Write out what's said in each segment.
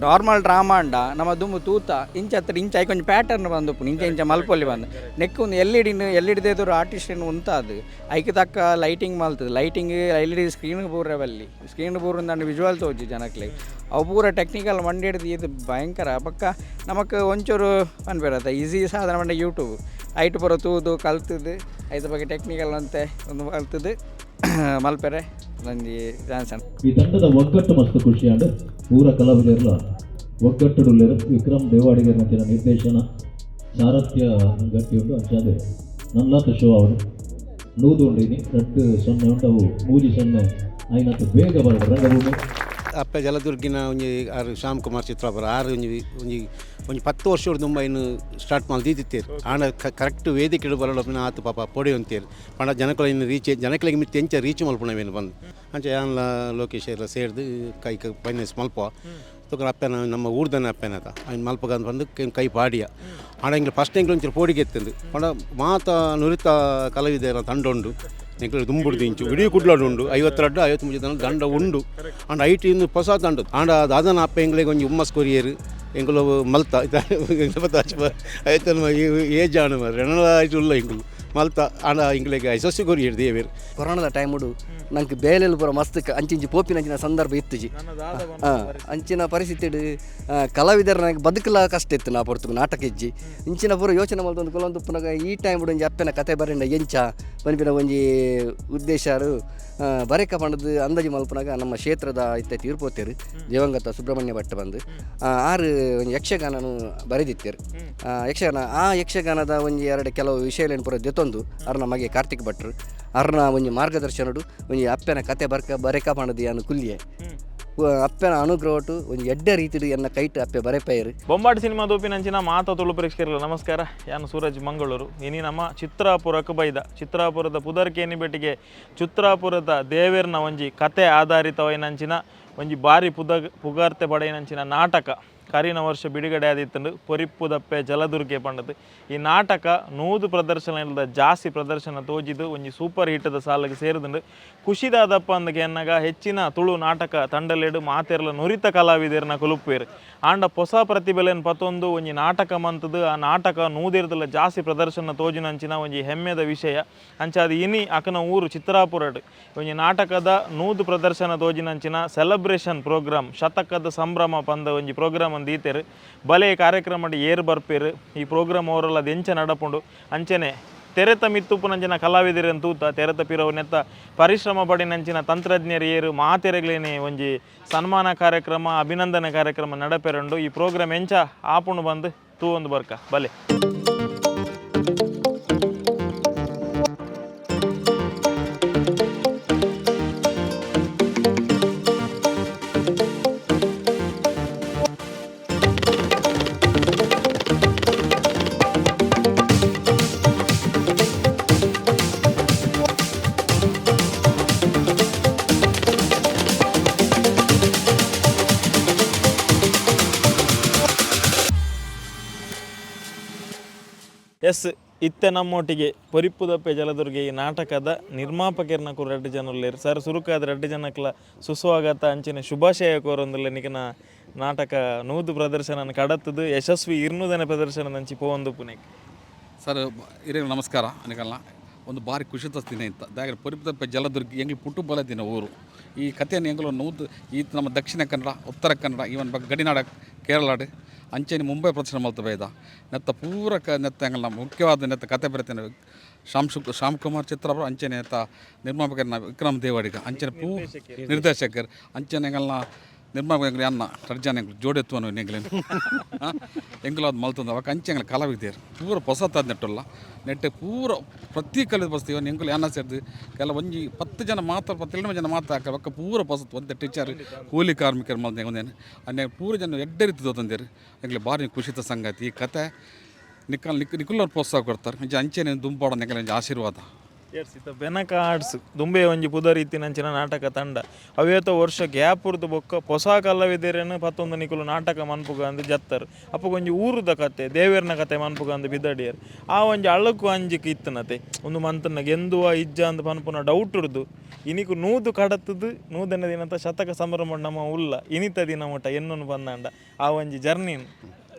Normal drama ಅಂಡ ನಮ್ಮ ದುಂಬು ತೂತ ಇಂಚ ಹತ್ರ ಇಂಚ ಐಕೊಂಜಿ ಪ್ಯಾಟರ್ನ್ ಬಂದುಪ್ಪುಂಡು ಇಂಚ ಇಂಚ ಮಲ್ಪೊಲಿ ಬಂದು ನೆಕ್ ಒಂದು ಎಲ್ ಇ ಡಿನ ಎಲ್ ಇ ಡಿ ಎದುರು ಆರ್ಟಿಸ್ಟ್ ಉಂತಾದು ಐಕ್ ತಕ್ಕ lighting ಮಲ್ತದೆ. Lighting L E D screen ಪೂರ ಬಲ್ಲಿ ಸ್ಕ್ರೀನ್ ಪೂರ ಉಂದಂಡ ವಿಜುವಲ್ ತೋಜಿ ಜನಕ್ಲೆ. ಅವು ಪೂರ ಟೆಕ್ನಿಕಲ್ ಮಂಡಿ ಇದು ಭಯಂಕರ. ಬೊಕ್ಕ ನಮಕ್ ಒಂಚೂರು ಪನ್ಪೆರತ್ತ ಈಸಿ ಸಾಧನ ಪಂಡ ಯೂಟ್ಯೂಬ್ ಐಟ್ ಪೂರ ತೂದು ಕಲ್ತದು ಐತ ಬಗ್ಗೆ ಟೆಕ್ನಿಕಲ್ ಅಂತೆ ಒಂದು ಕಲ್ತದು ಮಲ್ಪೆರೆ ಒಂಜಿ ಚಾನ್ಸ್. ಈ ತಂಡದ ಒಗ್ಗಟ್ಟು ಮಸ್ತ್ ಖುಷಿಯಾಂಡ್. ಪೂರ ಕಲಾವಿದರ್ಲ ಒಗ್ಗಟ್ಟುಡುಲ್ಲೆರ್. ವಿಕ್ರಮ್ ದೇವಾಡಿಗರ್ನಂಚಿನ ನಿರ್ದೇಶನ ಸಾರಥ್ಯ ಗಟ್ಟಿ ಉಂಡು. ಅಂಚಾದ್ ನಲ್ಲಾತ್ ಶೋ ಅವರು 100 ಉಂಡು. ಇನಿ 2-0 ಉಂಡು. ಅವು 3-0 ಆಯ್ನತ್ ಬೇಗ ಬರಡು ರಂಗಭೂಮಿ. ಅಪ್ಪೆ ಜಲದುರ್ಗಿನ ಒಂಜಿ ಆರು ಶ್ಯಾಮ್ ಕುಮಾರ್ ಚಿತ್ರಾಪುರ ಆರು ಒಂಜಿ ಒಂಜಿ ಒಂಜಿ 10 ವರ್ಷ ದುಂಬ ಇನ್ನು ಸ್ಟಾರ್ಟ್ ಮಲ್ದಿತ್ತಿತ್ತೇರು. ಆಂಡ ಕರೆಕ್ಟ್ ವೇದಿಕೆ ಬರಡಪಿನ ಆತು ಪಾಪ ಪೊಡಿ ಅಂತೇರು. ಪಂಡ ಜನಕುಲ ಇನ್ನು ರೀಚ್ ಜನಕುಲೆಗ್ ಮಿತ್ತ್ ಎಂಚ ರೀಚ್ ಮಲ್ಪುನವೇನು ಬಂದು ಅಂಚ ಯಾನ್ಲ ಲೋಕೇಶ್ ಎಲ್ಲ ಸೇರ್ದು ಕೈ ಫೈನಾನ್ಸ್ ಮಲ್ಪ ತೂಕ ಅಪ್ಪೆನ ನಮ್ಮ ಊರ್ದನ ಅಪ್ಪೆನತ ಐನ್ ಮಲ್ಪಗಂದು ಬಂದು ಕೈ ಪಾಡಿಯ. ಆಂಡ ಎಂಕ್ಲು ಫಸ್ಟ್ ಎಂಕ್ಲು ಒಂಚೂರು ಪೋಡಿಗೆ ಎತ್ತಂದು. ಪಂಡ ಮಾತ ನುರಿತ ಕಲಾವಿದರ ತಂಡ ಉಂಡು ಎಂಕ್ಲು. ದುಂಬುಡ್ದು ಇಂಚು ಇಡೀ ಕುಡ್ಲಡು ಉಂಡು. 52 53 ಜನ ದಂಡ ಉಂಡು. ಆಂಡ ಐಟ್ ಇಂದು ಹೊಸ ತಂಡ. ಆಂಡ ದಾದನ ಅಪ್ಪ ಎಂಕ್ಲೆಗ್ ಒಂಜಿ ಹುಮ್ಮಸ್ ಕೊರಿಯರು. ಎಂಕುಲು ಮಲ್ತ ಐತನ ಏಜ್ ಆಂಡ್ ಮಾರ್ರೆ. ಎನಲ ಐಟ್ ಉಲ್ಲ ಎಂಕುಲು ಮಲ್ತ. ಆಂಡ ಎಂಕ್ಲೆಗ್ ಯಶಸ್ಸು ಕೊರಿಯೆರ್ ದೇವೆರ್. ಕೊರೋನಾದ ಟೈಮುಡು ನಂಗೆ ಬೇಲೆಲು ಪೂರ ಮಸ್ತ್ ಅಂಚಿಂಚಿ ಪೋಪಿನಂಚಿನ ಸಂದರ್ಭ ಇತ್ತುಜಿ. ಅಂಚಿನ ಪರಿಸ್ಥಿತಿಡ್ ಕಲಾವಿದರ ನಂಗೆ ಬದುಕಲ ಕಷ್ಟ ಇತ್ತು. ನಾ ಪೊರ್ತುಗು ನಾಟಕ ಇಜ್ಜಿ. ಇಂಚಿನ ಪೂರ ಯೋಚನೆ ಮಲ್ತೊಂದು ಕುಲೊಂದು ಉಪ್ಪುನಗ ಈ ಟೈಮ್ ಒಂಜಿ ಅಪ್ಪೆನ ಕತೆ ಬರೆಂಡ ಎಂಚ ಪನ್ಪಿನ ಒಂಜಿ ಉದ್ದೇಶಾರು ಬರೆಕ ಪಂಡದು ಅಂದಾಜು ಮಲ್ಪುನಾಗ ನಮ್ಮ ಕ್ಷೇತ್ರದ ಇತ್ತೆ ತೀರ್ಪೋತೇರು ದಿವಂಗತ ಸುಬ್ರಹ್ಮಣ್ಯ ಭಟ್ ಬಂದು ಆರು ಒಂಜಿ ಯಕ್ಷಗಾನನು ಬರೆದಿತ್ತೇರು. ಯಕ್ಷಗಾನ, ಆ ಯಕ್ಷಗಾನದ ಒಂಜಿ ಎರಡು ಕೆಲವು ವಿಷಯಲೇನು ಪೂರ ದೆತ್ತೊಂದು ಅರ್ನ ಮಗೆ ಕಾರ್ತಿಕ್ ಭಟ್ರು ಅರ್ನ ಒಂಜಿ ಮಾರ್ಗದರ್ಶನಡು ಒಂಜಿ ಅಪ್ಪೆನ ಕತೆ ಬರ್ಕ ಬರೆಕ ಪಂಡದು ಯಾನು ಕುಲ್ಲಿಯೆ. ಅಪ್ಪೆನ ಅನುಗ್ರಹಟು ಒಂಜಿ ಎಡ್ಡೆ ರೀತಿಡು ಎನ್ನ ಕೈಟ್ ಅಪ್ಪೆ ಬರೆಪೈರು. ಬೊಂಬಾಟ್ ಸಿನಿಮಾ ತೂಪಿನಂಚಿನ ಮಾತ ತುಳು ಪ್ರೇಕ್ಷಕರಿಗೆ ನಮಸ್ಕಾರ. ಯಾನು ಸೂರಜ್ ಮಂಗಳೂರು. ಇನಿ ನಮ್ಮ ಚಿತ್ರಾಪುರಕ್ಕೆ ಬೈದ. ಚಿತ್ರಾಪುರದ ಪುದರ್ಕೇನಿ ಭೇಟಿಗೆ ಚಿತ್ರಾಪುರದ ದೇವೆರ್ನ ಒಂಜಿ ಕತೆ ಆಧಾರಿತವೈನಂಚಿನ ಒಂಜಿ ಬಾರಿ ಪುಗಾರ್ತೆ ಪಡೆಯಿನಂಚಿನ ನಾಟಕ ಕರಿನ ವರ್ಷ ಬಿಡುಗಡೆ ಆದಿತ್ತಂಡು, ಪೊರಿಪ್ಪುದಪ್ಪೆ ಜಲದುರ್ಗೆ ಪಂಡದು. ಈ ನಾಟಕ 100 ಪ್ರದರ್ಶನ ಇಲ್ಲದ ಜಾಸ್ತಿ ಪ್ರದರ್ಶನ ತೋಜಿದು ಒಂಜಿ ಸೂಪರ್ ಹಿಟ್ಟದ ಸಾಲಿಗೆ ಸೇರಿದುಂಡು. ಖುಷಿದಾದಪ್ಪ ಅಂದಕ್ಕೆ ಎನ್ನಗ ಹೆಚ್ಚಿನ ತುಳು ನಾಟಕ ತಂಡಲೆಡು ಮಾತೆರ್ಲ ನುರಿತ ಕಲಾವಿದರ್ನ ಕುಲುಪ್ಪೇರು. ಆಂಡ ಹೊಸ ಪ್ರತಿಭೆಲೆನ್ ಪತ್ತೊಂದು ಒಂಜಿ ನಾಟಕ ಮಂತದು ಆ ನಾಟಕ ನೂದಿರ್ದಲ ಜಾಸ್ತಿ ಪ್ರದರ್ಶನ ತೋಜಿನಂಚಿನ ಒಂಜಿ ಹೆಮ್ಮೆದ ವಿಷಯ. ಅಂಚಾದ ಇನಿ ಅಕನ ಊರು ಚಿತ್ರಾಪುರಡ್ ಒಂಜಿ ನಾಟಕದ 100 ಪ್ರದರ್ಶನ ತೋಜಿನಂಚಿನ ಸೆಲೆಬ್ರೇಷನ್ ಪ್ರೋಗ್ರಾಮ್, ಶತಕದ ಸಂಭ್ರಮ ಪಂದ ಒಂಜಿ ಪ್ರೋಗ್ರಾಮ್ ಅಂದ್ ದೀತೆರ್. ಬಲೆ ಕಾರ್ಯಕ್ರಮ ಏರ್ ಬರ್ಪೇರು, ಈ ಪ್ರೋಗ್ರಾಮ್ ಅವರೆಲ್ಲ ಅದು ಎಂಚ ನಡಪುಂಡು, ಅಂಚನೆ ತೆರೆತ ಮಿತ್ತುಪ್ಪುನಂಚಿನ ಕಲಾವಿದರನ್ನು ತೂತ ತೆರೆತ ಪಿರವು ನೆತ್ತ ಪರಿಶ್ರಮ ಪಡಿನಂಚಿನ ತಂತ್ರಜ್ಞರು ಏರು, ಮಾತೆರೆಗ್ಲೇನೆ ಒಂಜಿ ಸನ್ಮಾನ ಕಾರ್ಯಕ್ರಮ, ಅಭಿನಂದನೆ ಕಾರ್ಯಕ್ರಮ ನಡಪೆರುಂಡು. ಈ ಪ್ರೋಗ್ರಾಮ್ ಎಂಚ ಆಪುಂಡು ಬಂದು ತೂ ಒಂದು ಬರ್ಕ ಬಲೆ. ಎಸ್, ಇತ್ತೆ ನಮ್ಮೊಟ್ಟಿಗೆ ಪೊರಿಪ್ಪುದಪ್ಪೆ ಜಲದುರ್ಗೆ ಈ ನಾಟಕದ ನಿರ್ಮಾಪಕರ್ನ ಕೂಡ ರಡ್ಡು ಜನ ಉಲ್ಲೇರು. ಸರ್, ಸುರುಕಾದ ರಡ್ಡು ಜನಕ್ಲ ಸುಸ್ವಾಗತ, ಅಂಚಿನ ಶುಭಾಶಯ ಕೋರೊಂದುಲ್ಲ. ನಿಕನ ನಾಟಕ 100 ಪ್ರದರ್ಶನ ಕಡತ್ತದು ಯಶಸ್ವಿ ಇರ್ನೂದನೆ ಪ್ರದರ್ಶನ ಅಂಚಿ ಪೋವೊಂದು ಪುನೆಕ್. ಸರ್, ಹಿರಿಯರಿಗೆ ನಮಸ್ಕಾರ. ಅನಿಕಲ್ಲ ಒಂದು ಭಾರಿ ಖುಷಿ ದಿನ ಇತ್ತ ದಾಗರೆ ಪೊರಿಪ್ಪುದಪ್ಪೆ ಜಲದುರ್ಗಿ ಎಂಗ್ಲು ಪುಟ್ಟು ಬಲ ದಿನ ಊರು. ಈ ಕಥೆಯನ್ನು ಎಂಗ್ಲು ನೂದು ಈ ನಮ್ಮ ದಕ್ಷಿಣ ಕನ್ನಡ, ಉತ್ತರ ಕನ್ನಡ, ಇವನ್ ಬಗ್ ಗಡಿನಾಡ ಕೇರಳಾಡ್, ಅಂಚೆನೆ ಮುಂಬೈ ಪ್ರದರ್ಶನ ಮಲ್ತ ಬೈದ. ನೆತ್ತ ಪೂರ ನೆತ್ತ ಎಂಗಲ್ನ ಮುಖ್ಯವಾದ ನೆತ್ತ ಕತೆ ಬರೆತೇನೆ ಶ್ಯಾಮ್ ಶುಕ್ ಶ್ಯಾಮ್ ಕುಮಾರ್ ಚಿತ್ರ ಅವರು, ಅಂಚೆನೆ ನೆತ್ತ ನಿರ್ಮಾಪಕರನ್ನ ವಿಕ್ರಮ್ ದೇವಾಡಿಗ, ಅಂಚನೆ ನಿರ್ದೇಶಕರು, ಅಂಚೆನೆ ಎಂಗಲ್ನ ನಿರ್ಮಾಪಕ ಅನ್ನ ರಡ್ಜನ ಎಂಗ್ಲು ಜೋಡೆತ್ತುವನು ಎಂಗ್ಲೇನು ಎಂಗುಲು ಅದು ಮಲ್ತಂದು ಅವಾಗ ಅಂಚೆ ಎಂಗ್ಲ ಕಲಾವಿದೇರು ಪೂರ ಪೊಸತ್ತಾದ ನೆಟ್ಟುಲ್ಲ ನೆಟ್ಟೆ ಪೂರ ಪ್ರತಿ ಕಲಿದ ಬಸ್ತೀವಿ. ಎಂಗುಲು ಯಾನ ಸೇರ್ದು ಕೆಲ ಒಂಜಿ 10 ಜನ ಮಾತ್ರ, 12 ಜನ ಮಾತ್ರ ಹಾಕ ಬೊಕ್ಕ ಪೂರ ಪೊಸತ್ ಒಂತೆ ಟೀಚರ್ ಕೂಲಿ ಕಾರ್ಮಿಕರು ಮಲ್ತ ಒಂದೇನು ಅನ್ನೆ ಪೂರ ಜನ ಎಡ್ಡೆ ರೀತಿ ತೋತಂದೇರು. ಎಂಗ್ಲೆ ಭಾರಿ ಖುಷಿತ ಸಂಗತಿ. ಈ ಕತೆ ನಿಕ್ಕಲ್ ನಿಕ್ ನಿಕುಲ್ಲವ್ರು ಪ್ರೋತ್ಸಾಹ ಕೊಡ್ತಾರೆ. ಅಂಚೆ ಅಂಚೆನೆ ದುಂಪಾಡ ಎಂಕಲೆ ಒಂಜಿ ಆಶೀರ್ವಾದ. S, ಇತ್ತ ಬೆನಕ ಆರ್ಟ್ಸ್ ದುಂಬೆ ಒಂಜಿ ಪುದರ್ ಇತ್ತಿನಂಚಿನ ನಾಟಕ ತಂಡ. ಅವೇತ ವರ್ಷ ಗ್ಯಾಪ್ ಉರ್ದು ಬೊಕ್ಕ ಹೊಸ ಕಲಾವಿದೆರೆನ್ ಪತ್ತೊಂದು ನಿಕುಲು ನಾಟಕ ಮನ್ಪುಗ ಅಂದ್ ಜತ್ತರ್. ಅಪಗ ಒಂಜಿ ಊರುದ ಕತೆ, ದೇವೆರ್ನ ಕತೆ ಮನ್ಪುಗ ಅಂದ್ ಬಿದಡಿಯರ್. ಆ ಒಂಜಿ ಅಳಕು ಅಂಜಿಕ್ ಇತ್ತನತೆ, ಉಂದು ಮಂತನ್ನ ಗೆಂದುವ ಇಜ್ಜ ಅಂದ್ ಪನ್ಪುನ ಡೌಟ್ ಉರ್ದು ಇನಿಕು 100 ಕಡತದು 100ನೇ ದಿನತ ಶತಕ ಸಂಭ್ರಮ ನಮ್ಮ ಉಲ್ಲ ಇನಿತ ದಿನ ಮುಟ ಎನ್ನುನು ಬಂದಾಂಡ ಆ ಒಂಜಿ ಜರ್ನಿನ್.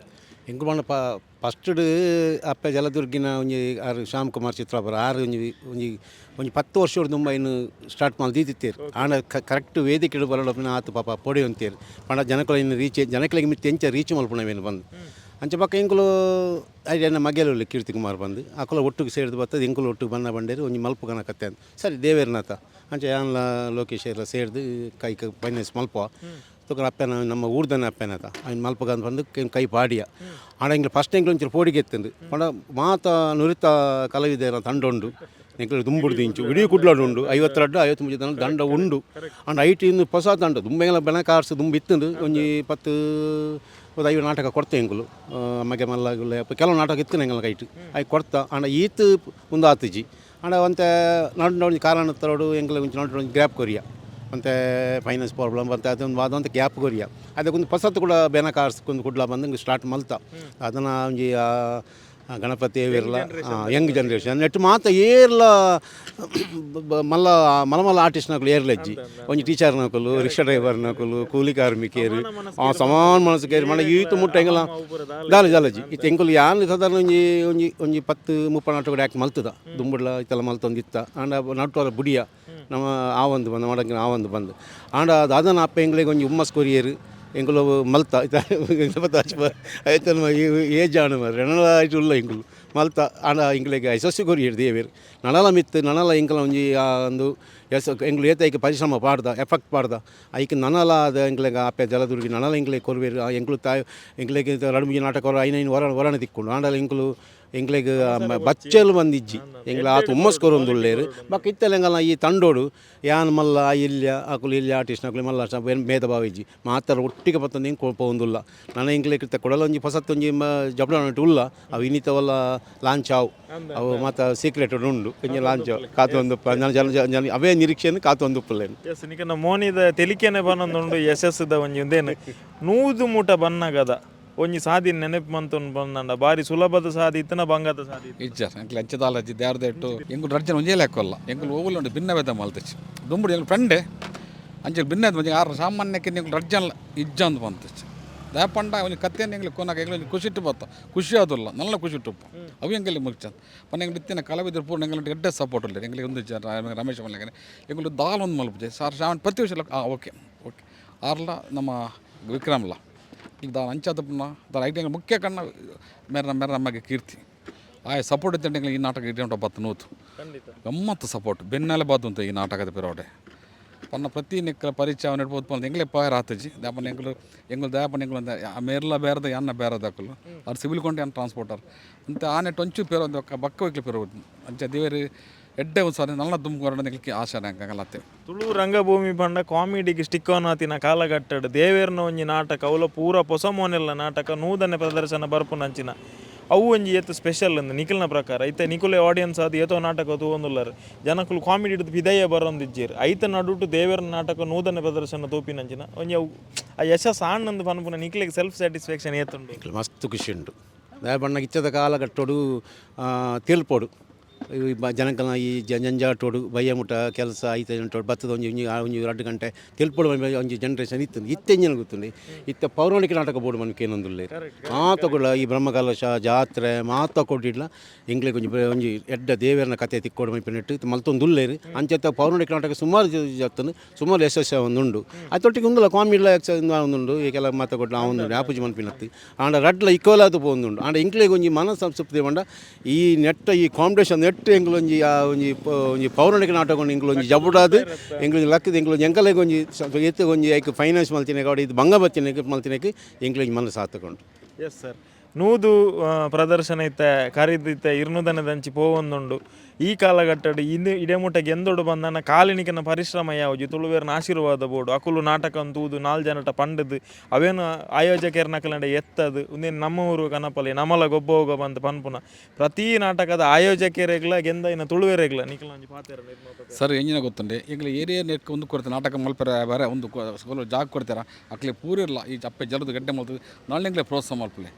ಎಂಕುಲು ಪಂಡ ಫಸ್ಟ್ಡ್ ಅಪ್ಪೆ ಜಲದುರ್ಗಿನ ಒಂಜಿ ಆರು ಶ್ಯಾಮ್ ಕುಮಾರ್ ಚಿತ್ರಾಪುರ ಆರು ಒಂಜಿ ಒಂಜಿ ಒಂಜಿ 10 ವರ್ಷ ದುಂಬ ಇನ್ನು ಸ್ಟಾರ್ಟ್ ಮಲ್ತ್ ದೀದಿತ್ತೇರು. ಆಂಡ ಕರೆಕ್ಟ್ ವೇದಿಕೆ ಬರೊಡಪಿನ ಆತು ಪಾಪ ಪೊಡಿ ಉಂತೇರು. ಪಂಡ ಜನಕುಲು ಇನ್ನು ರೀಚ್ ಜನಕುಲೆಗ್ ಮಿತ್ತ್ ಎಂಚ ರೀಚ್ ಮಲ್ಪುನವೇನು ಬಂದು ಅಂಚ ಬೊಕ್ಕ ಎಂಕುಲು ಐನ ಮಗೆಲುಲ್ಲೆ ಕೀರ್ತಿ ಕುಮಾರ್ ಬಂದು ಅಕುಲ ಒಟ್ಟುಗು ಸೇರ್ದು ಬತ್ತದ. ಎಂಕುಲು ಒಟ್ಟುಗು ಬನ್ನ ಬಂಡೇರು ಒಂಜಿ ಮಲ್ಪುಗನ ಕತ್ತೆ ಅಂದ್ ಸರಿ ದೇವೇರ್ನಾಥ ಅಂಚ ಯಾನ್ಲ ಲೋಕೇಶ್ ಎಲ್ಲ ಸೇರ್ದು ಕೈಕ್ ಫೈನಾನ್ಸ್ ಮಲ್ಪುವ ತೂಕ ಅಪ್ಪೆನ ನಮ್ಮ ಊರ್ದನೆ ಅಪ್ಪೆನತ ಐನ್ ಮಲ್ಪಗ ಬಂದು ಕೈ ಪಾಡಿಯ. ಆಂಡ ಎಂಕ್ಲು ಫಸ್ಟ್ ಎಂಕ್ಲು ಒಂಚೂರು ಪೋಡಿಗೆ ಎತ್ತಂದು ಪಂಡ ಮಾತ ನುರಿತ ಕಲಾವಿದರ ತಂಡ ಉಂಡು. ಎಂಕ್ಲು ದುಂಬುಡ್ದು ಇಂಚು ಇಡೀ ಕುಡ್ಲಡು ಉಂಡು, 52 53 ಜನ ದಂಡ ಉಂಡು. ಆಂಡ IT ಇಂದು ಹೊಸ ದಂಡ ದುಂಬೆಂಗಲ ಬೆನಕ ಆರ್ಸ್ ದುಂಬು ಇತ್ತಂದು ಒಂಜಿ 10 ಒಂದು 50 ನಾಟಕ ಕೊಡ್ತೆ ಎಂಕುಲು ಮಗೆ ಮಲ್ಲ ಗುಲ್ಲೆ ಅಪ್ಪ ಕೆಲವು ನಾಟಕ ಇತ್ತು ಎಂಗಲ ಕೈಟ್ I ಕೊಡ್ತ. ಆಂಡ ಈತ್ ಒಂದು ಆತಿಜಿ. ಆಂಡ ಒಂತೆ ನಡು ಒಂಜಿ ಕಾರಣ ತರೋಡು ಎಂಕುಲು ಒಂಚಿ ನಡು ಒಂಜಿ ಗ್ಯಾಪ್ ಕೊರಿಯ, ಒಂತೆ ಫೈನಾನ್ಸ್ ಪ್ರಾಬ್ಲಮ್ ಬಂತ, ಅದೊಂದು ಅದೊಂದು ಗ್ಯಾಪ್ ಕೊರಿಯ. ಅದಕ್ಕೊಂದು ಹೊಸತು ಕೂಡ ಬೆನಕ ಆರ್ಸ್ಕೊಂಡು ಕುಡ್ಲ ಬಂದು ಸ್ಟಾರ್ಟ್ ಮಲ್ತ. ಅದನ್ನು ಒಂಜಿ ಆ, ಆ ಗಣಪತಿ ಇರಲ ಯಂಗ್ ಜನರೇಷನ್ ನೆಟ್ ಮಾತ ಏರ್ಲ ಮಲ್ಲ ಮಲ್ಲ ಮಲ್ಲ ಆರ್ಟಿಸ್ಟ್ ನಕುಲು ಏರ್ಲಜ್ಜಿ. ಒಂಜಿ ಟೀಚರ್ ನಕುಲು, ರಿಕ್ಷಾ ಡ್ರೈವರ್ ನಕುಲು, ಕೂಲಿ ಕಾರ್ಮಿಕರು, ಸಮಾನ ಮನಸ್ಸು ಮಣ ಈತ ಮುಟ್ಟ ಎಂಗಲ ದಾಲ ಜಾಲಜಿ ಇತ್ತು. ಎಂಕುಲು ಯಾನ್ ಸಾಧಾರಣ ಒಂಜಿ ಒಂಜಿ ಒಂಜಿ 10 30 ನಾಟಕ ಆ್ಯಕ್ಟ್ ಮಲ್ತದ ದುಂಬುಡ್ಲ ಇತ್ತೆಲ್ಲ ಮಲ್ತೊಂದಿತ್ತ. ಆಂಡ ನಟ್ಟುವರ ಬುಡಿಯ ನಮ್ಮ ಆವೊಂದು ಬಂದು ಮಾಡಂಗಿನ ಆವೊಂದು ಬಂದು. ಆಂಡ ಅದು ಅದನ್ನು ಅಪ್ಪ ಎಂಗ್ಳಿಗೆ ಒಂಜಿ ಹುಮ್ಮಸ್ ಕೊರಿಯರು. ಎಂಕುಲು ಮಲ್ತ ಐತನ ಏಜ್ ಆಣ ಮಾರ್ರೆ ನನಲ ಆಯ್ತು ಉಲ್ಲ ಎಂಕುಲು ಮಲ್ತ. ಆಂಡ ಎಂಕ್ಲೆಗ್ ಯಶಸ್ಸು ಕೊರಿಯೆರ್ ದೇವೆರ್. ನನಲ ಮಿತ್ತು ನನಲ ಎಂಕಲ ಒಂಜಿ ಆ ಒಂದು ಎಸ್ ಎಂಕುಲು ಏತ ಐಕ್ ಪರಿಶ್ರಮ ಪಾಡ್ದ, ಎಫೆಕ್ಟ್ ಪಾಡ್ದ, ಐಕ್ ನನಲ ಅದ ಎಂಕ್ಲೆಗ್ ಅಪ್ಪೆ ಜಲದುರ್ಗಿ ನನಲ ಎಂಕ್ಲೆಗ್ ಕೊರ್ವೆರ್. ಆ ಎಂಕುಲು ತಾಯ್ ಎಂಕ್ಲೆಗ್ ರಡ್ಡ್ ಮೂಜಿ ನಾಟಕ ಐನ್ ಐನ್ ವರ ವರಣ ತಿಕ್ಕುಂಡು. ಆಂಡಲ ಎಂಕುಲು ಎಂಕ್ಲೆಗ್ ಬಚ್ಚೆಲ್ ಬಂದಿಜ್ಜಿ. ಎಂಕ್ಲ ಆತ್ ಹುಮ್ಮಸ್ ಕೊರೊಂದುಲ್ಲೆರ್. ಬೊಕ್ಕ ಇತ್ತೆಲ ಎಂಕಲ್ನ ಈ ತಂಡೋಡು ಯಾನ್ ಮಲ್ಲ ಆ ಇಲ್ಯ ಅಕುಲು ಇಲ್ಯ ಆರ್ಟಿಸ್ಟ್ ಅಕುಲು ಮಲ್ಲ ಭೇದ ಭಾವ ಇಜ್ಜಿ. ಮಾತರ ಒಟ್ಟಿಗೆ ಬತ್ತೊಂದು ಎಂಕ್ ಪೋವೊಂದುಲ್ಲ. ನನ ಎಂಕ್ಲೆಗ್ ಇತ್ತೆ ಕುಡಲ ಒಂಜಿ ಪೊಸತ್ತೊಂಜಿ ಜಬಡ ಉಲ್ಲ. ಅವು ಇನ್ನಿತವಲ್ಲ ಲಾಂಚ್ ಆವು. ಅವು ಮಾತ ಸೀಕ್ರೆಟ್ ಉಂಡು. ಒಂಜಿ ಲಾಂಚ್ ಕಾತೊಂದು ಜನ ಜನ ಜನ ಅವೇ ನಿರೀಕ್ಷೆಯನ್ನು ಕಾತೊಂದು ಉಪ್ಪುಲ್ಲೇನು. ಎಸ್, ನಿಕನ ಮೋನಿದ ತೆಲಿಕೆನೆ ಬನ್ನೊಂದುಂಡು. ಯಶಸ್ಸುದ ಒಂಜಿ ಉಂದೇನು 100 ಮೂಟ ಬನ್ನಗದ ಒಂಜಿ ಸಾದಿ ನೆನಪು ಮಂತೊಂದು ಬಂದಂಡ ಬಾರಿ ಸುಲಭದ ಸಾದಿ ಇತ್ತನ ಬಂಗದ ಸಾದಿ ಇತ್ತು? ಇಜ್ಜಾರ್ ಎಂಕ್ಲೆ ಅಂಚದಾಲ ಅಜ್ಜಿ ದಾರ್ದ ಇಟ್ಟು ಎಂಕುಲು ರಡ್ಜನ ಒಂಜೇ ಲೆಕ್ಕಲ್ಲ. ಎಂಕುಲು ಓವುಲ ಉಂಡು ಭಿನ್ನ ಭೇದ ಮಲ್ತಚಿ ದುಂಬುಡು ಎಂಕುಲು ಫ್ರೆಂಡೆ ಅಂಚೆ ಭಿನ್ನ ಮಂಜಿ ಆರು ಸಾಮಾನ್ಯಕ್ಕೆ ಎಂಕುಲು ರಡ್ಜನ್ ಇಜ್ಜ ಅಂದ್ ಬಂತಚಿ. ದಾಯಪಂಡ ಒಂಜಿ ಕತ್ತೆಯನ್ನು ಎಂಗ್ಲಿ ಕೊನಾಗ ಎಂಗ್ಲು ಒಂಜಿ ಖುಷಿ ಬತ್ತ ಖುಷಿ ಆದುಲ್ಲ ನಲ್ಲ ಖುಷಿ ಉಪ್ಪು ಅವು ಎಂಗಲ್ಲಿ ಮುಗಿಚಂದ ಪನ್ನ ಎಂಗ್ಲು ಇತ್ತಿನ ಕಲಾವಿದರು ಪೂರ್ಣ ಎಂಗ್ಲು ಎಡ್ಡೆ ಸಪೋರ್ಟ್ ಉಲ್ಲೆರ್. ಎಂಗ್ಲಿಗೆ ಒಂದು ರಮೇಶ್ ಮಲ್ಯಗನೆ ಎಂಕುಲು ದಾಲ್ ಒಂದು ಮಲ್ಪುಜೆ ಸಾರ್ ಶಾವನ್ ಪ್ರತಿ ವರ್ಷ. ಓಕೆ ಓಕೆ ಆರ್ಲ ನಮ್ಮ ವಿಕ್ರಮ್ಲ ಈಗ ದಾಲ್ ಅಂಚಾದ ಪುನಃ ದಾಲ್ ಐಟಂ ಮುಖ್ಯ ಕಣ್ಣ ಮೇರೆ ಮೇರೆ ನಮಗೆ ಕೀರ್ತಿ ಆಯ್ ಸಪೋರ್ಟ್ ಇದ್ದಂಗೆ ಈ ನಾಟಕ ಇಟ್ಟು ಬತ್ತು ನೂತು. ಗಮ್ಮತ್ತು ಸಪೋರ್ಟ್ ಬೆನ್ನೆಲೆ ಬಾತು ಈ ನಾಟಕದ ಪಿರೋಡೆ ಪನ್ನ ಪ್ರತಿ ನಿಕ್ಕಲ ಪರಿಚಯ ನೆಡ್ಬೋದು ಪಂದ್ ಎಂಗ್ಲೆ ಪಾಯರ್ ಆತಜಿ ದಾಪನ ಎಂಗ್ಲು ಎಂಗುಲು ದಾಪನ ಎಂಗ್ಲು ಅಂತ ಮೇರ್ಲ ಬೇರದ ಯಾನ್ನ ಬೇರದ ಅಕುಲು ಅವ್ರು ಸಿವಿಲ್ ಕೊಂಡೆ ಯಾನ್ ಟ್ರಾನ್ಸ್ಪೋರ್ಟರ್ ಅಂತ ಆನೆ ಟೊಂಚು ಪೇರ ಒಂದು ಬಕ್ಕ ಹೋಗ್ಲಿ ಪೇರ ಅಂಚ ದೇವರು ಎಡ್ಡೆ ಒಂದು ಸಾರಿ ನಲ್ಲ ದುಂಬು ಕೊರಡ ಆಶೆ ನಂಗೆ. ತುಳು ರಂಗಭೂಮಿ ಪಂಡ ಕಾಮಿಡಿಗೆ ಸ್ಟಿಕ್ ಆನ್ ಆತಿನ ಕಾಲಘಟ್ಟಡ್ ದೇವೇರ್ನ ಒಂಜಿ ನಾಟಕ, ಅವಲ ಪೂರ ಪೊಸ ಮೋನೆಲ್ಲ ನಾಟಕ ನೂದನೆ ಪ್ರದರ್ಶನ ಬರ್ಪುನಂಚಿನ ಅವು ಒಂಜಿ ಏತ್ ಸ್ಪೆಷಲ್ ಅಂದ್ ನಿಖಿಲ್ನ ಪ್ರಕಾರ? ಐತೆ ನಿಕುಲೆ ಆಡಿಯನ್ಸ್ ಅದು ಏತೋ ನಾಟಕ ತೂವೊಂದುಲ್ಲರ್. ಜನಕುಲು ಕಾಮಿಡಿ ಹಿಡಿದು ಪಿದಯ ಬರೊಂದಿಜ್ಜೆರ್. ಐತ ನಡುಟು ದೇವರ ನಾಟಕ ನೂದನೆ ಪ್ರದರ್ಶನ ತೂಪಿನಂಚಿನ ಒಂಜಿ ಅವು ಆ ಯಶಸ್ ಆಣ್ಣಂದು ಪನ್ಪುನ ನಿಕ್ಲೆಗ್ ಸೆಲ್ಫ್ ಸ್ಯಾಟಿಸ್ಫ್ಯಾಕ್ಷನ್ ಏತುಂಡು? ಎಂಕ್ಲು ಮಸ್ತ್ ಖುಷಿ ಉಂಟು. ದಾಯೆ ಪಂಡ ಇಚ್ಚದ ಕಾಲಘಟ್ಟೋಡು ತಿಳ್ಪೊಡು ಈ ಜನಕಲ್ನ ಈ ಜಂಜಾಟೋಡು ಬಯ್ಯ ಮುಟ ಕೆಲಸ ಐತೆ ಉಂಟು ಬತ್ತದ ಒಂಜಿ ಒಂಜಿ ಒಂಜಿ 2 ಗಂಟೆ ತಿಳ್ಪೊಡು ಒಂಜಿ ಜನರೇಷನ್ ಇತ್ತು. ಇತ್ತೆ ಎಂಜಿನ ಗೊತ್ತುಂಡು, ಇತ್ತೆ ಪೌರಾಣಿಕ ನಾಟಕ ಬೋರ್ಡು ಮನ್ಕೆ ಏನೊಂದುಲ್ಲೆ ಮಾತ ಕೂಡ ಈ ಬ್ರಹ್ಮಕಲಶ ಜಾತ್ರೆ ಮಾತ ಕೊಟ್ಟಿಡ್ಲ ಎಂಕ್ಲೆಗ್ ಒಂಜಿ ಒಂಜಿ ಎಡ್ಡ ದೇವೆರ್ನ ಕತೆ ತಿಕ್ಕೋಡು ಮೈಪಿನೆಟ್ಟು ಇತ್ತೆ ಮಲ್ತೊಂದುಲ್ಲೇರು. ಅಂಚೆತ್ತ ಪೌರಾಣಿಕ ನಾಟಕ ಸುಮಾರು ಜತ್ತನು ಸುಮಾರು ಯಶಸ್ಸು ಒಂದುಂಡು. ಅತ್ತೊಟ್ಟಿಗೆ ಉಂದುಲ ಕಾಮಿಡ್ಲ ಒಂದುಂಡು. ಈ ಕೆಲ ಮಾತ ಕೊಡ್ಲ ಆ ಒಂದುಂಡು ಆಪುಜಿ ಮನ್ಪಿನತ್ತು. ಆಂಡ ರಡ್ಲ ಇಕ್ವಲ್ ಪೋಂದುಂಡು. ಆಂಡ ಎಂಕ್ಲೆಗ್ ಒಂಜಿ ಮನಸ್ಸು ಸಂತೃಪ್ತಿ ಪಂಡ ಈ ನೆಟ್ಟ ಈ ಕಾಂಪಿಟೇಷನ್ ನೆಟ್ ಎಂಕ್ಲೊಂಜಿ ಆ ಒಂಜಿ ಒಂಜಿ ಪೌರಾಣಿಕ ನಾಟಕ ಎಂಕ್ಲೊಂಜಿ ಜಬುಡಾದ್ ಎಂಕ್ಲೊಂಜಿ ಲಕ್ಕದ ಎಂಕ್ಲೊಂಜಿ ಎಂಕಲೆಗ್ ಒಂಜಿ ಎತ್ತು ಒಂಜಿ ಐಕ್ ಫೈನಾನ್ಸ್ ಮಲ್ತಿನ ಕಾಡು ಇದು ಬಂಗ ಬತ್ತಿನ ಮಲ್ತಿನಕ್ಕೆ ಎಂಕ್ಲೊಂಜಿ ಮನಸ್ಸು ಆತಕೊಂಡು. Yes sir. 100 ಪ್ರದರ್ಶನ ಇತ್ತೆ ಕರಿದಿತ್ತೆ ಇರ್ನೂದನದಂಚಿ ಪೋವೊಂದುಂಡು. ಈ ಕಾಲಘಟ್ಟಡ್ ಇಂದು ಇಡೆಮುಟ್ಟ ಗೆಂದೊಡು ಬಂದನ ಕಾಲಿನಿಕನ ಪರಿಶ್ರಮ ಯಾವುದು ತುಳುವೇರ್ನ ಆಶೀರ್ವಾದ ಬೋಡು. ಅಕುಲು ನಾಟಕ ತೂದು ನಾಲ್ ಜನಟ ಪಂಡದು ಅವೇನು ಆಯೋಜಕರ್ನಕಲಂಡ ಎತ್ತದು ಉಂದೇನು ನಮ್ಮ ಊರು ಕನಪಲಿ ನಮಲ ಗೊಬ್ಬ ಹೋಗ ಬಂದು ಪನ್ಪುನ ಪ್ರತಿ ನಾಟಕದ ಆಯೋಜಕರೆಗ್ಲ ಗೆಂದೈನ ತುಳುವೆರೆಗ್ಲ ನಿಕಲ ಒಂಜಿ ಪಾತೆರ ನಿರ್ಮಾಪಕ. ಸರ್, ಎಂಜಿನ ಗೊತ್ತುಂಡೆ, ಎಂಗ್ಲ ಏರಿಯಾ ನೆಟ್ ಒಂದು ಕೊಡ್ತಾರೆ, ನಾಟಕ ಮಲ್ಪೆರೆ ಬೇರೆ ಒಂದು ಜಾಗ ಕೊಡ್ತಾರ. ಅಕ್ಲೆ ಪೂರಿರ್ಲ ಈ ಅಪ್ಪೆ ಜಲದ ಗಡ್ಡೆ ಮಲ್ತದೆ ನಾಳೆ ಎಂಗ್ಲೆ ಪ್ರೋತ್ಸಾಹ ಮಲ್ಪಲೆ.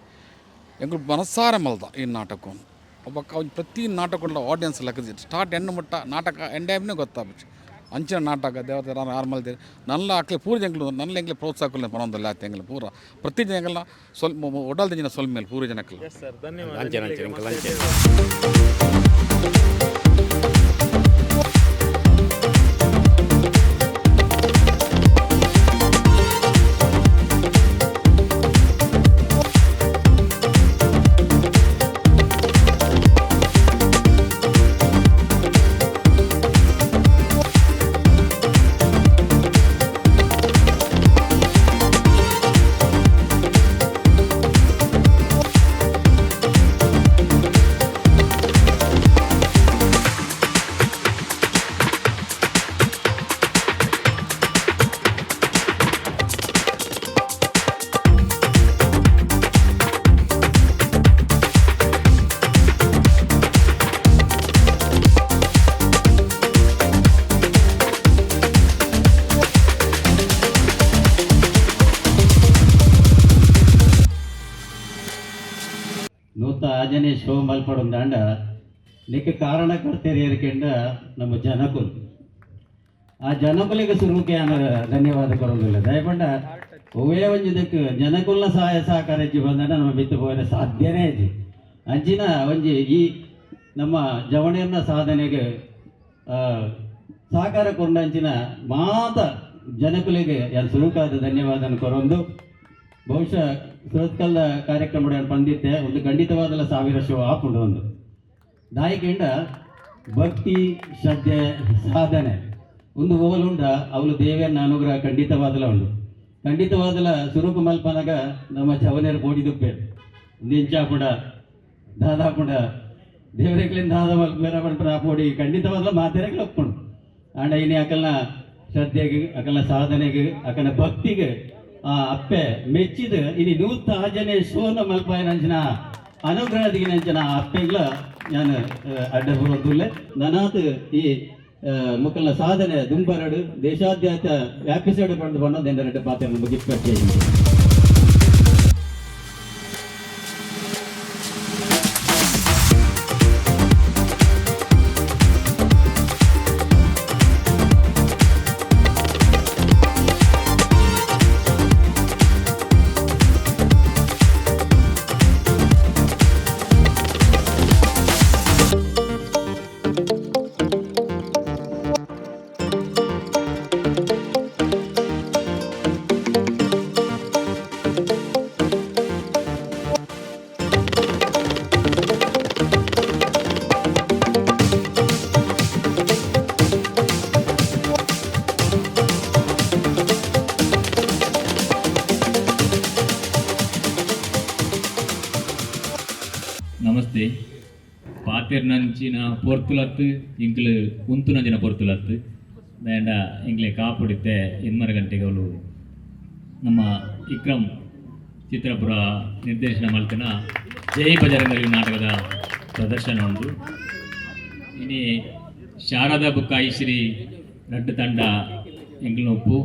ಎಂಗ್ಲು ಮನಸಾರ ಮಲ್ದ ಈ ನಾಟಕ ಒಬ್ಬ ಪ್ರತಿ ನಾಟಕ ಆಡಿಯನ್ಸ್ ಲೆಕ್ಕ ಸ್ಟಾರ್ಟ್ ಎಂಡ್ ಮುಟ್ಟ ನಾಟಕ ಎಂಡ್ ಗೊತ್ತಾಪುಜಿ. ಅಂಚಿನ ನಾಟಕ ದೇವತೆ ನಾನು ಆರು ಮಲ್ದೇರು ನನ್ನ ಅಕ್ಲೆ ಪೂರ ಎಂಗ್ಲು ನನ್ನ ಎಂಗ್ಲೆ ಪ್ರೋತ್ಸಾಹ ಕೊರ್ಲೆ ಪನೊಂದಲ್ಲ ಆತ. ಎಂಗ್ಲು ಪೂರ ಪ್ರತಿ ಜನ ಸ್ವಲ್ಪ ಒಡಲ್ದ ಜನ ಸ್ವಲ್ಪ ಮೇಲೆ ಪೂರ ಜನಕ್ಕಲ್ಲ. ಎಸ್ ಸರ್, ಧನ್ಯವಾದ. ಅಂಚೆ, ಅಂಚೆ, ನಿಮಗೆ ಅಂಚೆ. ಮತ್ತೆ. ನೂತ ಆಜನೇ ಶೋ ಮಲ್ಪಡೊಂದಾಂಡ ನಿಕ್ಕ ಕಾರಣಕರ್ತೇರಿಯರ್ಕೆಂಡ ನಮ್ಮ ಜನಕುಲು. ಆ ಜನಕುಲಿಗೆ ಸುರುಕೆ ಧನ್ಯವಾದ ಕೊರೊಂದಿಲ್ಲ. ದಯಪಂಡ ಒವ್ವೇ ಒಂಜಿ ದಕ್ಕೆ ಜನಕುಲ್ನ ಸಹಾಯ ಸಹಕಾರ ಹೆಜ್ಜೆ ಬಂದಂಡ ನಮ್ಮ ಬಿತ್ತು ಪೋಯರೆ ಸಾಧ್ಯನೇ ಹೆಜ್ಜೆ. ಅಂಚಿನ ಒಂಜಿ ಈ ನಮ್ಮ ಜವಣಿಯನ್ನ ಸಾಧನೆಗೆ ಸಹಕಾರ ಕೊಂಡಂಚಿನ ಮಾತ ಜನಕುಲಿಗೆ ಯಾನ್ ಸುರುಕಾದ ಧನ್ಯವಾದ ಕೊರೊಂದು, ಬಹುಶಃ ಸುರತ್ಕಲ್ದ ಕಾರ್ಯಕ್ರಮ ಪಂಡಿತ್ತೆ ಒಂದು ಖಂಡಿತವಾದಲ 1000 ಶೋ ಆಪುಂಡು. ಒಂದು ದಾಯಿಕೆಂಡ ಭಕ್ತಿ, ಶ್ರದ್ಧೆ, ಸಾಧನೆ ಒಂದು ಓಲುಂಡ ಅವಳು ದೇವಿಯನ್ನ ಅನುಗ್ರಹ ಖಂಡಿತವಾದಲ ಉಂಡು. ಖಂಡಿತವಾದಲ ಸುರುಕು ಮಲ್ಪನಗ ನಮ್ಮ ಜವನೇರು ಬೋಡಿದುಪ್ಪೆ ನಿಂಚಾಪುಂಡ ದಾದಾಪುಂಡ ದೇವರೆಗ್ಲಿಂದ ದಾದ ಮಲ್ಪೇರ ಪಂಪರ ಪೋಡಿ ಖಂಡಿತವಾದಲ ಮಾತೆರೆಗ್ಲ ಒಪ್ಪುಂಡು. ಆಂಡ ಇನಿ ಅಕಲ್ನ ಶ್ರದ್ಧೆಗೆ, ಅಕಲ್ನ ಸಾಧನೆಗೆ, ಅಕಲ್ನ ಭಕ್ತಿಗೆ ಆ ಅಪ್ಪೆ ಮೆಚ್ಚಿದ ಇನಿ ನೂತ ಆಜನೆ ಶೋನ ಮಲ್ಪಾಯನಂಚಿನ ಅನುಗ್ರಹದಿಗಿನಂಚಿನ ಅಪ್ಪೆಗ್ಲ ನಾನು ಅಡ್ಡ ಬರೋದಿಲ್ಲ. ನನಾತ್ ಈ ಮುಕ್ಕಲ್ನ ಸಾಧನೆ ದುಂಬರಡು ದೇಶಾದ್ಯಂತ ವ್ಯಾಪಿಸಡು ಪಂಡು ಬಣ್ಣದ ಎರಡು ಪಾತ್ರ ಮುಗಿಪಟ್ಟೆ. ನಮಸ್ತೆ. ಪಾತೆರ್ನಂಚಿನ ಪೊರ್ತುಲತ್ತು ಇಂಕ್ಲು ಉಂತುನಂಚಿನ ಪೊರ್ತುಲತ್ತು ದಾಂಡ ಇಂಕ್ಲೆ ಕಾಪುಡಿತ್ತೆ ಎನ್ಮರ ಗಂಟೆಗೆ ಅವಳು ನಮ್ಮ ವಿಕ್ರಮ್ ಚಿತ್ರಪುರ ನಿರ್ದೇಶನ ಮಲ್ತಿನ ಜೈ ಬಜರಂಗಲಿ ನಾಟಕದ ಪ್ರದರ್ಶನ ಉಂಟು. ಇನಿ ಶಾರದಾ ಬುಕ್ಕ ಐಶ್ರೀ ರಡ್ಡು ತಂಡ ಎಂಕ್ಲನೊಪ್ಪು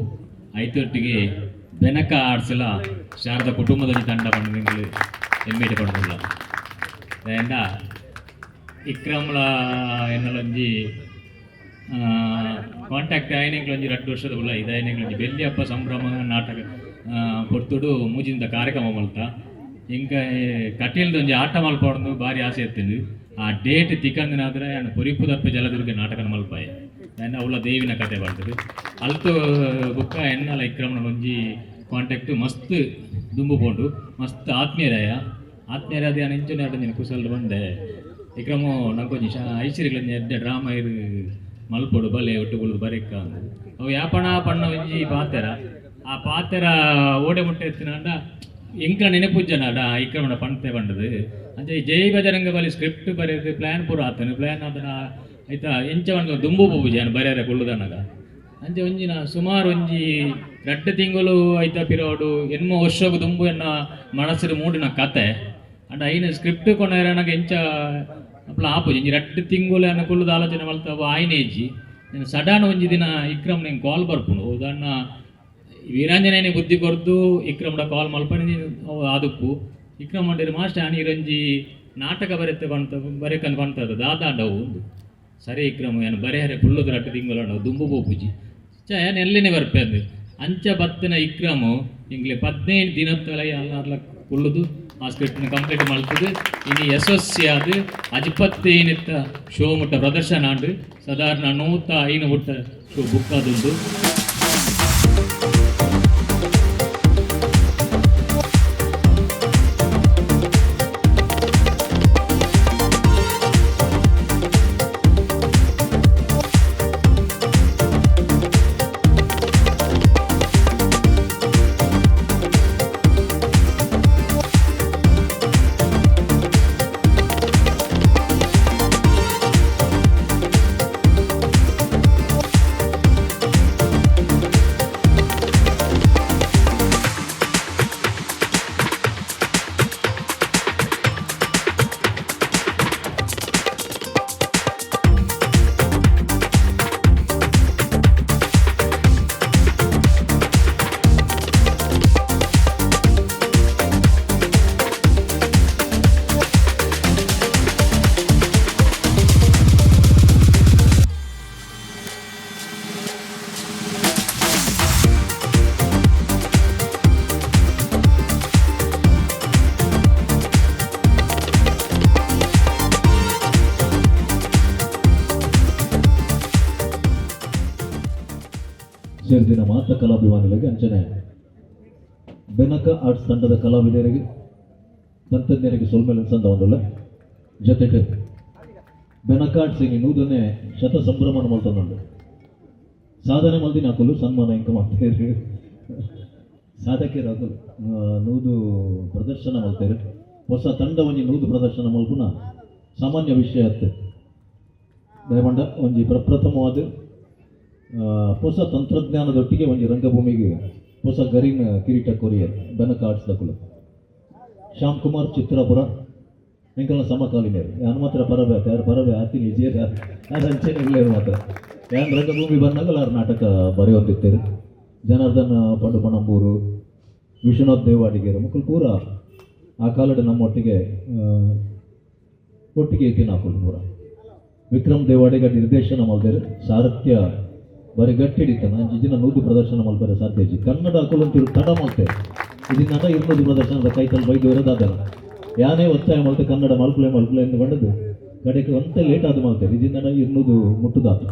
ಐತೊಟ್ಟಿಗೆ ಬೆನಕ ಆಡ್ಸಲ ಶಾರದಾ ಕುಟುಂಬದ ತಂಡ ಪಂಡ ಎಂಕ್ಲು ಹೆಮ್ಮೆಡೆ ಪಡೋದಿಲ್ಲ. ದಾಂಡ ಇಕ್ರಮ್ಲ ಎನ್ನಲೊಂಜಿ ಕಾಂಟ್ಯಾಕ್ಟ್ ಆಯ್ನೆಂಕ್ಲೊಂಜಿ 2 ವರ್ಷದ ಉಲ್ಲ ಇದಾಯನೆಂಕ್ಲೊಂಜಿ ಬೆಳ್ಳಿಯಪ್ಪ ಸಂಭ್ರಮ ನಾಟಕ ಪೊರ್ತುಡು ಮೂಜಿಂದ ಕಾರ್ಯಕ್ರಮ ಮಲ್ತ. ಇಂಕ ಕಟೀಲ್ದೊಂಜಿ ಆಟ ಮಲ್ಪೊಂದು ಭಾರಿ ಆಸೆ ಇತ್ತಿಂದು. ಆ ಡೇಟ್ ತಿಕ್ಕಂದಿನಾದ್ರೆ ಯಾನ್ ಪೊರಿಪುದಪ್ಪೆ ಜಲದುರ್ಗ ನಾಟಕನ ಮಲ್ಪಾಯೆ. ದಾಂಡ ಅವ್ಲ ದೇವಿನ ಕತೆ ಬರ್ತದೆ ಅಲ್ತು ಬುಕ್ಕ ಎನ್ನಲ ಇಕ್ರಮ್ನ ಒಂಜಿ ಕಾಂಟ್ಯಾಕ್ಟ್ ಮಸ್ತ್ ದುಂಬು ಪೋಂಡು. ಮಸ್ತ್ ಆತ್ಮೀಯರಾಯ ಆತ್ಮೀಯರಾದ ಯಾನ್ ಇಂಚನೆ ಆಟಂಜಿನ ಕುಸಲ್ಡ್ ಬಂದೆ. ಇಕ್ರಮೋ ನಂಕೊಂಜಿ ಶಾ ಐಸಿರಿಗ್ಲೊಂಜಿ ಎಡ್ಡೆ ಡ್ರಾಮ ಇರು ಮಲ್ಪೊಡು ಬಲೆ ಒಟ್ಟುಗುಳು ಬರೆಕ್ಕ ಅಂದ್. ಅವು ಯಾಪಣ ಪಣ್ಣ ಒಂಜಿ ಪಾತೆರ, ಆ ಪಾತೆರ ಓಡೆ ಮುಟ್ಟೆ ಎತ್ತಿನಾಂಡ ಎಂಕ್ಲ ನೆನಪುಜ್ಜನ ಅಡ ಇಕ್ರಮಣ ಪಂತೆ ಪಂಡದು. ಅಂಚ ಈ ಜೈ ಬಜರಂಗ ಬಲಿ ಸ್ಕ್ರಿಪ್ಟ್ ಬರೆದು ಪ್ಲ್ಯಾನ್ ಪೂರ ಆತನು ಪ್ಲ್ಯಾನ್ ಆತನ ಆಯ್ತಾ ಎಂಚ ಪಂಡ ದುಂಬು ಪೂಜೆ ಬರೆಯರೆ ಕುಳ್ಳುದನಗ. ಅಂಚೆ ಒಂಜಿನ ಸುಮಾರು ಒಂಜಿ ರಡ್ಡ್ ತಿಂಗಳು ಐತ ಪಿರೋಡು ಎನ್ಮ ವರ್ಷಗು ದುಂಬು ಎನ್ನ ಮನಸ್ಸಿನ ಮೂಡಿನ ಕತೆ. ಅಂಡ ಐನ ಸ್ಕ್ರಿಪ್ಟ್ ಕೊನೆರನಗ ಎಂಚ ಅಪ್ಲ ಆಪುಜಿ ಒಂಜಿ ರಡ್ಡ್ ತಿಂಗಳು ಎನ್ನ ಕುಳ್ಳುದ ಆಲೋಚನೆ ಮಲ್ತ ಆಯ್ನೇಜಿ ಸಡನ್ ಒಂಜಿ ದಿನ ಇಕ್ರಮ್ ನಿಂಗೆ ಕಾಲ್ ಬರ್ಪುಂಡು. ಉದಾಹರಣ ವೀರಾಂಜನೇಯನ ಬುದ್ಧಿ ಕೊರ್ದು ಇಕ್ರಮ್ಡ ಕಾಲ್ ಮಲ್ಪನಿ ಆದುಪ್ಪು ಇಕ್ರಮ್ ಮಂಡೇರಿ ಮಾಸ್ಟರ್ ಆನಿ ಇರಂಜಿ ನಾಟಕ ಬರೆತೆ ಬಂತ ಬರೆಕಂದು ಬಂತದ ದಾದಾಂಡವು ಉಂದು. ಸರಿ ಇಕ್ರಮ್ ಏನು ಬರೆಹರೆ ಕುಳ್ಳುದ ರಡ್ಡ್ ತಿಂಗಳು ದುಂಬು ಪೋಪುಜಿ ಚ ಏನ್ ಎಲ್ಲೇನೆ ಬರ್ಪೆ ಅಂದು. ಅಂಚ ಬತ್ತಿನ ಇಕ್ರಮು ಇಂಗ್ಲೆ 15 ದಿನತ್ತಲ ಅಲ್ಲಾರ್ಲ ಕುಳ್ಳುದು ಆ ಸ್ಕ್ರಿಪ್ಟ್ನ ಕಂಪ್ಲೀಟ್ ಮಲ್ತದು. ಇನಿ ಯಶಸ್ವಿ ಅಜಿಪತ್ತೇನಿತ್ತ ಶೋ ಮುಟ್ಟ ಪ್ರದರ್ಶನ ಆಂಡ್ ಸಾಧಾರಣ 105 ಮುಟ್ಟ ಶೋ ಬುಕ್ ಆದುಂಡು. ಸೇರ್ದಿನ ಮಾತ ಕಲಾಭಿಮಾನಿಗಳಿಗೆ ಅಂಚನೆ ಬೆನಕ ಆರ್ಟ್ಸ್ ತಂಡದ ಕಲಾವಿದರಿಗೆ ತಂತ್ರಜ್ಞರಿಗೆ ಸೊಲ್ಮೆಲೆ ಸಂದ ಒಂದುಲ್ಲ. ಜೊತೆಗೆ ಬೆನಕ ಆರ್ಟ್ಸ್ ಇನಿ ನೂದನೆ ಶತ ಸಂಭ್ರಮ ಮಲ್ತೊಂದುಂಡು. ಸಾಧನೆ ಮಲ್ದಿನ ಅಕುಲು ಸನ್ಮಾನ ಇಂಕ ಮಾಡ್ತೇವೆ ಸಾಧಕರು ಅಕುಲು ನೂದು ಪ್ರದರ್ಶನ ಮಲ್ತೇವೆ. ಹೊಸ ತಂಡ ಒಂಜಿ ನೂದು ಪ್ರದರ್ಶನ ಮಲ್ಪುನ ಸಾಮಾನ್ಯ ವಿಷಯ ಅತ್ತೆ. ದಯಮಂಡ ಒಂಜಿ ಪ್ರಪ್ರಥಮವಾದ ಹೊಸ ತಂತ್ರಜ್ಞಾನದೊಟ್ಟಿಗೆ ಒಂಜಿ ರಂಗಭೂಮಿಗೆ ಹೊಸ ಗರಿನ ಕಿರೀಟ ಕೊರಿಯರ್ ಬೆನಕ ಆರ್ಟ್ಸ್ ದಕುಲು. ಶ್ಯಾಮ್ ಕುಮಾರ್ ಚಿತ್ರಾಪುರ ಎಂಕಲ್ನ ಸಮಕಾಲೀನರು. ಯಾನ್ ಮಾತ್ರ ಪರಬೆ ಆತ ಯಾರು ಪರಬೆ ಆತಿನಿ ಇಜೇರ್ ಯಾರು ಅಂಚೆನೆ ಇಲ್ಲೇರು ಮಾತ್ರ. ಯಾನ್ ರಂಗಭೂಮಿ ಬಂದಾಗ ಯಾರು ನಾಟಕ ಬರೆಯೊಂದಿತ್ತೇರು. ಜನಾರ್ದನ್ ಪಂಡು ಪಣಂಬೂರು, ವಿಶ್ವನಾಥ್ ದೇವಾಡಿಗೇರು ಮಕ್ಕಳು ಪೂರ ಆ ಕಾಲಡ್ ನಮ್ಮೊಟ್ಟಿಗೆ ಒಟ್ಟಿಗೆ ಇತ್ತಿನ ಹಾಕೊಂಡು ಪೂರ. ವಿಕ್ರಮ್ ದೇವಾಡಿಗ ನಿರ್ದೇಶನ ಮಲ್ದೇರು. ಸಾರಥ್ಯ ಬಾರಿ ಗಟ್ಟಿ ಹಿಡಿತಾನ ಅಂಚಿ ದಿನ ನೂದು ಪ್ರದರ್ಶನ ಮಲ್ಪರೆ ಸಾಧ್ಯ ಇಜ್ಜಿ. ಕನ್ನಡ ಅಕುಲಂತಿರು ತಡ ಮಲ್ತೆ ಇದನ್ನ ಇರ್ನೂದು ಪ್ರದರ್ಶನದ ಕೈತಲ್ ಬೈದು ಇರೋದಾದಲ್ಲ. ಯಾನೇ ಒತ್ತಾಯ ಮಲ್ತೆ ಕನ್ನಡ ಮಲ್ಪಲೆ ಮಲ್ಪಲೆ ಎಂದು ಬಂದದ್ದು ಕಡೆಗೆ ಒಂತೆ ಲೇಟ್ ಆದ ಮಲ್ತೆ ಇದನ್ನ ಇರ್ನೂದು ಮುಟ್ಟುದಾತ.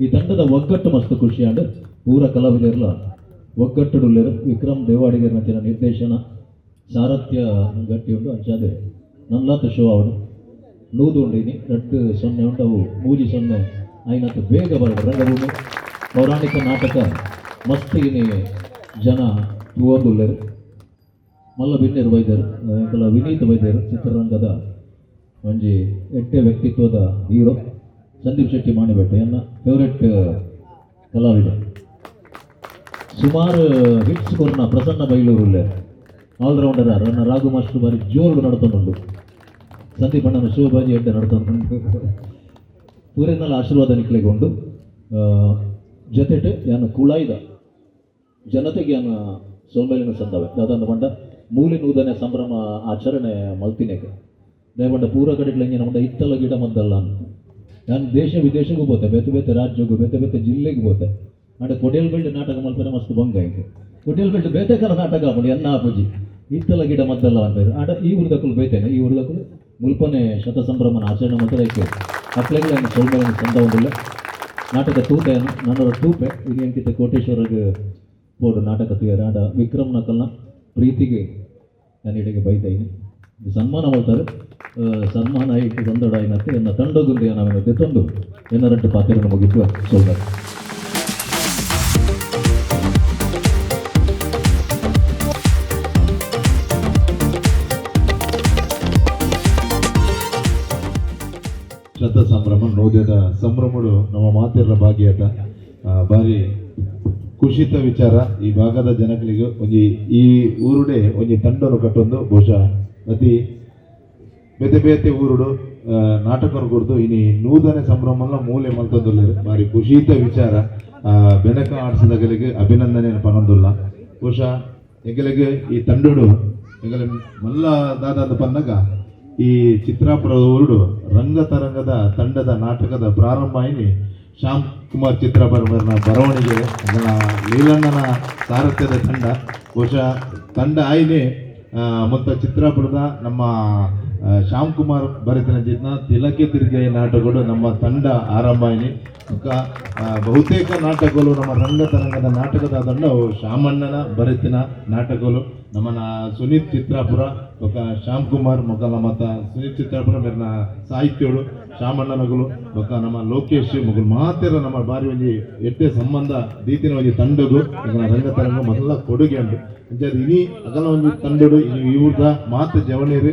ಈ ತಂಡದ ಒಗ್ಗಟ್ಟು ಮಸ್ತ್ ಖುಷಿಯಾಂಡ್ ಪೂರ ಕಲಾವಿದರ್ಲ ಒಗ್ಗಟ್ಟುಡುಲ್ಲೇರು. ವಿಕ್ರಮ್ ದೇವಾಡಿಗರ್ನಂಚಿನ ನಿರ್ದೇಶನ ಸಾರಥ್ಯ ಗಟ್ಟಿ ಉಂಡು. ಅಂಚಾದೆ ನಲ್ಲಾತ ಶೋ ಅವಡು ನೂದು ಉಂಡು ಇನಿ ರಡ್ಡ್ ಸೊನ್ನೆ ಉಂಡು ಅವು ಮೂಜಿ ಸೊನ್ನೆ ಆಯ್ನತ್ ಬೇಗ ಬರಡು. ರಂಗಭೂಮಿ ಪೌರಾಣಿಕ ನಾಟಕ ಮಸ್ತ್ ಇನಿ ಜನ ತೂವೊಂದುಲ್ಲೆರ್. ಮಲ್ಲ ಬಿನ್ನೆರ್ ಬೈದೆರ್ ಎಂಕಲ ವಿನೀತ್ ಬೈದೆರ್ ಚಿತ್ರರಂಗದ ಒಂಜಿ ಎಡ್ಡೆ ವ್ಯಕ್ತಿತ್ವದ ಹೀರೋ ಸಂದೀಪ್ ಶೆಟ್ಟಿ ಮಾಣಿಬೆಟ್ಟೆ ಎನ್ನ ಫೇವ್ರೆಟ್ ಕಲಾವಿದ. ಸುಮಾರು ಹಿಟ್ಸ್ ಕೊರ್ನ ಪ್ರಸನ್ನ ಬೈಲೂರು ಉಲ್ಲೆರ್. ಆಲ್ರೌಂಡರ್ ರನ್ನ ರಾಘು ಮಾಸ್ಟರ್ ಬಾರಿ ಜೋರು ನಡತೊಂದುಂಡು. ಸಂದೀಪ್ ಅಣ್ಣನ ಶಿವಬಾಜಿ ಎಡ್ಡೆ ನಡತೊಂದುಂಡು. ಪೂರೆನಲ ಆಶೀರ್ವಾದ ನಿಕ್ಲೆಗ್ ಉಂಡು. ಜೊತೆಟ್ ಯಾನ್ ಕುಳಾಯ್ದ ಜನತೆಗೆ ಯಾನ್ ಸೊಲ್ಮೆಲಿನ ಸಂದವೆ ದಾದಂದ ಪಂಡ ಮೂಲೆ ನೂದನೆ ಸಂಭ್ರಮ ಆಚರಣೆ ಮಲ್ತಿನೆಗ್ ದಯಪಂಡ ಪೂರ ಕಡೆಟ್ಲ ಇಂಜಿನ ಪಂಡ ಇತ್ತಲ ಗಿಡ ಮದ್ದಲ್ಲ ಯಾನ್ ದೇಶ ವಿದೇಶಕ್ಕೂ ಪೋತೆ, ಬೇತೆ ಬೇತೆ ರಾಜ್ಯಕ್ಕೂ ಬೇತೆ ಬೇತೆ ಜಿಲ್ಲೆಗೂ ಪೋತೆ. ಅಂಡ ಕೊಡಿಯಲ್ಬೆಲ್ಡ್ ನಾಟಕ ಮಲ್ಪರೆ ಮಸ್ತ್ ಬಂಗ ಐತೆ. ಕೊಡಿಯಲ್ಬೆಲ್ಡ್ ಬೇತೆ ಕರ ನಾಟಕ ಆಪುಂಡು ಎನ್ನ ಆಪುಜಿ ಇತ್ತಲ ಗಿಡ ಮದ್ದಲ್ಲ ಅನ್ಪೇರು. ಆಂಡ ಈ ಊರುದಕುಲು ಬೇತೇನೆ ಈ ಊರುದಕುಲು ಮುಲ್ಪನೆ ಶತ ಸಂಭ್ರಮನ ಆಚರಣೆ ಮಲ್ತರೆ ಐತೆ. ಅಕ್ಲೆಗ್ಲ ಯಾನ್ ಸೊಲ್ಮೆಲೆನ್ ಸಂದವೊಂದುಲ್ಲೆ. ನಾಟಕ ತೂತೆ ನನ್ನೊರ ತೂಪೆ ಇನಿ ಅಂಕಿತ ಕೋಟೇಶ್ವರಗ್ ಪೋಡು ನಾಟಕ ತೂಯೆರೆ. ಆಂಡ ವಿಕ್ರಮ್ ನಕಲ್ನ ಪ್ರೀತಿಗೆ ಯಾನ್ ಇಡೆಗ್ ಬೈದೈನಿ. ಸನ್ಮಾನ ಮಲ್ತಾರೆ. ಸನ್ಮಾನ ಐಕ್ ಸಂದೊಡಾಯಿನತ್ತೆ ಎನ್ನ ತಂಡಗುಂದು ಯಾನ್ ಅವೆನ್ ದೆತೊಂದು ಎನ್ನ ರಡ್ಡ್ ಪಾತೆರನ್ ಮುಗಿಪುವೆ. ಸೊಲ್ಮೆಲು. ಸುರುತ ಸಂಭ್ರಮ ನೂದೆದ ಸಂಭ್ರಮಡು ನಮ್ಮ ಮಾತೆರ್ಲ ಭಾಗಿಯಾತ. ಬಾರಿ ಖುಷಿತ ವಿಚಾರ. ಈ ಭಾಗದ ಜನಗಳಿಗೆ ಒಂಜಿ ಈ ಊರುಡೆ ಒಂಜಿ ತಂಡನು ಕಟ್ಟೊಂದು ಬಹುಶಃ ಅತಿ ಬೇತೆ ಬೇತೆ ಊರುಡು ನಾಟಕನು ಕೊರ್ದು ಇನಿ ನೂದನೆ ಸಂಭ್ರಮನ ಮೂಲೆ ಮಲ್ತೊಂದುಲ್ಲೆರ್. ಬಾರಿ ಖುಷಿತ ವಿಚಾರ. ಬೆನಕ ಆಡ್ಸದಗಲಿಗೆ ಅಭಿನಂದನೆ ಪನೊಂದುಲ್ಲ. ಬಹುಶಃ ಎಂಕಲೆಗ್ ಈ ತಂಡೋಡು ಎಂಕಲೆ ಮಲ್ಲ ದಾದಾದ ಪನ್ನಗ ಈ ಚಿತ್ರಾಪುರ ಊರುಡು ರಂಗ ತರಂಗದ ತಂಡದ ನಾಟಕದ ಪ್ರಾರಂಭ ಆಯಿನಿ ಶ್ಯಾಮ್ ಕುಮಾರ್ ಚಿತ್ರಾಪುರನ ಬರವಣಿಗೆ ಅದನ್ನ ಲೀಲಣ್ಣನ ಸಾರಥ್ಯದ ತಂಡ. ಬಹುಶಃ ತಂಡ ಆಯಿನಿ ಮೊತ್ತ ಚಿತ್ರಾಪುರದ ನಮ್ಮ ಶ್ಯಾಮ್ ಕುಮಾರ್ ಬರೆತಿನ ಜಿತ್ನ ತಿಲಕೆ ತಿರುಗೈ ನಾಟಕಗಳು ನಮ್ಮ ತಂಡ ಆರಂಭ ಆಯಿನಿ. ಬೊಕ್ಕ ಬಹುತೇಕ ನಾಟಕಗಳು ನಮ್ಮ ರಂಗ ತರಂಗದ ನಾಟಕದ ತಂಡ ಶ್ಯಾಮಣ್ಣನ ಬರೆತಿನ ನಾಟಕಗಳು. ನಮ್ಮನ ಸುನೀತ್ ಚಿತ್ರಾಪುರ ಬೊಕ್ಕ ಶ್ಯಾಮ್ ಕುಮಾರ್ ಮೊಕಲ ಮತ ಸುನೀತ್ ಚಿತ್ರಾಪುರ ಮೇರ್ನ ಸಾಹಿತ್ಯಗಳು ಶ್ಯಾಮಣ್ಣನಗಳು ಬೊಕ್ಕ ನಮ್ಮ ಲೋಕೇಶ್ ಮೊಗಲು ಮಾತೆರ ನಮ್ಮ ಬಾರಿ ಒಂಜಿ ಎಡ್ಡೆ ಸಂಬಂಧ ದೀತಿನ ಒಂಜಿ ತಂಡಗು ರಂಗ ತರಂಗ ಮೊದಲ ಕೊಡುಗೆ ಉಂಟು. ಅಂಚಾದ್ ಇನಿ ಅಗಲ ಒಂಜಿ ತಂಡಡು ಇನಿ ಈ ಊರ್ದ ಮಾತ ಜವನೇರು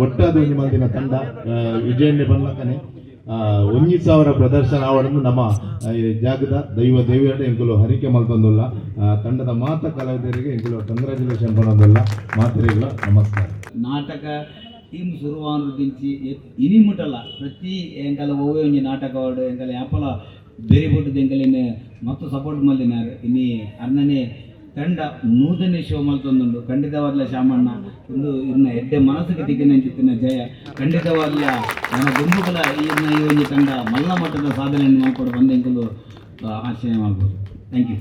ಒಟ್ಟಾದ ಒಂಜಿ ಮಲ್ದಿನ ತಂಡ. ವಿಜಯಣ್ಣೆ ಬನ್ನಕನೆ 1000 ಪ್ರದರ್ಶನ ಆವಡನ್ನು ನಮ್ಮ ಜಾಗದ ದೈವ ದೇವಿಯಡ ಎಂಕುಲು ಹರಿಕೆ ಮಲ್ತೊಂದುಲ್ಲ. ತಂಡದ ಮಾತ ಕಲಾವಿದರಿಗೆ ಎಂಕುಲು ಕಂಗ್ರ್ಯಾಚುಲೇಷನ್ ಪನೊಂದುಲ್ಲ. ಮಾತೆರೆಗ್ಲ ನಮಸ್ಕಾರ. ನಾಟಕ ಟೀಮ್ ಶುರುವಾನುದಿಂಚಿ ಇನಿ ಮುಟ್ಟಲ್ಲ ಪ್ರತಿ ಎಂಕಲ ಒವ್ವೇ ಒಂಜಿ ನಾಟಕ ವಾಡು ಎಂಕಲ ಯಾಪಲ ಬೇರೆ ಬೊಟ್ಟದ ಎಂಕಲೆನ್ ಮಸ್ತ್ ಸಪೋರ್ಟ್ ಮಲ್ದಿನಾರ್. ಇನಿ ಅರ್ನನೆ ತಂಡ ನೂದನೇ ಶೋ ಮಲ್ತೊಂದುಂಡು. ಖಂಡಿತವಾದ್ಲ ಶಾಮಣ್ಣ ಒಂದು ಇನ್ನ ಎಡ್ಡೆ ಮನಸ್ಸಿಗೆ ತಿಕ್ಕಿನಂಚಿತ್ತಿನ ಜಯ. ಖಂಡಿತವಾದ್ಲ ನನ್ನ ದುಂಬುಗಳ ಈ ಈ ಒಂಜಿ ತಂಡ ಮಲ್ಲ ಮಟ್ಟದ ಸಾಧನೆಯನ್ನು ಮಾಡ್ಕೊಡು ಬಂದ ಎಂಕುಲು ಆಶಯ ಮಾಡ್ಬೋದು. Thank you.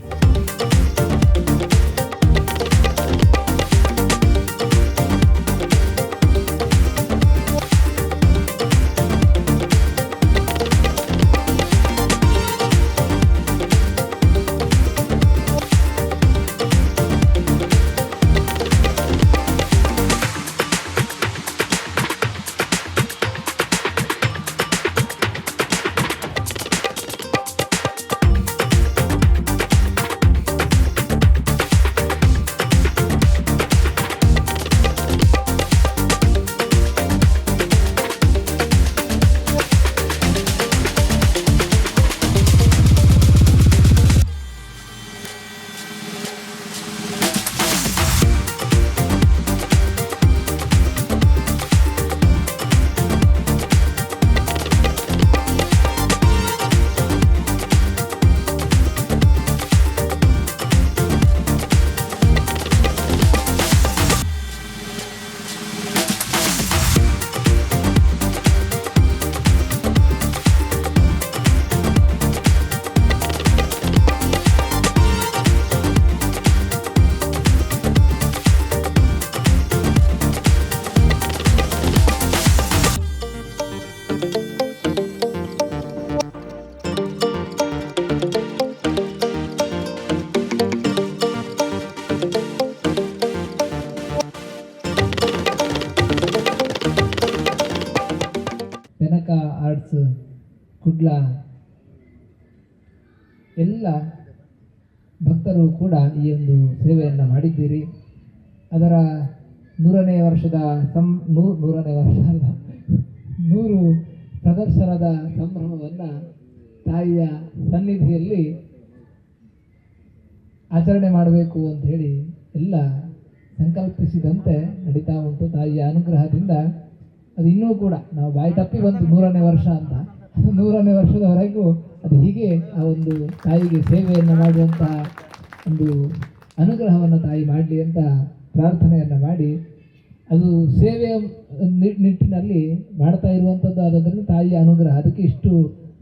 Benaka Arts Kudla ಎಲ್ಲ ಭಕ್ತರು ಕೂಡ ಈ ಒಂದು ಸೇವೆಯನ್ನು ಮಾಡಿದ್ದೀರಿ. ಅದರ 100ನೇ ವರ್ಷದ 100ನೇ ವರ್ಷ ಅಲ್ಲ, 100 ಪ್ರದರ್ಶನದ ಸಂಭ್ರಮವನ್ನು ತಾಯಿಯ ಸನ್ನಿಧಿಯಲ್ಲಿ ಆಚರಣೆ ಮಾಡಬೇಕು ಅಂತ ಹೇಳಿ ಎಲ್ಲ ಸಂಕಲ್ಪಿಸಿದಂತೆ ನಡೀತಾ ಉಂಟು. ತಾಯಿಯ ಅನುಗ್ರಹದಿಂದ ಅದು ಇನ್ನೂ ಕೂಡ ನಾವು ಬಾಯಿ ತಪ್ಪಿ ಬಂತು 100ನೇ ವರ್ಷ ಅಂತ, ಅದು 100ನೇ ವರ್ಷದವರೆಗೂ ಅದು ಹೀಗೆ ಆ ಒಂದು ತಾಯಿಗೆ ಸೇವೆಯನ್ನು ಮಾಡುವಂತಹ ಒಂದು ಅನುಗ್ರಹವನ್ನು ತಾಯಿ ಮಾಡಲಿ ಅಂತ ಪ್ರಾರ್ಥನೆಯನ್ನು ಮಾಡಿ, ಅದು ಸೇವೆಯ ನಿಟ್ಟಿನಲ್ಲಿ ಮಾಡ್ತಾ ಇರುವಂಥದ್ದು. ಆದ್ದರಿಂದ ತಾಯಿಯ ಅನುಗ್ರಹ ಅದಕ್ಕೆ ಇಷ್ಟು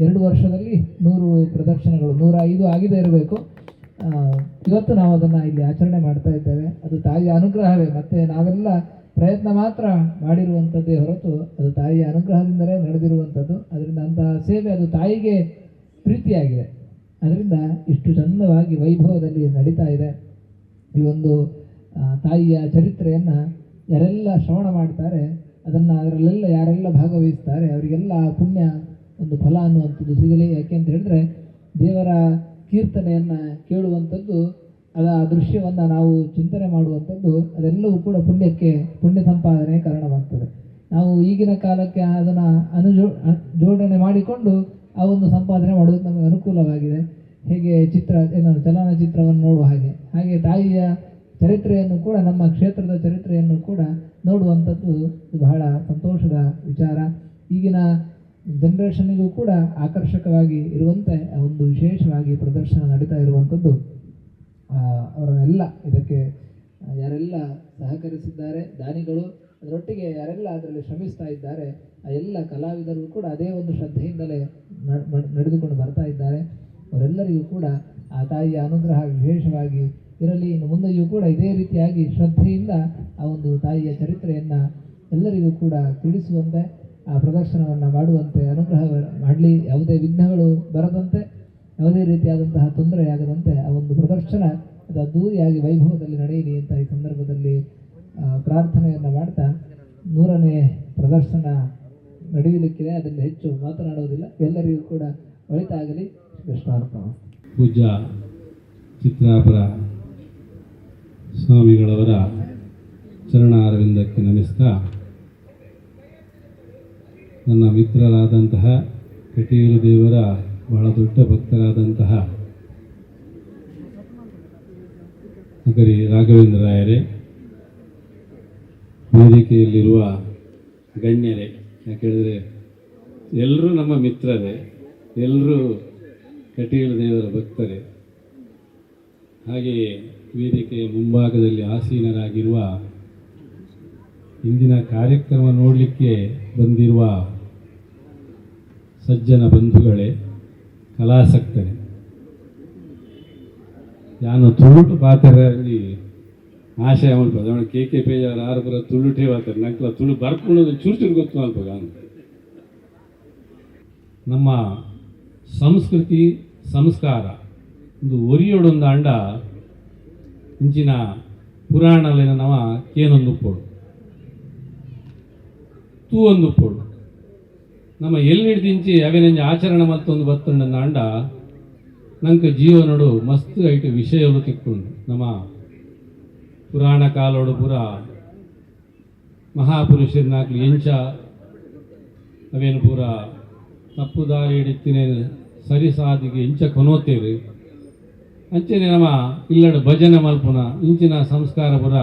2 ವರ್ಷದಲ್ಲಿ 100 ಪ್ರದರ್ಶನಗಳು, 105 ಆಗಿದೆ ಇರಬೇಕು. ಇವತ್ತು ನಾವು ಅದನ್ನು ಇಲ್ಲಿ ಆಚರಣೆ ಮಾಡ್ತಾ ಇದ್ದೇವೆ. ಅದು ತಾಯಿಯ ಅನುಗ್ರಹವೇ, ಮತ್ತು ನಾವೆಲ್ಲ ಪ್ರಯತ್ನ ಮಾತ್ರ ಮಾಡಿರುವಂಥದ್ದೇ ಹೊರತು ಅದು ತಾಯಿಯ ಅನುಗ್ರಹದಿಂದಲೇ ನಡೆದಿರುವಂಥದ್ದು. ಅದರಿಂದ ಅಂತಹ ಸೇವೆ ಅದು ತಾಯಿಗೆ ಪ್ರೀತಿಯಾಗಿದೆ. ಅದರಿಂದ ಇಷ್ಟು ಚಂದವಾಗಿ ವೈಭವದಲ್ಲಿ ನಡೀತಾ ಇದೆ. ಈ ಒಂದು ತಾಯಿಯ ಚರಿತ್ರೆಯನ್ನು ಯಾರೆಲ್ಲ ಶ್ರವಣ ಮಾಡ್ತಾರೆ, ಅದನ್ನು ಅದರಲ್ಲೆಲ್ಲ ಯಾರೆಲ್ಲ ಭಾಗವಹಿಸ್ತಾರೆ ಅವರಿಗೆಲ್ಲ ಆ ಪುಣ್ಯ ಒಂದು ಫಲ ಅನ್ನುವಂಥದ್ದು ಸಿಗಲಿ. ಯಾಕೆ ಅಂತ ಹೇಳಿದ್ರೆ ದೇವರ ಕೀರ್ತನೆಯನ್ನು ಕೇಳುವಂಥದ್ದು, ಅದರ ದೃಶ್ಯವನ್ನು ನಾವು ಚಿಂತನೆ ಮಾಡುವಂಥದ್ದು, ಅದೆಲ್ಲವೂ ಕೂಡ ಪುಣ್ಯ ಸಂಪಾದನೆ ಕಾರಣವಾಗ್ತದೆ. ನಾವು ಈಗಿನ ಕಾಲಕ್ಕೆ ಅದನ್ನು ಜೋಡಣೆ ಮಾಡಿಕೊಂಡು ಆ ಒಂದು ಸಂಪಾದನೆ ಮಾಡೋದಕ್ಕೆ ನಮಗೆ ಅನುಕೂಲವಾಗಿದೆ. ಹೇಗೆ ಚಿತ್ರ ಏನು ಚಲನಚಿತ್ರವನ್ನು ನೋಡುವ ಹಾಗೆ ಹಾಗೆ ತಾಯಿಯ ಚರಿತ್ರೆಯನ್ನು ಕೂಡ, ನಮ್ಮ ಕ್ಷೇತ್ರದ ಚರಿತ್ರೆಯನ್ನು ಕೂಡ ನೋಡುವಂಥದ್ದು ಬಹಳ ಸಂತೋಷದ ವಿಚಾರ. ಈಗಿನ ಜನ್ರೇಷನ್ನಿಗೂ ಕೂಡ ಆಕರ್ಷಕವಾಗಿ ಇರುವಂತೆ ಒಂದು ವಿಶೇಷವಾಗಿ ಪ್ರದರ್ಶನ ನಡೀತಾ ಇರುವಂಥದ್ದು. ಅವರನ್ನೆಲ್ಲ ಇದಕ್ಕೆ ಯಾರೆಲ್ಲ ಸಹಕರಿಸಿದ್ದಾರೆ ದಾನಿಗಳು, ಅದರೊಟ್ಟಿಗೆ ಯಾರೆಲ್ಲ ಅದರಲ್ಲಿ ಶ್ರಮಿಸ್ತಾ ಇದ್ದಾರೆ ಆ ಎಲ್ಲ ಕಲಾವಿದರು ಕೂಡ ಅದೇ ಒಂದು ಶ್ರದ್ಧೆಯಿಂದಲೇ ನಡೆದುಕೊಂಡು ಬರ್ತಾ ಇದ್ದಾರೆ. ಅವರೆಲ್ಲರಿಗೂ ಕೂಡ ಆ ತಾಯಿಯ ಅನುಗ್ರಹ ವಿಶೇಷವಾಗಿ ಇರಲಿ. ಇನ್ನು ಮುಂದೆಯೂ ಕೂಡ ಇದೇ ರೀತಿಯಾಗಿ ಶ್ರದ್ಧೆಯಿಂದ ಆ ಒಂದು ತಾಯಿಯ ಚರಿತ್ರೆಯನ್ನು ಎಲ್ಲರಿಗೂ ಕೂಡ ತಿಳಿಸುವಂತೆ, ಆ ಪ್ರದರ್ಶನವನ್ನು ಮಾಡುವಂತೆ ಅನುಗ್ರಹ ಮಾಡಲಿ. ಯಾವುದೇ ವಿಘ್ನಗಳು ಬರದಂತೆ, ಯಾವುದೇ ರೀತಿಯಾದಂತಹ ತೊಂದರೆಯಾಗದಂತೆ ಆ ಒಂದು ಪ್ರದರ್ಶನ ಅದು ಅದ್ದೂರಿಯಾಗಿ ವೈಭವದಲ್ಲಿ ನಡೆಯಲಿ ಅಂತ ಈ ಸಂದರ್ಭದಲ್ಲಿ ಪ್ರಾರ್ಥನೆಯನ್ನು ಮಾಡ್ತಾ, 100ನೇ ಪ್ರದರ್ಶನ ನಡೆಯಲಿಕ್ಕಿದೆ, ಅದರಿಂದ ಹೆಚ್ಚು ಮಾತನಾಡುವುದಿಲ್ಲ. ಎಲ್ಲರಿಗೂ ಕೂಡ ಒಳಿತಾಗಲಿ. ಕೃಷ್ಣಾರ್ಪಣ. ಪೂಜ್ಯ ಚಿತ್ರಾಪುರ ಸ್ವಾಮಿಗಳವರ ಚರಣಾರವಿಂದಕ್ಕೆ ನಮಿಸ್ತಾ, ನನ್ನ ಮಿತ್ರರಾದಂತಹ ಕಟೀಲು ದೇವರ ಬಹಳ ದೊಡ್ಡ ಭಕ್ತರಾದಂತಹ ನಗರಿ ರಾಘವೇಂದ್ರ ರಾಯರೇ, ವೇದಿಕೆಯಲ್ಲಿರುವ ಗಣ್ಯರೇ, ಯಾಕೆಳಿದರೆ ಎಲ್ಲರೂ ನಮ್ಮ ಮಿತ್ರರೇ, ಎಲ್ಲರೂ ಕಟೀಲು ದೇವರ ಭಕ್ತರೇ, ಹಾಗೆಯೇ ವೇದಿಕೆಯ ಮುಂಭಾಗದಲ್ಲಿ ಆಸೀನರಾಗಿರುವ ಇಂದಿನ ಕಾರ್ಯಕ್ರಮ ನೋಡಲಿಕ್ಕೆ ಬಂದಿರುವ ಸಜ್ಜನ ಬಂಧುಗಳೇ, ಕಲಾಸಕ್ತರೇ, ನಾನು ತುಳುಟು ಪಾತ್ರರಲ್ಲಿ ಆಶಯ ಮಲ್ಪ ಅವನು ಕೆ ಕೆ ಪೇಜಾವರ ಆರು ಪುರ ತುಳುಟೇ ಪಾತ್ರ ನಂಕಲ ತುಳು ಬರ್ಕೊಂಡು ಚೂರು ಚೂರು ಗೊತ್ತು ಮಲ್ಪ. ನಮ್ಮ ಸಂಸ್ಕೃತಿ ಸಂಸ್ಕಾರ ಒಂದು ಒರಿಯೊಡೊಂದು ಅಂಡ ಇಂಚಿನ ಪುರಾಣಲಿನ ನವ ಕೇನೊಂದು ಪೋಡು ತೂ ಒಂದು ಪೋಡು ನಮ್ಮ ಎಲ್ಲಿಡ್ದಿಂಚಿ ಅವೇನೆಂಜ ಆಚರಣೆ ಮತ್ತೊಂದು ಬತ್ತುಂಡ ಅಂಡ ನಂಗೆ ಜೀವನಡು ಮಸ್ತ್ ಐಟು ವಿಷಯಗಳು ತಿಕ್ಕೊಂಡು ನಮ್ಮ ಪುರಾಣ ಕಾಲೋಡು ಪುರ ಮಹಾಪುರುಷರನ್ನಾಗ್ಲಿ ಎಂಚ ಅವೇನು ಪೂರ ತಪ್ಪು ದಾರಿ ಹಿಡಿತೀನಿ ಸರಿ ಸಾದಿಗೆ ಎಂಚ ಕೊನೋತೇವೆ ಅಂಚನೆ ನಮ್ಮ ಇಲ್ಲಡ ಭಜನೆ ಮಲ್ಪುನ ಇಂಚಿನ ಸಂಸ್ಕಾರ ಪುರ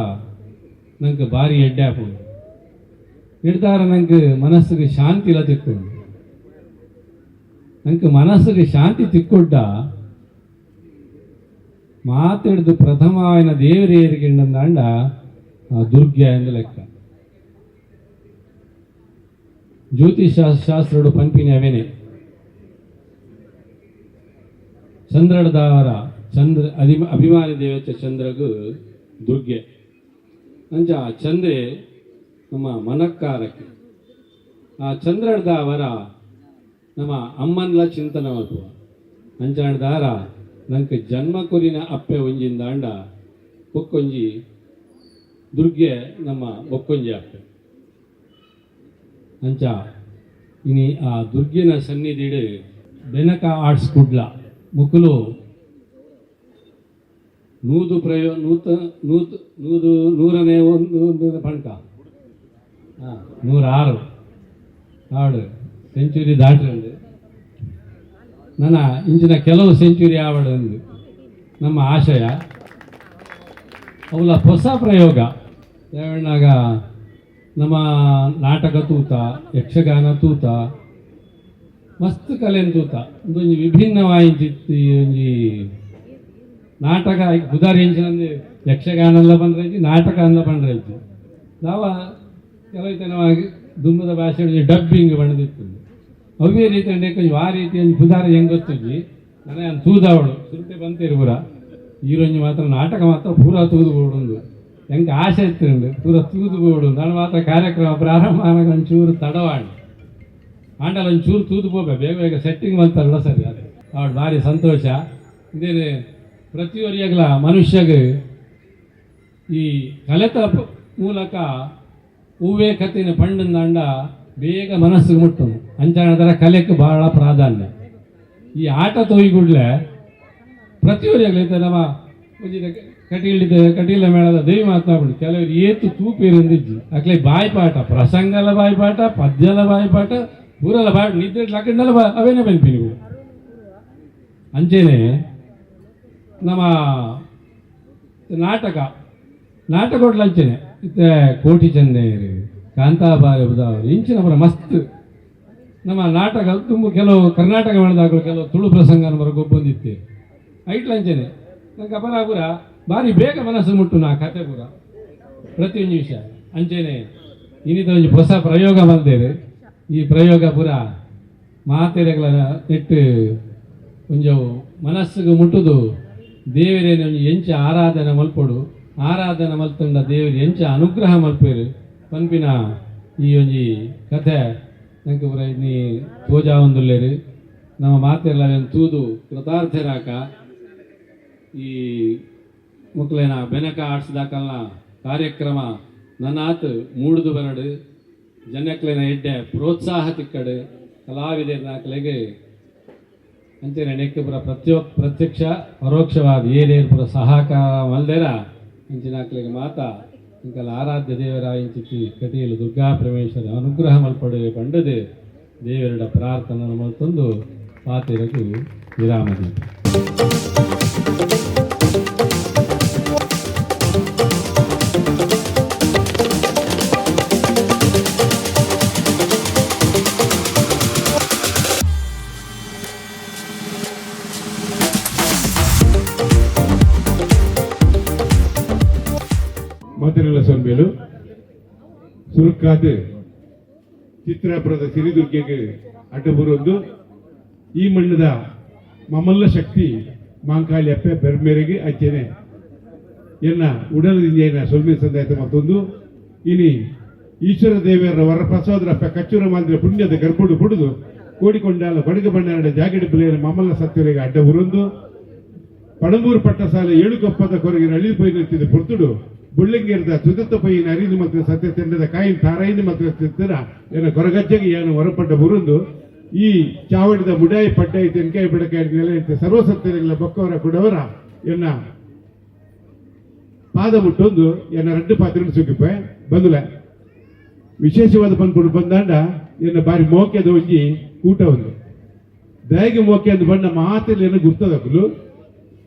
ನಂಗೆ ಭಾರಿ ಎಡ್ಡೆ ಆಪುಂಡು ಹಿಡ್ದಾರ ನಂಗೆ ಮನಸ್ಸಿಗೆ ಶಾಂತಿ ಇಲ್ಲ ತಿಕ್ಕೊಂಡು ನಂಗೆ ಮನಸ್ಸಿಗೆ ಶಾಂತಿ ತಿಕ್ಕೊಡ್ಡ ಮಾತಾಡಿದು ಪ್ರಥಮ ఆయన ದೇವರೇರಿಗೆಂಡಂದಾಂಡ ದುರ್ಗೆ ಎಂದು ಲೆಕ್ಕ. ಜ್ಯೋತಿಷ ಶಾಸ್ತ್ರಡು ಪಂಪಿನಿ ಅವೇನೆ ಚಂದ್ರಡದಾವರ ಚಂದ್ರ ಅಭಿಮಾನಿ ದೇವತೆ ಚಂದ್ರಗು ದುರ್ಗೆ ಅಂಚ ಆ ಚಂದ್ರೆ ನಮ್ಮ ಮನಕ್ಕಾರಕ್ಕೆ ಆ ಚಂದ್ರಡದಾವರ ನಮ್ಮ ಅಮ್ಮನ್ಲ ಚಿಂತನೆ ಮಲ್ಪುವ ಅಂಚಾಣದಾರ ನಂಗೆ ಜನ್ಮ ಕೊರಿನ ಅಪ್ಪೆ ಒಂಜಿಂದಾಂಡ ಬೊಕ್ಕೊಂಜಿ ದುರ್ಗೆ ನಮ್ಮ ಬೊಕ್ಕೊಂಜಿ ಅಪ್ಪೆ ಅಂಚ ಇನಿ ಆ ದುರ್ಗಿನ ಸನ್ನಿಧಿಡು ಬೆನಕ ಆರ್ಟ್ಸ್ ಕುಡ್ಲ ಮುಕುಲು ನೂದು ಪ್ರಯೋ ನೂತ ನೂತ್ ನೂದು ನೂರನೇ ಒಂದು ಒಂದು ಪಂಕ ಹಾಂ 106 ಹಾಡು ಸೆಂಚುರಿ ದಾಟ್ರಂದು ನನ್ನ ಇಂಚಿನ ಕೆಲವು ಸೆಂಚುರಿ ಆವಡಂದು ನಮ್ಮ ಆಶಯ ಅವಲ ಹೊಸ ಪ್ರಯೋಗ. ದೇವಣ್ಣಾಗ ನಮ್ಮ ನಾಟಕ ತೂತ, ಯಕ್ಷಗಾನ ತೂತ, ಮಸ್ತ್ ಕಲೆನ್ ತೂತ ಒಂದೊಂಜಿ ವಿಭಿನ್ನವಾಯಿಂಚಿತ್ತಿ ಒಂಜಿ ನಾಟಕ ಬುಧಾರಿ ಎಂಚಿನಂದು ಯಕ್ಷಗಾನ ಎಲ್ಲ ಬಂದ್ರೆ ನಾಟಕ ಎಲ್ಲ ಬಂದ್ರೆ ನಾವ ಕೆಲವು ದುಂಬದ ಭಾಷೆ ಡಬ್ಬಿಂಗ್ ಬಣ್ಣದಿತ್ತು ಅವೇ ರೀತಿ ಕೊಂಚ ಆ ರೀತಿ ಒಂಜಿ ಪುದಾರ ಹೆಂಗೆ ಗೊತ್ತಿದ್ವಿ ನನಗೆ ತೂದವಳು ಸುರುಟೆ ಬಂತೀರಿ ಪೂರ ಈರೊಂಜಿ ಮಾತ್ರ ನಾಟಕ ಮಾತ್ರ ಪೂರ ತೂದು ಬೋಡುಂದು ಹೆಂಗೆ ಆಸೆ ಇತ್ತು ಪೂರ ತೂದು ಬೋಡು ನಾನು ಮಾತ್ರ ಕಾರ್ಯಕ್ರಮ ಪ್ರಾರಂಭ ಆನಾಗ ಒಂಚೂರು ತಡವಾಣಿ ಆಂಡಲ ಒಂಚೂರು ತೂದು ಪೋಪೆ ಬೇಗ ಬೇಗ ಸೆಟ್ಟಿಂಗ್ ಬಂತಲ್ಲ ಸರಿ ಅದೇ ಅವಳು ಭಾರಿ ಸಂತೋಷ. ಇದೇನೆ ಪ್ರತಿಯೊರಿಯಾಗಲ ಮನುಷ್ಯಗೆ ಈ ಕಲೆತ ಮೂಲಕ ಹೂವೇ ಕತ್ತಿನ ಪಂಡಂದಾಂಡ ಬೇಗ ಮನಸ್ಸಿಗೆ ಮುಟ್ಟು ಅಂಚಾಣದರ ಕಲೆಗೆ ಬಹಳ ಪ್ರಾಧಾನ್ಯ. ಈ ಆಟ ತೊಯ್ಗುಡ್ಲೆ ಪ್ರತಿಯೊರಿಯಾಗಲಿ ನಮ್ಮ ಒಂಜಿ ಕಟೀಲಿದ ಕಟೀಲ ಮೇಳದ ದೇವಿ ಮಾತನಾಡಿ ಕೆಲವರು ಏತು ತೂಪೇರಿಂದಿಜ್ಜಿ ಅಕ್ಲೆ ಬಾಯ್ಪಾಠ ಪ್ರಸಂಗಲ ಬಾಯ್ಪಾಠ ಪದ್ಯಲ ಬಾಯ್ಪಾಠ ಊರಲ ಬಾಯ್ ನಿದ್ರೆ ಲಕ್ಕಂಡಲ ಬಾ ಅವೇನೇ ಬೆನ್ಪಿ ನೀವು ಅಂಚೆನೆ ನಮ್ಮ ನಾಟಕ ನಾಟಕ ಅಂಚೆನೆ ಇತ್ತೆ ಕೋಟಿ ಚೆನ್ನೇರು ಕಾಂತಾಬಾರೆ ಬುದಾವರು ಇಂಚಿನ ಪುರ ಮಸ್ತ್ ನಮ್ಮ ನಾಟಕ ತುಂಬ ಕೆಲವು ಕರ್ನಾಟಕ ಮೇಳದಾಗಲು ಕೆಲವು ತುಳು ಪ್ರಸಂಗ ಬರ ಗೊಬ್ಬೊಂದಿತ್ತೆ ಐಟ್ಲಂಚೆನೆ ನಂಗೆ ಅಪರಾಪುರ ಭಾರಿ ಬೇಗ ಮನಸ್ಸು ಮುಟ್ಟು ನಾ ಕತೆ ಪೂರ ಪ್ರತಿಯೊಂದು ವಿಷಯ ಅಂಚೆನೆ ಇನ್ನಿತ ಒಂಜಿ ಹೊಸ ಪ್ರಯೋಗ ಬಂದೇವೆ. ಈ ಪ್ರಯೋಗ ಪೂರ ಮಾತೆರೆಗಳ ನೆಟ್ಟು ಒಂಜವು ಮನಸ್ಸಿಗೆ ಮುಟ್ಟುದು ದೇವರೇನ ಒಂಜಿ ಎಂಚ ಆರಾಧನೆ ಮಲ್ಪೊಡು, ಆರಾಧನೆ ಮಲ್ತಂಡ ದೇವರು ಎಂಚ ಅನುಗ್ರಹ ಮಲ್ಪೇರು ಪನ್ಪಿನ ಈ ಒಂಜಿ ಕಥೆ ನಂಗೆ ಪೂರ ಇನ್ನಿ ತೋಜಾವೊಂದುಲ್ಲೆರ್. ನಮ್ಮ ಮಾತೆರ್ಲ ಅವೆನ್ ತೂದು ಕೃತಾರ್ಥರಾಕ ಈ ಮುಕ್ಲೆನ ಬೆನಕ ಆರ್ಟ್ಸ್ ದಾಕಲ್ನ ಕಾರ್ಯಕ್ರಮ ನನಾತ್ ಮೂಡುದು ಬರಡು ಜನಕ್ಲೆನ ಎಡ್ಡೆ ಪ್ರೋತ್ಸಾಹ ತಿಕ್ಕಡು ಕಲಾವಿದರ್ನಕ್ಲೆಗ್ ಅಂಚನೆ ನೆಕ್ಕ್ ಪೂರ ಪ್ರತ್ಯಕ್ಷ ಪರೋಕ್ಷವಾದ ಏನೇನು ಪೂರ ಸಹಕಾರ ಮಲ್ದೆರ ಅಂಚಿನಕ್ಲೆಗ್ ಮಾತ ಇಂಕಲ ಆರಾಧ್ಯ ದೇವರ ಇಂಚಿತ್ತಿ ಕಟೀಲು ದುರ್ಗಾ ಪರಮೇಶ್ವರ ಅನುಗ್ರಹ ಮಲ್ಪಡು ಪಂಡದು ದೇವರ ಪ್ರಾರ್ಥನೆ ಮಲ್ತೊಂದು ಪಾತೆರಗು ವಿರಾಮ ದೀಪ. ಮಾತಿನೆಲ್ಲ ಸೊಲ್ಮೇಲು ಸುರುಕಾದ ಚಿತ್ರಾಪುರದ ಸಿರಿದುರ್ಗೆಗೆ ಅಡ್ಡಬುರೊಂದು ಈ ಮಣ್ಣದ ಮಮಲ್ಲ ಶಕ್ತಿ ಮಾಂಕಾಳಿ ಅಪ್ಪೆ ಬೆರ್ಮೇರೆಗೆ ಅಂಚೆನೆ ಎನ್ನ ಉಡಲದಿಂಜೈನ ಸೊಲ್ಮೆ ಸಂದಾಯತ ಮತ್ತೊಂದು ಇನಿ ಈಶ್ವರ ದೇವರ ವರಪ್ರಸಾದರ ಅಪ್ಪೆ ಕಚ್ಚೂರ ಮಾಲ್ದಿರ ಪುಣ್ಯದ ಗರ್ಭಡು ಪುಡುದು ಕೋಡಿಕೊಂಡಾಲ ಬಡಗ ಬಣ್ಣಾರಡ ಜಾಗಡಿ ಬಿಲೆಯ ಮಮಲ್ಲ ಸತ್ಯರಿಗೆ ಅಡ್ಡ ಉರುಂದು ಪಣಂಬೂರು ಪಟ್ಟಸಾಲೆ ಏಳುಕೊಪ್ಪದ ಕೊರಗಿನ ಅಳಿದು ಪೋಯಿನ ಪೊರ್ತುಡು ಬುಳ್ಳಂಗೇರದ ತುದತ್ತ ಪೈಯಿನ ಅರಿದು ಮತ್ತು ಸತ್ಯ ತೆಂಡದ ಕಾಯಿನ ತಾರಾಯಿನ ಮತ್ತು ತಿತ್ತರ ಎನ್ನ ಕೊರಗಜ್ಜಗೆ ಏನು ಹೊರಪಟ್ಟ ಬುರುಂದು ಈ ಚಾವಡಿದ ಮುಡಾಯಿ ಪಡ್ಡಾಯಿ ತೆನ್ಕಾಯಿ ಬಿಡಕಾಯಿ ನೆಲೆ ಸರ್ವಸತ್ಯಗಳ ಬೊಕ್ಕವರ ಕುಡವರ ಎನ್ನ ಪಾದ ಮುಟ್ಟೊಂದು ಎನ್ನ ರಡ್ಡು ಪಾತ್ರೆ ಸುಗಿಪೆ ಬಂದುಲ ವಿಶೇಷವಾದ ಪನ್ಪುಡು ಬಂದಾಂಡ ಎನ್ನ ಬಾರಿ ಮೋಕೆದ ಒಂಜಿ ಕೂಟ ಒಂದು ದಯಗೆ ಮೋಕೆ ಅಂದು ಬಣ್ಣ ಮಾತೆಲ್ಲ ಏನು ಗುರ್ತದಕ್ಕಲು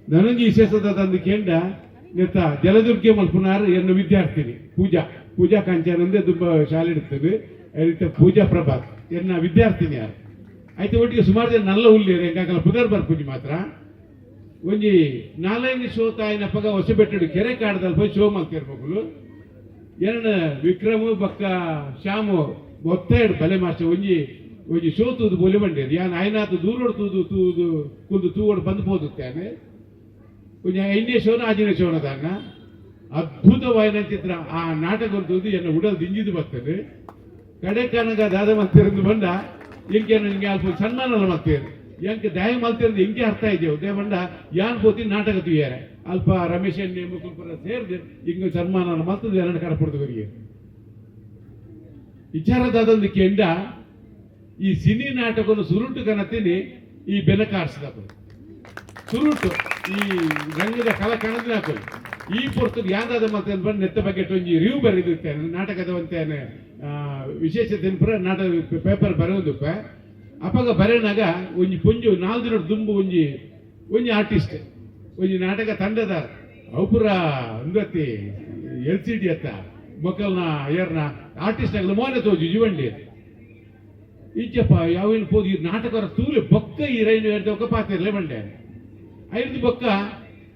ನನಂಜಿ ವಿಶೇಷದ ತಂದು ಕೇಂಡ ನೆತ್ತ ಜಲದುರ್ಗೆ ಮಲ್ಪುನಾರ್ ಎನ್ನ ವಿದ್ಯಾರ್ಥಿನಿ ಪೂಜಾ ಪೂಜಾ ಕಾಂಚಾನಂದೆ ತುಂಬ ಶಾಲೆ ಇಡ್ತದೆ ರೀತಿ ಪೂಜಾ ಪ್ರಭಾತ್ ಎನ್ನ ವಿದ್ಯಾರ್ಥಿನಿ ಯಾರು ಆಯ್ತು ಒಟ್ಟಿಗೆ ಸುಮಾರು ಜನ ನಲ್ಲ ಉಲ್ಲೇರು ಎಂಕಾಕಲ ಪುದರ್ ಬರ್ಪುಜಿ ಮಾತ್ರ ಒಂಜಿ ನಾಲ್ಕೈದು ಶೋ ತಾಯಿನ ಪಗ ಹೊಸಬೆಟ್ಟಡು ಕೆರೆ ಕಾಡದಲ್ಲಿ ಪೋಯಿ ಶೋ ಮಲ್ತಿರ್ಬೇಕು ಎನ್ನ ವಿಕ್ರಮ ಬಕ್ಕ ಶ್ಯಾಮು ಒತ್ತಾಯಡು ಬಲೆ ಮಾಸ್ಟರ್ ಒಂಜಿ ಒಂಜಿ ಶೋ ತೂದು ಬೋಲೆ ಬಂಡೇರು ಯಾನ್ ಆಯ್ನಾತು ದೂರೋಡು ತೂದು ತೂದು ಕುಲ್ದು ತೂಗೋಡು ಬಂದು ಪೋದುತ್ತೇನೆ ಒಂಜಿ ಐನೇ ಶೋನ ಆಜಿನ ಶೋನ ದಾನ್ನ ಅದ್ಭುತವಾಯಿನ ಚಿತ್ರ ಆ ನಾಟಕ ತೂದು ಎನ್ನ ಉಡಲ್ ದಿಂಜಿದು ಬರ್ತದೆ ಕಡೆ ಕನಗ ದಾದ ಮಲ್ತಿರಂದು ಬಂಡ ಇಂಕೆ ನಿಂಗೆ ಅಲ್ಪ ಸನ್ಮಾನ ಮಲ್ತೇರು ಎಂಕ್ ದಯ ಮಲ್ತಿರಂದು ಹಿಂಗೆ ಅರ್ಥ ಇದೆಯೋ they ಬಂಡ ಯಾನ್ ಪೋತಿ ನಾಟಕ ತುಯ್ಯಾರೆ ಅಲ್ಪ ರಮೇಶ್ ಮುಕುಲ್ಪುರ ಸೇರ್ದು ಹಿಂಗೆ ಸನ್ಮಾನ ಮಲ್ತದ್ದು ಎರಡು ಕಡಪಡ್ದು ವಿಚಾರದಾದೊಂದು ಕೆಂಡ ಈ ಸಿನಿ ನಾಟಕವನ್ನು ಸುರುಟು ಕನತೀನಿ ಈ ಬೆನಕ ಆಡ್ಸಿದಪ್ಪ ಸುರುಟು ಈ ರಂಗದ ಕಲ ಕಣದಿನ ಹಾಕೋದು ಈ ಪೊರ್ತುಡು ಯಾಂದಾದ ಮತ್ತೆ ಬಂದು ನೆತ್ತ ಬಗ್ಗೆ ಒಂಜಿ ರಿವ್ಯೂ ಬರೆದಿರ್ತೇನೆ ನಾಟಕದ ಒಂತೇನೆ ವಿಶೇಷತೆ ಪೂರ ನಾಟಕ ಪೇಪರ್ ಬರೆಯೋದಪ್ಪ ಅಪಗ ಬರೆನಾಗ ಒಂಜಿ ಪೊಂಜು ನಾಲ್ಕು ದಿನ ದುಂಬು ಒಂಜಿ ಒಂಜಿ ಆರ್ಟಿಸ್ಟ್ ಒಂಜಿ ನಾಟಕ ತಂಡದ ಅವು ಪೂರ ಅಂದತಿ L C D ಅತ್ತ ಮಕ್ಕಳನ್ನ ಏರ್ನ ಆರ್ಟಿಸ್ಟ್ ಆಗಲು ಮೋನೆ ತೋಜು ಜೀವಂಡಿ ಇಜ್ಜಪ್ಪ ಯಾವೇನು ಪೋದು ಈ ನಾಟಕ ತೂಲೆ ಬೊಕ್ಕ ಈ ರೈಲು ಹೇಳ್ದೆ ಪಾತಿರ್ಲೆ ಬಂಡೆ ಐದು ಬೊಕ್ಕ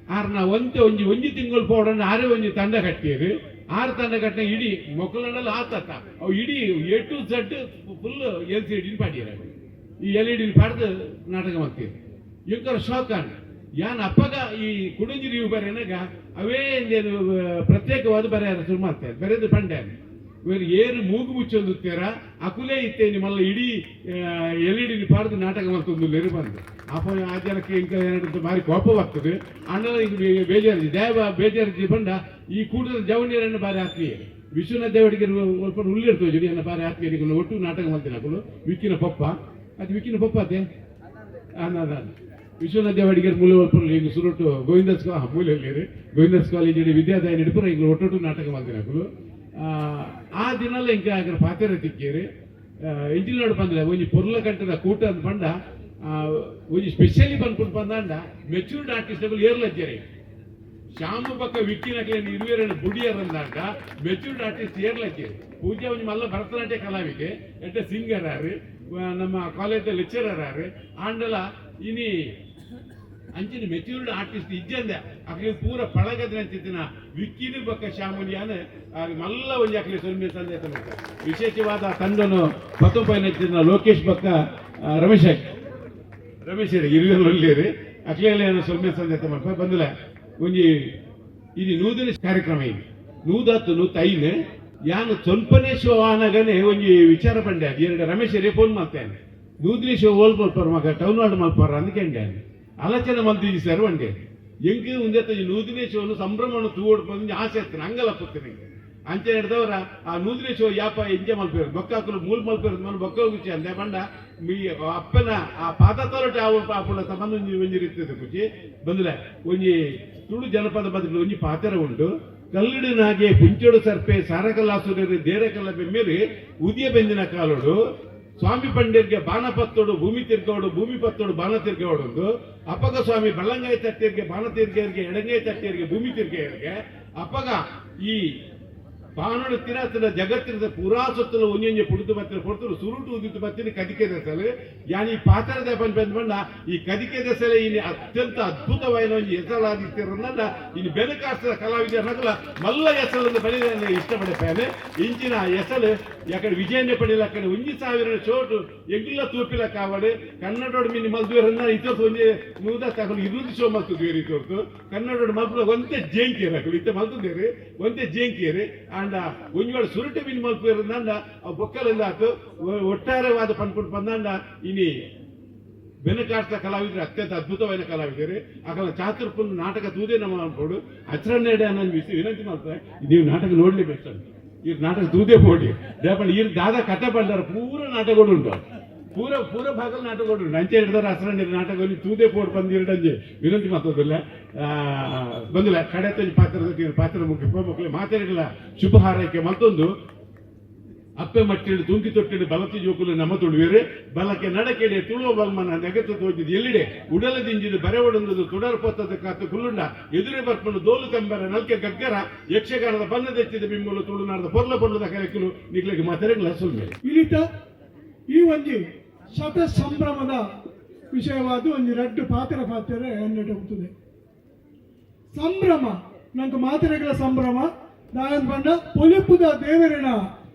ಆರ್ನ ಒಂತೆ ಒಂಜಿ ಒಂಜಿ ತಿಂಗಳು ಪೋಡಣ್ಣ ಆರೇ ಒಂಜಿ ತಂಡ ಕಟ್ಟಿರು ಆರು ತಂಡ ಕಟ್ಟಿನ ಇಡೀ ಮೊಕ್ಕಲಂಡಲ್ಲಿ ಆತತ್ತ ಅವು ಇಡೀ A to Z full L C ಡಿನ ಪಾಡಿರ ಈ ಎಲ್ ಇ ಡಿನ ಪಾಡ್ದು ನಾಟಕ ಮಾಡ್ತೀರಿ ಇಂಕರ ಶೋಕ್ ಅಣ್ಣ ಯಾನ್ ಅಪ್ಪಗ ಈ ಕುಡಂಜಿ ರಿವ್ಯೂ ಬರೆನಾಗ ಅವೇ ಪ್ರತ್ಯೇಕವಾದ ಬರೆಯಾರ ಶುರು ಮಾಡ್ತಾರೆ ಬರೆದು ಪಂಡೆ ಇವರು ಏರು ಮೂಗು ಮುಚ್ಚೊಂದುತ್ತೀರ ಅಕುಲೇ ಇತ್ತೆ ನಿಮ್ಮಲ್ಲ ಇಡೀ ಎಲ್ ಇ ಡಿನ ಪಾಡ್ದು ನಾಟಕ ಮಾಡ್ತೊಂದು ಬಂದು ಅಪ್ಪ ಆ ಜನಕ್ಕೆ ಇಂಕ ಏನಾದ್ರು ಭಾರಿ ಕೋಪವಾಗ್ತದೆ ಅಣ್ಣನ ಈಗ ಬೇಜಾರು ದೇವ ಬೇಜಾರು ಬಂಡ ಈ ಕೂಟದ ಜವನಿಯರನ್ನು ಭಾರಿ ಆತ್ಮೀಯ ವಿಶ್ವನಾಥ ದೇವಡಿಗೆ ಸ್ವಲ್ಪ ಉಳ್ಳಿರ್ತದೆ ಜಡಿ ಅನ್ನ ಭಾರಿ ಆತ್ಮೀಯರಿಗೆ ಒಟ್ಟು ನಾಟಕ ಮಾಡ್ತೀನಿ ಅಕುಲು ವಿಕ್ಕಿನ ಪಪ್ಪ ಅದು ವಿಕ್ಕಿನ ಪಪ್ಪ ಅದೇ. ಅನ್ನ ವಿಶ್ವನಾಥ ದೇವಾಡಿಗರ್ ಮೂಲೆ ಒಲ್ಪುನ ಈಗ ಸುರುಟು ಗೋವಿಂದಸ್ ಮೂಲೆಯಲ್ಲಿ ಗೋವಿಂದಸ್ ಕಾಲೇಜ್ ವಿದ್ಯಾದಾಯ ನಡುಪುರ ಈಗ ಒಟ್ಟೊಟ್ಟು ನಾಟಕ ಮಲ್ದಿನಕುಲು. ಆ ದಿನಲ್ಲ ಇಂಕ ಅಗರ ಪಾತೆರ ತಿಕ್ಕೇರಿ ಇಂಜಿನಿಯರ್ ಬಂದ್ರೆ ಒಂಜಿ ಪೊರ್ಲ ಕಂಟದ ಕೂಟ ಅಂತ ಪಂಡ ಒಂಜಿ ಸ್ಪೆಷಲಿ ಬಂದ್ಕೊಂಡು ಬಂದಾಂಡ ಮೆಚೂರ್ಡ್ ಆರ್ಟಿಸ್ಟ್ಗಳು ಏರ್ಲಜ್ಜರಿ. ಶ್ಯಾಮ ಬಕ್ಕ ವಿಕ್ಕಿನಕ್ಲೆ ಇರುವೆರನ್ನು ಬುಡಿಯರಂದಾಂಡ ಮೆಚೂರ್ಡ್ ಆರ್ಟಿಸ್ಟ್ ಏರ್ಲಜ್ಜೇರಿ. ಪೂಜೆ ಒಂಜಿ ಮಲ್ಲ ಭರತನಾಟ್ಯ ಕಲಾವಿಗೆ ಎಡ್ಡೆ ಸಿಂಗರ್ ಆರು, ನಮ್ಮ ಕಾಲೇಜ್ ಲೆಕ್ಚರರ್ ಆರು. ಆಂಡಲ ಇನಿ ಅಂಚಿನ ಮೆಚೂರ್ಡ್ ಆರ್ಟಿಸ್ಟ್ ಇಜ್ಜಂದೆ ಅಕ್ಲೆ ಪೂರ ಪಳಗದ ವಿಕ್ಕಿನ ಬಕ್ಕ ಶ್ಯಾಮುನಿಯಾನ ಮಲ್ಲ ಒಂಜಿ ಅಕ್ಲೆ ಸೊಲ್ಮೆ ಸಂದೇಶ. ವಿಶೇಷವಾದ ತಂಡನು ಪತ್ತೊಂಬೈನ ಲೋಕೇಶ್ ಬಕ್ಕ ರಮೇಶ್ ರಮೇಶ್ ಇರುವೆಲ್ಲಿ ಅಕ್ಲೆಲ್ಲ ಸೊಲ್ಮೆ ಸಂದೇಶ ಮಲ್ಪ ಬಂದಲ. ಒಂಜಿ ಇದು ನೂತನ ಕಾರ್ಯಕ್ರಮ ಇದು ನೂದತ್ತು ನೂತೈನು ಯಾನು ಸ್ವಲ್ಪನೇ ಶೋ ಆನಗನೆ ಒಂಜಿ ವಿಚಾರ ಪಂಡೆ ಎರಡು ರಮೇಶ್ ಫೋನ್ ಮಾಡ್ತೇನೆ ನೂತನ ಶೋ ಓಲ್ ಮಲ್ಪರ ಮಗ ಟೌನ್ ಹಾಲ್ ಮಲ್ಪರ ಅಂದ್ಕೊಂಡೆ ಆಲೋಚನೆ ಮಂತಿಜಿ ಸರ್ ಒಂಡೆ ಎಂಕ್ ಒಂದೇ ನೂತನ ಶೋನು ಸಂಭ್ರಮವನ್ನು ತೂವೋಡು ಬಂದು ಆಸೆ ಇರ್ತಾನೆ ಅಂಗಲ ಪುತ್ತನೆ ಅಂಚೆ ಹಿಡ್ದವರ ಆ ನೂತನ ಶೋ ಯಾಪ ಎಂಜೆ ಮಲ್ಪೇರು ಬೊಕ್ಕಾಕುಲು ಮೂಲ್ ಮಲ್ಪೇರು ಮನ ಬೊಕ್ಕ ಖುಷಿ ಅಂದೆ ಬಂಡ ಮೀ ಅಪ್ಪನ ಆ ಪಾದ ತೋರಟೆ ಆಪುಣ ಸಂಬಂಧ ಒಂಜಿ ಒಂಜಿ ರೀತಿದ ಖುಷಿ ಬಂದ್ರೆ ಒಂಜಿ ತುಳು ಜನಪದ ಬದಲು ಒಂಜಿ ಪಾತೆರ ಉಂಟು. ಕಲ್ಲಿಡಿನಾಗೆ ಪುಂಚೋಡು ಸರ್ಪೆ ಸಾರಕಲ್ಲಾಸುರೇರು ದೇರಕಲ್ಲ ಬೆಮ್ಮೇರಿ ಉದಿಯ ಬೆಂದಿನ ಕಾಲೋಡು ಸ್ವಾಮಿ ಪಂಡಿರ್ಗೆ ಬಾಣಪತ್ತೋಡು ಭೂಮಿ ತಿರ್ಗೋಡು ಭೂಮಿ ಪತ್ತೋಡು ಬಾಣ ತಿರ್ಗೋಡು ಅಪ್ಪಗ ಸ್ವಾಮಿ ಬಳ್ಳಂಗಾಯಿ ತಟ್ಟಿಯರಿಗೆ ಬಾಣ ತಿರ್ಗೆಯರಿಗೆ ಎಡಂಗಾಯಿ ತಟ್ಟಿಯರಿಗೆ ಭೂಮಿ ತಿರ್ಗೆಯರಿಗೆ ಅಪ್ಪಗ ಈ ಬಾಣೋಡು ತಿರತ್ತಿನ ಜಗತ್ತಿನ ಪೂರಾ ಸೊತ್ತಲು ಒಂಜೊಂಜಿ ಪುಡುದು ಬತ್ತಿನ ಪೊರ್ತುಲು ಸುರುಟು ಉದಿತು ಬತ್ತಿನ ಕದಿಕೆ ದೆಸಲು ಯಾನಿ ಈ ಪಾತ್ರದ ಬಂದ್ ಬಂದ್ ಬಂಡ ಈ ಕದಿಕೆ ದೆಸಲೆ ಇನಿ ಅತ್ಯಂತ ಅದ್ಭುತವಾದ ಒಂಜಿ ಹೆಸರಾದಿತ್ತಿರನ್ನ ಇನ್ನು ಬೆನಕಾಸ್ತದ ಕಲಾವಿದರನ್ನಗಲ ಮಲ್ಲ ಹೆಸರನ್ನು ಬಳಿದ ಇಷ್ಟಪಡ್ತೇನೆ. ಇಂಚಿನ ಹೆಸರು ಯಾಕಡೆ ವಿಜಯನೇ ಪಡಿಲ್ಲ ಅಕಡೆ ಒಂಜಿ ಸಾವಿರ ಶೋಟು ಎಂಗಿಲ್ಲ ತೂಪಿಲ ಕಾವಡು ಕನ್ನಡೋಡು ಮಿನಿ ಮಲ್ದುವೆರನ್ನ ಇತೋರ್ತು ಒಂಜಿ ನೂದ ತಗೊಂಡು 20 ಶೋ ಮಲ್ತುದ್ವೇರು ಇತೋರ್ತು ಕನ್ನಡೋಡು ಮಲ್ಪುನ ಒಂತೆ ಜೇಂಕಿಯರು ಅಕಲು ಇತ್ತೆ ಮಲ್ತುದೇರು ಒಂತೆ ಜೇಂಕಿಯರು. ಆಂಡ ಒಂಜಿ ಸುರುಟೆ ಮಿನಿ ಮಲ್ಪುವೆರಂದ ಆ ಬೊಕ್ಕಲಿಂದ ಆತು ಒಟ್ಟಾರೆವಾದ ಪನ್ಪುಂಡು ಪಂದಾಂಡ ಇನಿ ಬೆನಕಾಡ್ತ ಕಲಾವಿದರು ಅತ್ಯಂತ ಅದ್ಭುತವಾದ ಕಲಾವಿದರು ಅಕಲ ಚಾತುರ್ಪುನ್ ನಾಟಕ ತೂದೇ ನಮ್ಮ ಅನ್ಕೋಡು ಅಚರನ್ನೆಡೆ ಅನ್ನೋ ವಿನಂತಿ ಮಾಡ್ತಾರೆ. ನೀವು ನಾಟಕ ನೋಡ್ಲೇಬೇಕು ಈ ನಾಟಕ ತೂದೇ ಪೋಡಿ ದೇಪಂಡ ಈ ದಾದಾ ಕತೆ ಬಂದಾರ ಪೂರ ನಾಟಕಗಳು ಉಂಟು ಪೂರ ಪೂರ ಭಾಗಲ್ ನಾಟಕಗಳು ಉಂಟು ಅಂಚೆ ಹಿಡಿದಾರ ಹಸರಣ್ಣ ನಾಟಕದಲ್ಲಿ ತೂದೇ ಪೋಡ್ ಬಂದಿರಡಂಜೆ ವಿನಂತಿ ಮಾಡ್ತದಿಲ್ಲ ಬಂದಿಲ್ಲ ಕಡೆ ಪಾತ್ರ ಪಾತ್ರ ಮುಖ್ಯ ಮಕ್ಕಳು ಮಾತಾಡಿಲ್ಲ ಶುಭ ಹಾರೈಕೆ ಮತ್ತೊಂದು ಅಪ್ಪೆ ಮಟ್ಟಿಡು ತುಂಕಿ ತೊಟ್ಟಿಡು ಬಲತಿ ಜೋಕುಲು ನಮ್ಮ ತುಳುವೇರು ಬಲಕ್ಕೆ ನಡಕೆಡೆ ತುಳುವ ಬಲ್ಮನ ನೆಗತ್ತು ತೋಜಿದ್ ಎಲ್ಲಿಡೆ ಉಡಲ ದಿಂಜಿದು ಬರೆ ಒಡಂದದು ತುಡರ್ ಪೊತ್ತದ ಕಾತು ಕುಲ್ಲುಂಡ ಎದುರೇ ಬರ್ಪಂಡು ದೋಲು ಕಂಬರ ನಲ್ಕೆ ಗಗ್ಗರ ಯಕ್ಷಗಾನದ ಬನ್ನ ದೆಚ್ಚಿದ ಬಿಮ್ಮಲು ತುಳುನಾಡದ ಪೊರ್ಲ ಪೊರ್ಲದ ಕರೆಕುಲು ನಿಗ್ಲಿಗೆ ಮಾತಾಡಂಗಿಲ್ಲ ಸುಲ್ಮೇಲೆ. ಇಲಿತ ಈ ಒಂಜಿ ಶತ ಸಂಭ್ರಮದ ವಿಷಯವಾದ ಒಂಜಿ ರಡ್ಡು ಪಾತ್ರ ಪಾತ್ರ ಎನ್ನೆಟುತ್ತದೆ ಸಂಭ್ರಮ ನಂಗೆ ಮಾತೆರೆಗಳ ಸಂಭ್ರಮ ದಾಯನ್ ಪಂಡ ಪೊಲಿಪುದ ದೇವರಿನ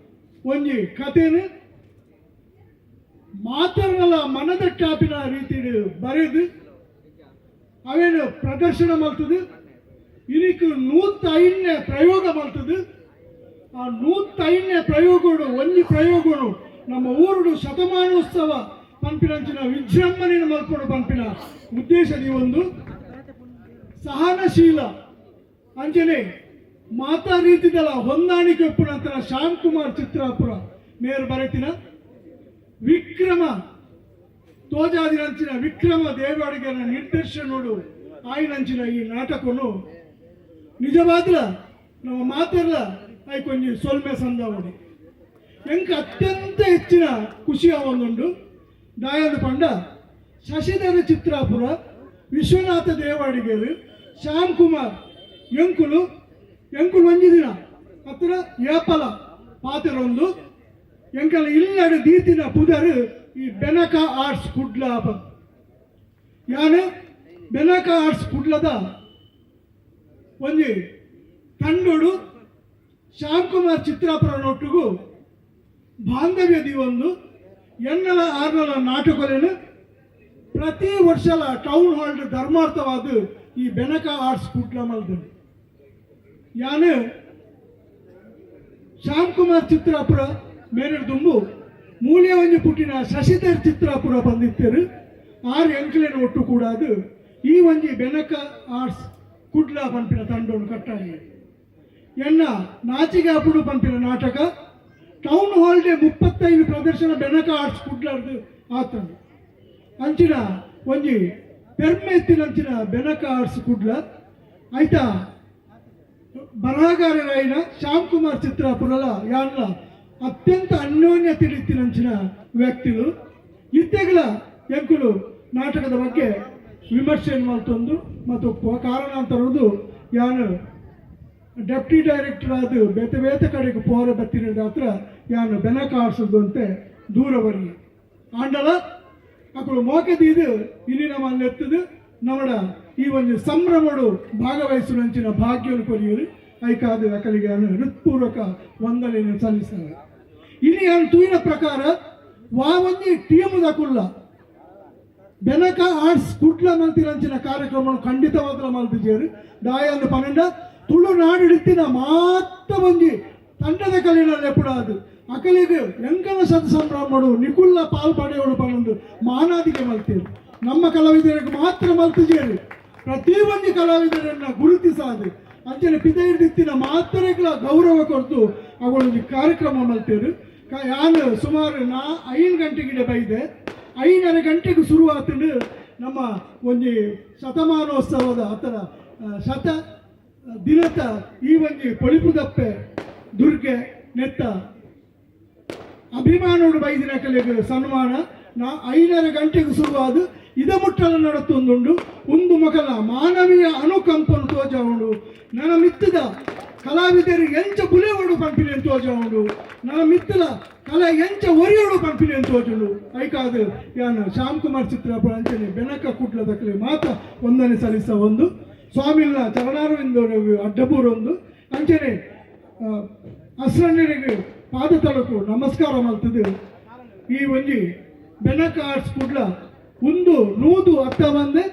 ಒಂಜಿ ಕಥೆನು ಮಾತೆರ್ನಲ ಮನದ ಟಾಪಿನ ರೀತಿಡು ಬರೆದು ಅವೇನು ಪ್ರದರ್ಶನ ಮಲ್ತದು ಇನಿಕ್ 105ನೇ ಪ್ರಯೋಗ ಮಲ್ತದು. ಆ 105ನೇ ಪ್ರಯೋಗಡು ಒಂಜಿ ಪ್ರಯೋಗನು ನಮ್ಮ ಊರುಡು ಶತಮಾನೋತ್ಸವ ಪಂಪಿನಂಚಿನ ವಿಜೃಂಭಣೆ ಮಲ್ಪಡು ಪಂಪಿನ ಉದ್ದೇಶದ ಒಂದು ಸಹನಶೀಲ ಅಂಜನೆ ಮಾತಾ ರೀತಿದಲ ಹೊಂದಾಣಿಕೆ ಒಪ್ಪುನಂತರ ಶ್ಯಾಮ್ ಕುಮಾರ್ ಚಿತ್ರಾಪುರ ಮೇರು ಬರೆತಿನ ವಿಕ್ರಮ ತೋಜಾದಿನಂಚಿನ ವಿಕ್ರಮ ದೇವಾಡಿಗನ ನಿರ್ದೇಶನೋಡು ಆಯಿನಂಚಿನ ಈ ನಾಟಕನು ನಿಜವಾದ್ರ ನಮ್ಮ ಮಾತೆಲ್ಲ ಐಕೊಂಜಿ ಸೊಲ್ಮೆ ಸಂದವಡಿ ಎಂಕ್ ಅತ್ಯಂತ ಹೆಚ್ಚಿನ ಖುಷಿಯ ಒಂದುಂಡು. ದಾಯದ ಪಂಡ ಶಶಿಧರ ಚಿತ್ರಾಪುರ ವಿಶ್ವನಾಥ ದೇವಾಡಿಗರು ಶ್ಯಾಮ್ ಕುಮಾರ್ ಎಂಕುಲು ಎಂಕುಲು ಒಂಜಿ ದಿನ ಅತ್ರ ಏಪಲ ಪಾತೆರೊಂದು ಎಂಕಲ ಇಲ್ಲಡೆ ದೀತಿನ ಪುದರ್ ಈ ಬೆನಕ ಆರ್ಟ್ಸ್ ಕುಡ್ಲ ಯಾನು ಬೆನಕ ಆರ್ಟ್ಸ್ ಕುಡ್ಲದ ಒಂಜಿ ತಂಡೋಡು ಶ್ಯಾಮ್ ಕುಮಾರ್ ಚಿತ್ರಾಪುರ ನೊಟ್ಟುಗು ಬಾಂಧವ್ಯ ಒಂದು ಎನ್ನಲ ಆರ್ನಲ ನಾಟಕಲೇನು ಪ್ರತಿ ವರ್ಷಲ ಟೌನ್ ಹಾಲ್ ಧರ್ಮಾರ್ಥವಾದ ಈ ಬೆನಕ ಆರ್ಟ್ಸ್ ಕುಡ್ಲ ಮಲ್ದು. ಯಾನು ಶ್ಯಾಮ್ ಕುಮಾರ್ ಚಿತ್ರಾಪುರ ಮೇರೆ ದುಂಬು ಮೂಲೆ ಒಂಜಿ ಪುಟ್ಟಿನ ಶಶಿಧರ್ ಚಿತ್ರಾಪುರ ಬಂದಿತ್ತರು ಆರು ಎಂಕ್ಲೇನ ಒಟ್ಟು ಕೂಡ ಅದು ಈ ಒಂಜಿ ಬೆನಕ ಆರ್ಟ್ಸ್ ಕುಡ್ಲ ಪನ್ಪಿನ ತಂಡೋನು ಕಟ್ಟಾಗಿ ಎನ್ನ ನಾಚಿಗೆ ಅಪುಡು ಪನ್ಪಿನ ನಾಟಕ ಟೌನ್ ಹಾಲ್ ಡೇ 35 ಪ್ರದರ್ಶನ ಬೆನಕ ಆರ್ಟ್ಸ್ ಕುಡ್ಲಾರ್ದು ಆತಂಡು. ಅಂಚಿನ ಒಂಜಿ ಪೆರ್ಮೆ ಇತ್ತಿನಂಚಿನ ಬೆನಕ ಆರ್ಟ್ಸ್ ಕುಡ್ಲ ಆಯ್ತಾ ಬರಹಗಾರರಾಯಿನ ಶ್ಯಾಮ್ ಕುಮಾರ್ ಚಿತ್ರಾಪುರಲ ಯಾನ್ಲ ಅತ್ಯಂತ ಅನ್ಯೋನ್ಯ ತಿಳಿತ್ತಿನಂಚಿನ ವ್ಯಕ್ತಿಗಳು. ಇತ್ತೆಗಳ ಎಂಕುಲು ನಾಟಕದ ಬಗ್ಗೆ ವಿಮರ್ಶೆಯನ್ನು ಮಲ್ತೊಂದು ಮತ್ತು ಕಾರಣಾಂತರದು ಯಾನು ಡೆಪ್ಟಿ ಡೈರೆಕ್ಟರ್ ಆದ ಬೇತೆ ಬೇತೆ ಕಡೆಗೆ ಪೋರ ಬತ್ತಿನ ಹತ್ರ ಯಾನು ಬೆನಕ ಆಡ್ಸೋದು ಅಂತೆ ದೂರವರಿಗೆ ಆಂಡಲ ಅಕುಲು ಮೋಕೆದೀದು ಇಲ್ಲಿ ನಮ್ಮ ಎತ್ತದು ನಮ್ಮಡ ಈ ಒಂದು ಸಂಭ್ರಮಡು ಭಾಗವಹಿಸುವಂಚಿನ ಭಾಗ್ಯವನ್ನು ಕೊರಿಯರು ಐಕಾದ ಅಕಲಿಗೆ ಹೃತ್ಪೂರ್ವಕ ವಂದನೆಯನ್ನು ಸಲ್ಲಿಸ್ತಾರೆ. ಇಲ್ಲಿ ಯಾನು ತೂಯಿನ ಪ್ರಕಾರ ವಾ ಒಂಜಿ ಟೀಮ್ ದಕುಲ್ಲ ಬೆನಕ ಆರ್ಟ್ಸ್ ಕುಡ್ಲ ಮಲ್ತಿರಂಚಿನ ಕಾರ್ಯಕ್ರಮ ಖಂಡಿತವಾದ ಮಲ್ತಿಜೇರು ದಾಯಂದು ಪನ್ನೆಂಡ ತುಳುನಾಡು ಇಡ್ತಿನ ಮಾತ ಒಂಜಿ ತಂಡದ ಕಲಿನಲ್ಲಿ ಎಪ್ಪುಡಾದು ಅಕಲಿಗೆ ಎಂಕನ ಸತ್ ಸಂಭ್ರಮಡು ನಿಕುಲ್ಲ ಪಾಲ್ ಪಡೆಯೋಡು ಪನ್ನೊಂದು ಮಾನಾದಿಗೆ ಮಲ್ತೀರು. ನಮ್ಮ ಕಲಾವಿದರಿಗೆ ಮಾತ್ರ ಮಲ್ತಿಜೇರು ಪ್ರತಿ ಒಂಜಿ ಕಲಾವಿದರನ್ನ ಗುರುತಿಸಾದು ಅಂಚನೆ ಪಿದೈರ್ದಿತ್ತಿನ ಮಾತ್ರಗಳ ಗೌರವ ಕೊಡ್ತು ಅವುಗಳೊಂದು ಕಾರ್ಯಕ್ರಮ ಮಲ್ತೇರು. ಯಾನು ಸುಮಾರು 5 ಗಂಟೆಗೆ ಬೈದೆ 5:30 ಗಂಟೆಗೆ ಶುರುವಾತಂಡು ನಮ್ಮ ಒಂಜಿ ಶತಮಾನೋತ್ಸವದ ಆತರ ಶತ ದಿನತ ಈ ಒಂಜಿ ಪೊಳಿಪುದಪ್ಪೆ ದುರ್ಗೆ ನೆತ್ತ ಅಭಿಮಾನೋಡು ಬೈದಿನ ಕಲೆಗೆ ಸನ್ಮಾನ ನಾ 5:30 ಗಂಟೆಗೆ ಶುರುವಾದ ಇದ ಮುಟ್ಟಲ ನಡತೊಂದುಂಡು. ಒಂದು ಮಕಲ ಮಾನವೀಯ ಅನುಕಂಪನು ತೋಜ ಉಂಡು, ನನ್ನ ಮಿತ್ತದ ಕಲಾವಿದರು ಎಂಚ ಬುಲೆವಡು ಪಂಪಿನ ತೋಜ ಉಂಡು, ನನ್ನ ಮಿತ್ತಲ ಕಲೆ ಎಂಚ ಒರಿಯೋಡು ಪಂಪಿನ ತೋಜುಂಡು. ಐಕಾದ ಯಾನು ಶ್ಯಾಮ್ ಕುಮಾರ್ ಚಿತ್ರಪುರ ಅಂಚನೆ ಬೆನಕ ಕುಟ್ಲ ದಕ್ಕಲೆ ಮಾತ ವಂದನೆ ಸಲ್ಲಿಸ ಒಂದು ಸ್ವಾಮಿನ ಚರಣಾರವಿಂದ ಅಡ್ಡಬೂರೊಂದು ಅಂಚನೆ ಅಸ್ರಣ್ಣರಿಗೆ ಪಾದ ತಳಕು ನಮಸ್ಕಾರ ಮಲ್ತದು. ಈ ಒಂಜಿ ಬೆನಕ ಆರ್ಟ್ಸ್ ಕುಡ್ಲ ಒಂದು ನೂದು ಅತ್ತ ಬಂದೆ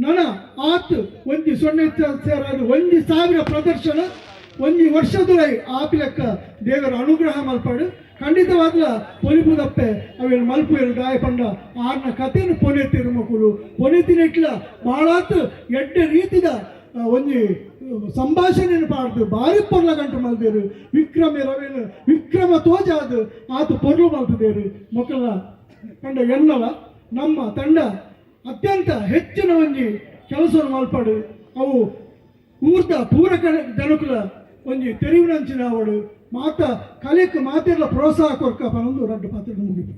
ನನ ಆತ್ ಒಂಜಿ ಸೊನ್ನೆ ಸೇರಾದ ಒಂಜಿ ಸಾವಿರ ಪ್ರದರ್ಶನ ಒಂಜಿ ವರ್ಷದುರೈ ಆಪಿಲೆಕ್ಕ ದೇವರ ಅನುಗ್ರಹ ಮಲ್ಪಾಡು. ಖಂಡಿತವಾಗ್ಲ ಪೊಲಿಪುದಪ್ಪೆ ಅವೇನು ಮಲ್ಪು ದಾಯ ಪಂಡ ಆರ್ನ ಕಥೆನು ಪೊನೆತ್ತಿರು ಮಕ್ಕಳು ಪೊನೆತ್ತಿನೆಟ್ಲ ಭಾಳಾತ್ ಎಡ್ಡೆ ರೀತಿದ ಒಂಜಿ ಸಂಭಾಷಣೆಯನ್ನು ಪಾಡ್ದು ಭಾರಿ ಪೊರ್ಲ ಗಂಟು ಮಲ್ದೇರು. ವಿಕ್ರಮ ರವೇನು ವಿಕ್ರಮ ತೋಜಾದು ಆತು ಪೊರ್ಲು ಮಲ್ತದೇರು ಮಕ್ಕಳ ಪಂಡ ಎನ್ನವ ನಮ್ಮ ತಂಡ ಅತ್ಯಂತ ಹೆಚ್ಚಿನ ಒಂಜಿ ಕೆಲಸವನ್ನು ಮಲ್ಪಾಡು. ಅವು ಊರ್ದ ಪೂರಕ ಜನಕುಲ ಒಂಜಿ ತೆರಿವಿನಂಚಿನ ಅವಳು ಮಾತ ಕಲೆಕ್ ಮಾತೆಲ್ಲ ಪ್ರೋತ್ಸಾಹ ಕೊರ್ಕ ಪನೊಂದು ರಡ್ಡು ಪಾತ್ರ ಮುಗಿತು.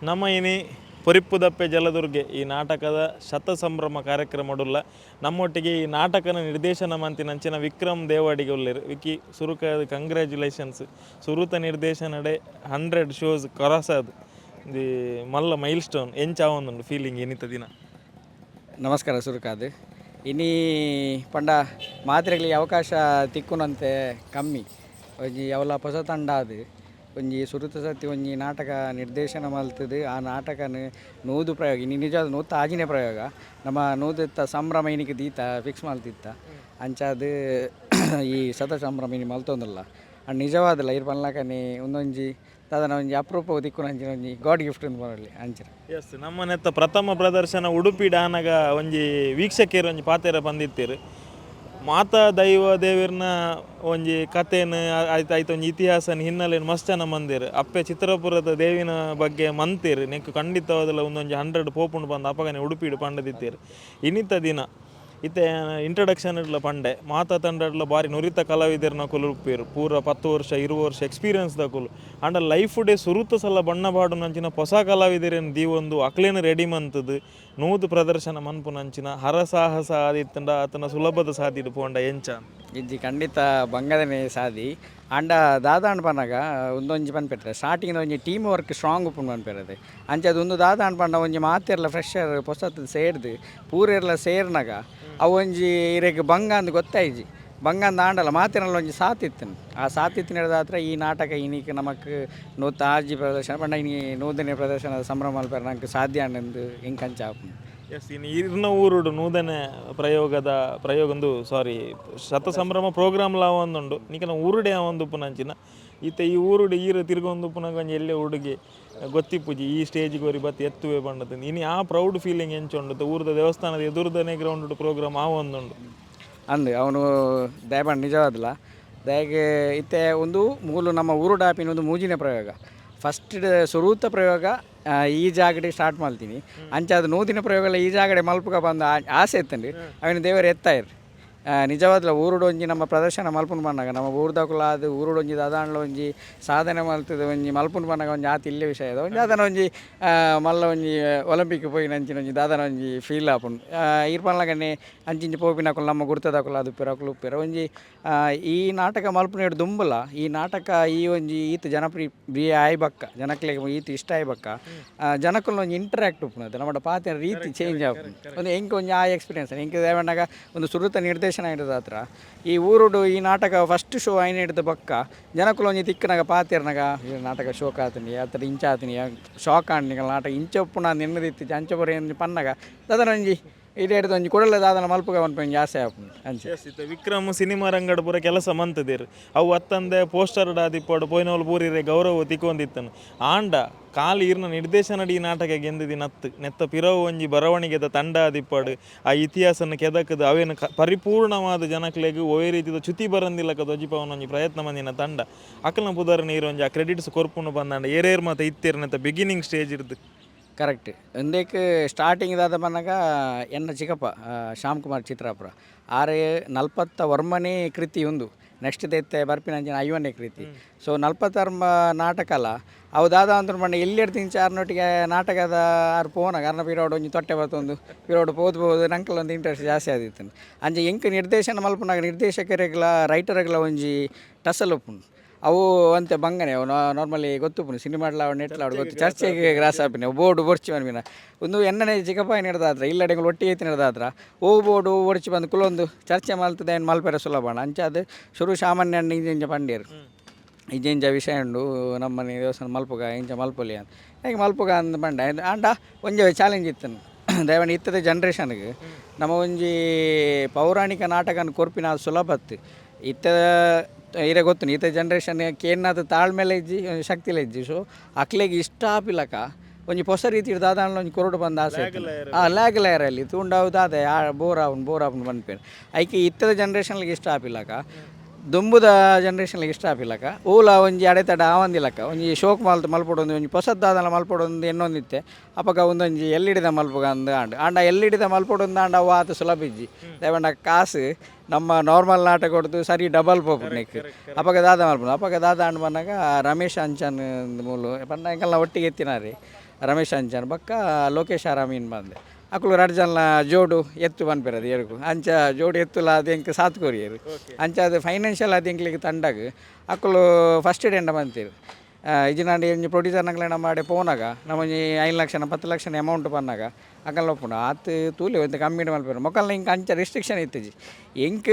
ನಮ್ಮ ಇನಿ ಪೊರಿಪ್ಪುದಪ್ಪೆ ಜಲದುರ್ಗೆ ಈ ನಾಟಕದ ಶತ ಸಂಭ್ರಮ ಕಾರ್ಯಕ್ರಮಡುಲ್ಲ ನಮ್ಮೊಟ್ಟಿಗೆ ಈ ನಾಟಕನ ನಿರ್ದೇಶನ ಮಂತಿನಂಚಿನ ವಿಕ್ರಮ್ ದೇವಾಡಿಗೆ ಉಲ್ಲೇರು. ವಿಕ್ಕಿ ಸುರುಕ ಕಂಗ್ರ್ಯಾಚುಲೇಷನ್ಸ್. ಸುರುತ ನಿರ್ದೇಶನಡೆ 100 ಶೋಸ್ ಕೊರಸಾದ್ the ಮಲ್ಲ ಮೈಲ್ ಸ್ಟೋನ್ ಎಂಚಾವೊಂದುಂಡು ಫೀಲಿಂಗ್ ಏನಿತ ದಿನ. ನಮಸ್ಕಾರ ಸುರುಕಾದ್. ಇನಿ ಪಂಡ ಮಾತ್ರೆಗಳಿಗೆ ಅವಕಾಶ ತಿಕ್ಕುನಂತೆ ಕಮ್ಮಿ ಒಂಜಿ ಅವಲ ಹೊಸ ತಂಡ ಅದು ಒಂಜಿ ಸುರುತ ಸತಿ ಒಂಜಿ ನಾಟಕ ನಿರ್ದೇಶನ ಮಲ್ತದು. ಆ ನಾಟಕನ 100 ಪ್ರಯೋಗ ಇನಿ ನಿಜ 106ನೇ ಪ್ರಯೋಗ ನಮ್ಮ ನೂದೆತ್ತ ಸಂಭ್ರಮ ಇನಿಕ್ ದೀತ ಫಿಕ್ಸ್ ಮಲ್ತಿತ್ತ ಅಂಚಾದ್ ಈ ಶತ ಸಂಭ್ರಮ ಇನಿ ಮಲ್ತೊಂದುಲ್ಲ. ಅಂಡ್ ನಿಜವಾದಲ್ಲ ಇರ್ ಪನ್ಲಕನೆ ಒಂದೊಂಜಿ ದಾದನ ಒಂಜಿ ಅಪರೂಪ ದಿಕ್ಕುನಂಚಿನ ಒಂಜಿ ಗಾಡ್ ಗಿಫ್ಟ್ ಅಂದ್ ಪನೊಲಿ ಅಂಚಿನ. ಎಸ್, ನಮ್ಮನೆತ್ತ ಪ್ರಥಮ ಪ್ರದರ್ಶನ ಉಡುಪಿ ಡಾನಗ ಒಂಜಿ ವೀಕ್ಷಕರು ಒಂಜಿ ಪಾತೆರ ಬಂದಿತ್ತೀರು. ಮಾತಾ ದೈವ ದೇವಿರ್ನ ಒಂಜಿ ಕಥೆನ್ ಆಯ್ತು ಆಯ್ತು ಒಂಜಿ ಇತಿಹಾಸನ ಹಿನ್ನೆಲೆನ್ ಮಸ್ತ್ ಜನ ಮಂದಿರ್. ಅಪ್ಪೆ ಚಿತ್ರಪುರದ ದೇವಿನ ಬಗ್ಗೆ ಮಂತೀರ್ ನೆಕ್ಕು ಖಂಡಿತವಾದಲ ಒಂದೊಂಜಿ 100 ಪೋಪುಂಡು ಬಂದು ಅಪಗನೆ ಉಡುಪಿಡು ಪಂಡದಿತ್ತೀರ್. ಇನಿತ ದಿನ ಇತ್ತೆ ಇಂಟ್ರಡಕ್ಷನ್ ಇಡ್ಲ ಪಂಡೆ ಮಾತಾ ತಂಡಡ್ಲ ಬಾರಿ ನುರಿತ ಕಲಾವಿದರ್ನ ಕುಲುಪ್ಪೇರು ಪೂರ 10 ವರ್ಷ 20 ವರ್ಷ ಎಕ್ಸ್ಪೀರಿಯನ್ಸ್ ದಕುಲು. ಆಂಡ ಲೈಫ್ ಡೇ ಸುರುತ ಸಲ ಬಣ್ಣ ಬಾಡುನಂಚಿನ ಹೊಸ ಕಲಾವಿದರೇನು ದೀವೊಂದು ಅಕ್ಲೇನು ರೆಡಿ ಮಂತದು ನೂದು ಪ್ರದರ್ಶನ ಮನ್ಪುನಂಚಿನ ಹರಸಾಹಸ ಆದಿತ್ತಂಡ ಆತನ ಸುಲಭದ ಸಾದಿಡು ಪೋಂಡ ಎಂಚ ಇಜ್ಜಿ ಖಂಡಿತ ಬಂಗದನೆ ಸಾದಿ. ಆಂಡ ದಾದಾಂಡ್ ಪನ್ನಗ ಉಂದೊಂಜಿ ಪನ್ಪೆರ್ ಸ್ಟಾರ್ಟಿಂಗ್ ಒಂಜಿ ಟೀಮ್ ವರ್ಕ್ ಸ್ಟ್ರಾಂಗ್ ಉಪ್ಪುಂಡು ಪನ್ಪೆರ್. ಅಂಚ ಅದು ಉಂದು ದಾದಾಂಡ್ ಪಂಡ ಒಂಜಿ ಮಾತೆರ್ಲ ಫ್ರೆಶರ್ ಪೊಸತ್ ಸೇರ್ದು ಪೂರೆರ್ಲ ಸೇರ್ನಗ ಅವು ಒಂಜಿ ಇರೆಗ್ ಬಂಗ ಅಂದ್ ಗೊತ್ತಾಯಿಜಿ. ಬಂಗ ಅಂದ್ ಆಂಡಲ ಮಾತೆರ್ನಲ ಒಂಜಿ ಸಾಥ್ ಇತ್ತುಂಡು. ಆ ಸಾಥ್ ಇತ್ತಿನದಾತ್ರ ಈ ನಾಟಕ ಇನಿಕ್ ನಮಕ್ 106 ಪ್ರದರ್ಶನ ಪಂಡ ಇನಿ 100ನೇ ಪ್ರದರ್ಶನದ ಸಂಭ್ರಮ ಮಲ್ಪೆರೆ ನಂಕ್ ಸಾಧ್ಯ ಆಂಡ್ ಎಂಕ್ ಅಂಚ ಆಪುಂಡು. ಎಸ್, ಇನ್ನು ಇರ್ನ ಊರುಡು ನೂದನೆ ಪ್ರಯೋಗದ ಪ್ರಯೋಗ ಸಾರಿ ಶತ ಸಂಭ್ರಮ ಪ್ರೋಗ್ರಾಮ್ ಲಾ ಒಂದುಂಡು. ನಿಕನ ಊರುಡೆ ಒಂದು ಉಪ್ಪುನಂಚಿನ ಇತ್ತೆ ಈ ಊರುಡು ಈರು ತಿರ್ಗೊಂದು ಉಪ್ಪುನಗ ಒಂಜಿ ಎಲ್ಲೆ ಹುಡುಗಿ ಗೊತ್ತಿಪ್ಪುಜಿ ಈ ಸ್ಟೇಜ್ಗೆ ಒರಿ ಬತ್ತಿ ಎತ್ತುವೆ ಪಂಡದು. ಇನಿ ಆ ಪ್ರೌಡ್ ಫೀಲಿಂಗ್ ಎಂಚ ಉಂಡು? ಊರದ ದೇವಸ್ಥಾನದ ಎದುರುದನೇ ಗ್ರೌಂಡ್ ಪ್ರೋಗ್ರಾಮ್ ಆ ಒಂದುಂಡು. ಅಂದ್ ಅವನು ದಯಪಂಡ ನಿಜವಾದಲ ದಯಗೆ ಇತ್ತೆ ಒಂದು ಮೂಲು ನಮ್ಮ ಊರುಡಾಪಿನ ಒಂದು ಮೂಜಿನ ಪ್ರಯೋಗ. ಫಸ್ಟ್ ಸುರೂತ ಪ್ರಯೋಗ ಈ ಜಾಗಡೆ ಸ್ಟಾರ್ಟ್ ಮಾಡ್ತೀನಿ. ಅಂಚ ಅದು ನೂದಿನ ಪ್ರಯೋಗ ಈ ಜಾಗಡೆ ಮಲ್ಪುಗ ಬಂದು ಆಸೆ ಇತ್ತಂಡು. ಅವನ ದೇವರು ಎತ್ತಾಯಿರು. ನಿಜವಾದ್ಲ ಊರುಡು ಒಂಜಿ ನಮ್ಮ ಪ್ರದರ್ಶನ ಮಲ್ಪುಂಡು ಬಂದಾಗ ನಮ್ಮ ಊರುದಕುಲ ಅದು ಊರುಡೊಂಜಿ ದಾದಾಂಡ್ಲ ಒಂಜಿ ಸಾಧನೆ ಮಲ್ತದ ಒಂಜಿ ಮಲ್ಪುಂಡು ಬಂದಾಗ ಒಂಜಿ ಆತ ಇಲ್ಲೇ ವಿಷಯ ಅದು ಒಂಜಿ ದಾದನ ಒಂಜಿ ಮಲ್ಲ ಒಂಜಿ ಒಲಿಂಪಿಕ್ ಪೋಯಿನ ಅಂಚಿನ ಒಂಜಿ ದಾದನ ಒಂಜಿ ಫೀಲ್ ಆಪುಂಡು. ಇರ್ಪನ್ಲಗನೆ ಅಂಚಿಂಚಿ ಪೋಪಿನಕುಲು ನಮ್ಮ ಗುರ್ತದಕುಲು ಅದು ಉಪ್ಪೆರ್ ಅಕುಲು ಉಪ್ಪೆರ್. ಒಂಜಿ ಈ ನಾಟಕ ಮಲ್ಪುನೇಡು ದುಂಬುಲ ಈ ನಾಟಕ ಈ ಒಂಜಿ ಈತ್ ಜನಪ್ರಿಯ ಪ್ರಿಯ ಆಯ್ ಬಕ್ಕ ಜನಕ್ಲೆಗ್ ಈತ್ ಇಷ್ಟ ಆಯ್ ಬಕ್ಕ ಜನಕುಲು ಒಂಜಿ ಇಂಟರಾಕ್ಟ್ ಉಪ್ಪುನದು ನಮ್ಮ ಪಾತೆರ ರೀತಿ ಚೇಂಜ್ ಆಪುಂಡು. ಒಂದು ಎಂಕ್ ಒಂಜಿ ಆ ಎಕ್ಸ್ಪೀರಿಯನ್ಸ್ ಎಂಕ್ ದೇವಣ್ಣಗ ಒಂದು ಸುರುತ ನಿರ್ದೇಶನ ಹಿಡಿದ ಈ ಊರುಡು ಈ ನಾಟಕ ಫಸ್ಟ್ ಶೋ ಆಯ್ನ ಹಿಡಿದ ಬಕ್ಕ ಜನಕುಲು ಒಂಜಿ ತಿಕ್ಕನಾಗ ಪಾತೆರ್ನಾಗ ಈ ನಾಟಕ ಶೋಕ್ ಆತನಿ ಅತ್ರ ಇಂಚ ಆತನಿ ಶಾಕ್ ಆಂಡ್ ನಾಟಕ ಇಂಚ ಉಪ್ಪುನ ನಿನ್ನದಿತ್ತು ಅಂಚ ಬೊರ ಪನ್ನಗ ದಾದನ ಒಂಜಿ ಇಡೇ ಹಿಡ್ದು ಒಂಜಿ ಕೊಡಲ ದಾದನ ಮಲ್ಪುಗ ಒಂಜಿ ಆಸೆ ಆಪುಂಡು ಅಂಚ. ಇತ್ತೆ ವಿಕ್ರಮ್ ಸಿನಿಮಾ ರಂಗಡ್ ಪೂರ ಕೆಲಸ ಮಂತದೇರು ಅವು ಅತ್ತಂದೆ ಪೋಸ್ಟರ್ ಆದಿಪ್ಪಡು ಪೋಯಿನೋಲು ಪೂರಿರೆ ಗೌರವ ತಿಕ್ಕೊಂದಿತ್ತನು. ಆಂಡ ಕಾಲಿ ಇರ್ನ ನಿರ್ದೇಶನ ಈ ನಾಟಕ ಗೆಂದಿದಿ ನತ್ತು ನೆತ್ತ ಪಿರವು ಒಂಜಿ ಬರವಣಿಗೆದ ತಂಡ ಆದಿಪ್ಪಡು ಆ ಇತಿಹಾಸನ ಕೆದಕದ ಅವೇನು ಪರಿಪೂರ್ಣವಾದ ಜನಕ್ಲೆಗ್ ಒವೇ ರೀತಿದ ಚ್ಯುತಿ ಬರಂದಿಲ್ಲಕ ಧ್ವಜಿಪವನ ಒಂಜಿ ಪ್ರಯತ್ನ ಮಂದಿನ ತಂಡ ಅಕಲ್ನ ಪುದರ್ ನೀರು ಒಂಜಿ ಆ ಕ್ರೆಡಿಟ್ಸ್ ಕೊರ್ಪುನು ಬಂದಾಂಡ ಏರೇರ್ ಮಾತ ಇತ್ತೀರ್ ನೆತ್ತ ಬಿಗಿನಿಂಗ್ ಸ್ಟೇಜ್ ಇರ್ದು. ಕರೆಕ್ಟ್ ಒಂದೇಕ್ ಸ್ಟಾರ್ಟಿಂಗ್ ದಾದ ಪನ್ನಗ ಎನ್ನ ಚಿಕ್ಕಪ್ಪ ಶ್ಯಾಮ್ ಕುಮಾರ್ ಚಿತ್ರಾಪುರ ಆರೆ 41ನೇ ಕೃತಿ ಉಂದು. ನೆಕ್ಸ್ಟ್ ದೆತ್ತೆ ಬರ್ಪಿನಂಚಿನ 50ನೇ ಕೃತಿ. ಸೊ ನಲ್ಪತ್ತರ್ಮ ನಾಟಕಲ ಅವು ದಾದ ಅಂತ ಪಂಡ ಎಲ್ಲಿ ತಿಂಚ ಆರ್ನೊಟ್ಟಿಗೆ ನಾಟಕದ ಆರು ಪೋನಾಗ ಅರ್ನ ಪಿರೋಡ್ ಒಂಜಿ ತೊಟ್ಟೆ ಬತ್ತೊಂದು ಪಿರೋಡ್ ಪೋದು ಪೋದು ನಂಕಲ್ ಒಂದು ಇಂಟ್ರೆಸ್ಟ್ ಜಾಸ್ತಿ ಆದಿತ್ತು. ಅಂಚ ಎಂಕ್ ನಿರ್ದೇಶನ ಮಲ್ಪುನಾಗ ನಿರ್ದೇಶಕರಿಗ್ಲ ರೈಟರ್ಗಳ ಒಂಜಿ ಟಸಲ್ ಉಪ್ಪುಂಡು. ಅವು ಅಂತೆ ಬಂಗನೆ ಅವು ನಾರ್ಮಲಿ ಗೊತ್ತುಪ್ಪುಂಡು ಸಿನಿಮಾಡ್ಲ ನೆಟ್ಲ ಗೊತ್ತು ಚರ್ಚೆಗೆ ಗ್ರಾಸ್ ಆಪಿನ ಬೋರ್ಡು ಬೊರ್ಚಿ ಪನ್ಪಿನ ಒಂದು ಎನ್ನನೆ ಚಿಕ್ಕಪ್ಪ ಹಿಡ್ದಾತ್ರ ಇಲ್ಲಡೆಗಳು ಒಟ್ಟಿಗೆ ಐತಿ ಹಿಡ್ದಾತ್ರ ಓ ಬೋರ್ಡು ಒರ್ಚಿ ಬಂದು ಕುಲೊಂದು ಚರ್ಚೆ ಮಲ್ತದೆ ಏನು ಮಲ್ಪೆರೆ ಸುಲಭ ಅಂಚ ಅದು ಶುರು ಸಾಮಾನ್ಯ ಇಂಚ ಇಂಚ ಪಂಡೇರು ಇಂಚ ಇಂಚ ವಿಷಯ ಉಂಡು ನಮ್ಮನೆ ದೇವಸ್ಥಾನ ಮಲ್ಪುಗ ಇಂಚ ಮಲ್ಪೊಲಿ ಅಂತ ಹೇಗೆ ಮಲ್ಪುಗ ಅಂದ್ ಪಂಡ ಆಂಡ ಒಂಜಿ ಚಾಲೆಂಜ್ ಇತ್ತು ದಯವಾಣಿ ಇತ್ತದ ಜನ್ರೇಷನ್ಗೆ ನಮ್ಮ ಒಂಜಿ ಪೌರಾಣಿಕ ನಾಟಕನ ಕೊರ್ಪಿನ ಅದು ಸುಲಭತ್ತು ಇತ್ತ ಇರೆ ಗೊತ್ತು ಈತ ಜನ್ರೇಷನ್ ಕೇನಾದ ತಾಳ್ಮೆಲೆ ಇಜ್ಜಿ ಶಕ್ತಿಲ ಇಜ್ಜಿ. ಸೊ ಅಕ್ಲೆಗ್ ಇಷ್ಟ ಆಪಿಲಕ ಒಂಜಿ ಪೊಸ ರೀತಿ ದಾದಾಂಡ್ಲ ಒಂಜಿ ಕೊರಡು ಬಂದ ಆಸೆ ಆ ಲ್ಯಾಗ್ ಲೇರಲ್ಲಿ ತೂಂಡವು ದಾದ ಆ ಬೋರ್ ಆಪುಂಡು ಬೋರ್ ಆಪುಂಡು ಪನ್ಪೇರು ಐಕೆ ಇತ್ತದ ಜನ್ರೇಷನ್ಗೆ ಇಷ್ಟ ಆಪಿಲಕ ದುಂಬುದ ಜನ್ರೇಷನ್ಗೆ ಇಷ್ಟ ಆಪಿಲಕ ಓಲ ಒಂಜಿ ಅಡೆತಡೆ ಆವಂದಿಲಕ ಒಂಜಿ ಶೋಕ್ ಮಲ್ತ್ ಮಲ್ಪೊಡೊಂದು ಒಂಜಿ ಪೊಸದ್ದಾದಲ ಮಲ್ಪೊಡೊಂದು ಎನ್ನೊಂದಿತ್ತೆ ಅಪಗ ಒಂದೊಂಜಿ ಎಲ್ಲಿಡಿದ ಮಲ್ಪುಗ ಅಂದ್ ಆಂಡ್ ಆಂಡ ಎಲ್ಲಿಡಿದ ಮಲ್ಪೊಡೊಂದು ಆಂಡ ಅವು ಆತ ಸುಲಭ ಇಜ್ಜಿ. ದಯವಂಡ ಕಾಸು ನಮ್ಮ ನಾರ್ಮಲ್ ನಾಟಕ ಹೊಡ್ದು ಸರಿ ಡಬಲ್ ಪೋಪುಂಡು ನೆಕ್ ಅಪಗ ದಾದ ಮಲ್ಪುಂಡು ಅಪಗ ದಾದ ಆಂಡ್ ಪನ್ನಗ ರಮೇಶ್ ಅಂಚನ್ ಮೂಲು ಪಂಡ ಎಂಕಲ್ನ ಒಟ್ಟಿಗೆ ಎತ್ತಿನಾರಿ ರಮೇಶ್ ಅಂಚನ್ ಬೊಕ್ಕ ಲೋಕೇಶ್ ಆರಾಮೀನ್ ಬಂದೆ ಅಕುಲು ರಡ್ಡ್ ಜನ ಜೋಡು ಎತ್ತು ಪನ್ಪೆರ್ ಏರುಕು ಅಂಚ ಜೋಡು ಎತ್ತುಲ ಅದು ಎಂಕ್ ಸಾತ್ ಕೊರಿಯೆರ್. ಅಂಚ ಅದು ಫೈನಾನ್ಷಿಯಲ್ ಅದು ಎಂಕ್ಲೆಗ್ ತಂಡಗ್ ಅಕುಲು ಫಸ್ಟ್ ಎಂಡ ಬಂತೀರು. ಇಜಿನಾಂಡ ಒಂಜಿ ಪ್ರೊಡ್ಯೂಸರ್ ನಕ್ಲೆ ನಮ್ಮ ಆಡೆ ಪೋನಾಗ ನಮ್ಮ ಒಂಜಿ 5 ಲಕ್ಷ 10 ಲಕ್ಷ ಅಮೌಂಟ್ ಪನ್ನಾಗ ಅಕಲ್ನ ಒಪ್ಪುಂಡು ಆತ್ ತೂಲೆ ಒಂತೆ ಕಮ್ಮಿಡ್ ಮಲ್ಪೆರ್ ಮೊಕಲ್ನ ಇಂಕ್ ಅಂಚ ರಿಸ್ಟ್ರಿಕ್ಷನ್ ಇತ್ತಿಜಿ. ಎಂಕ್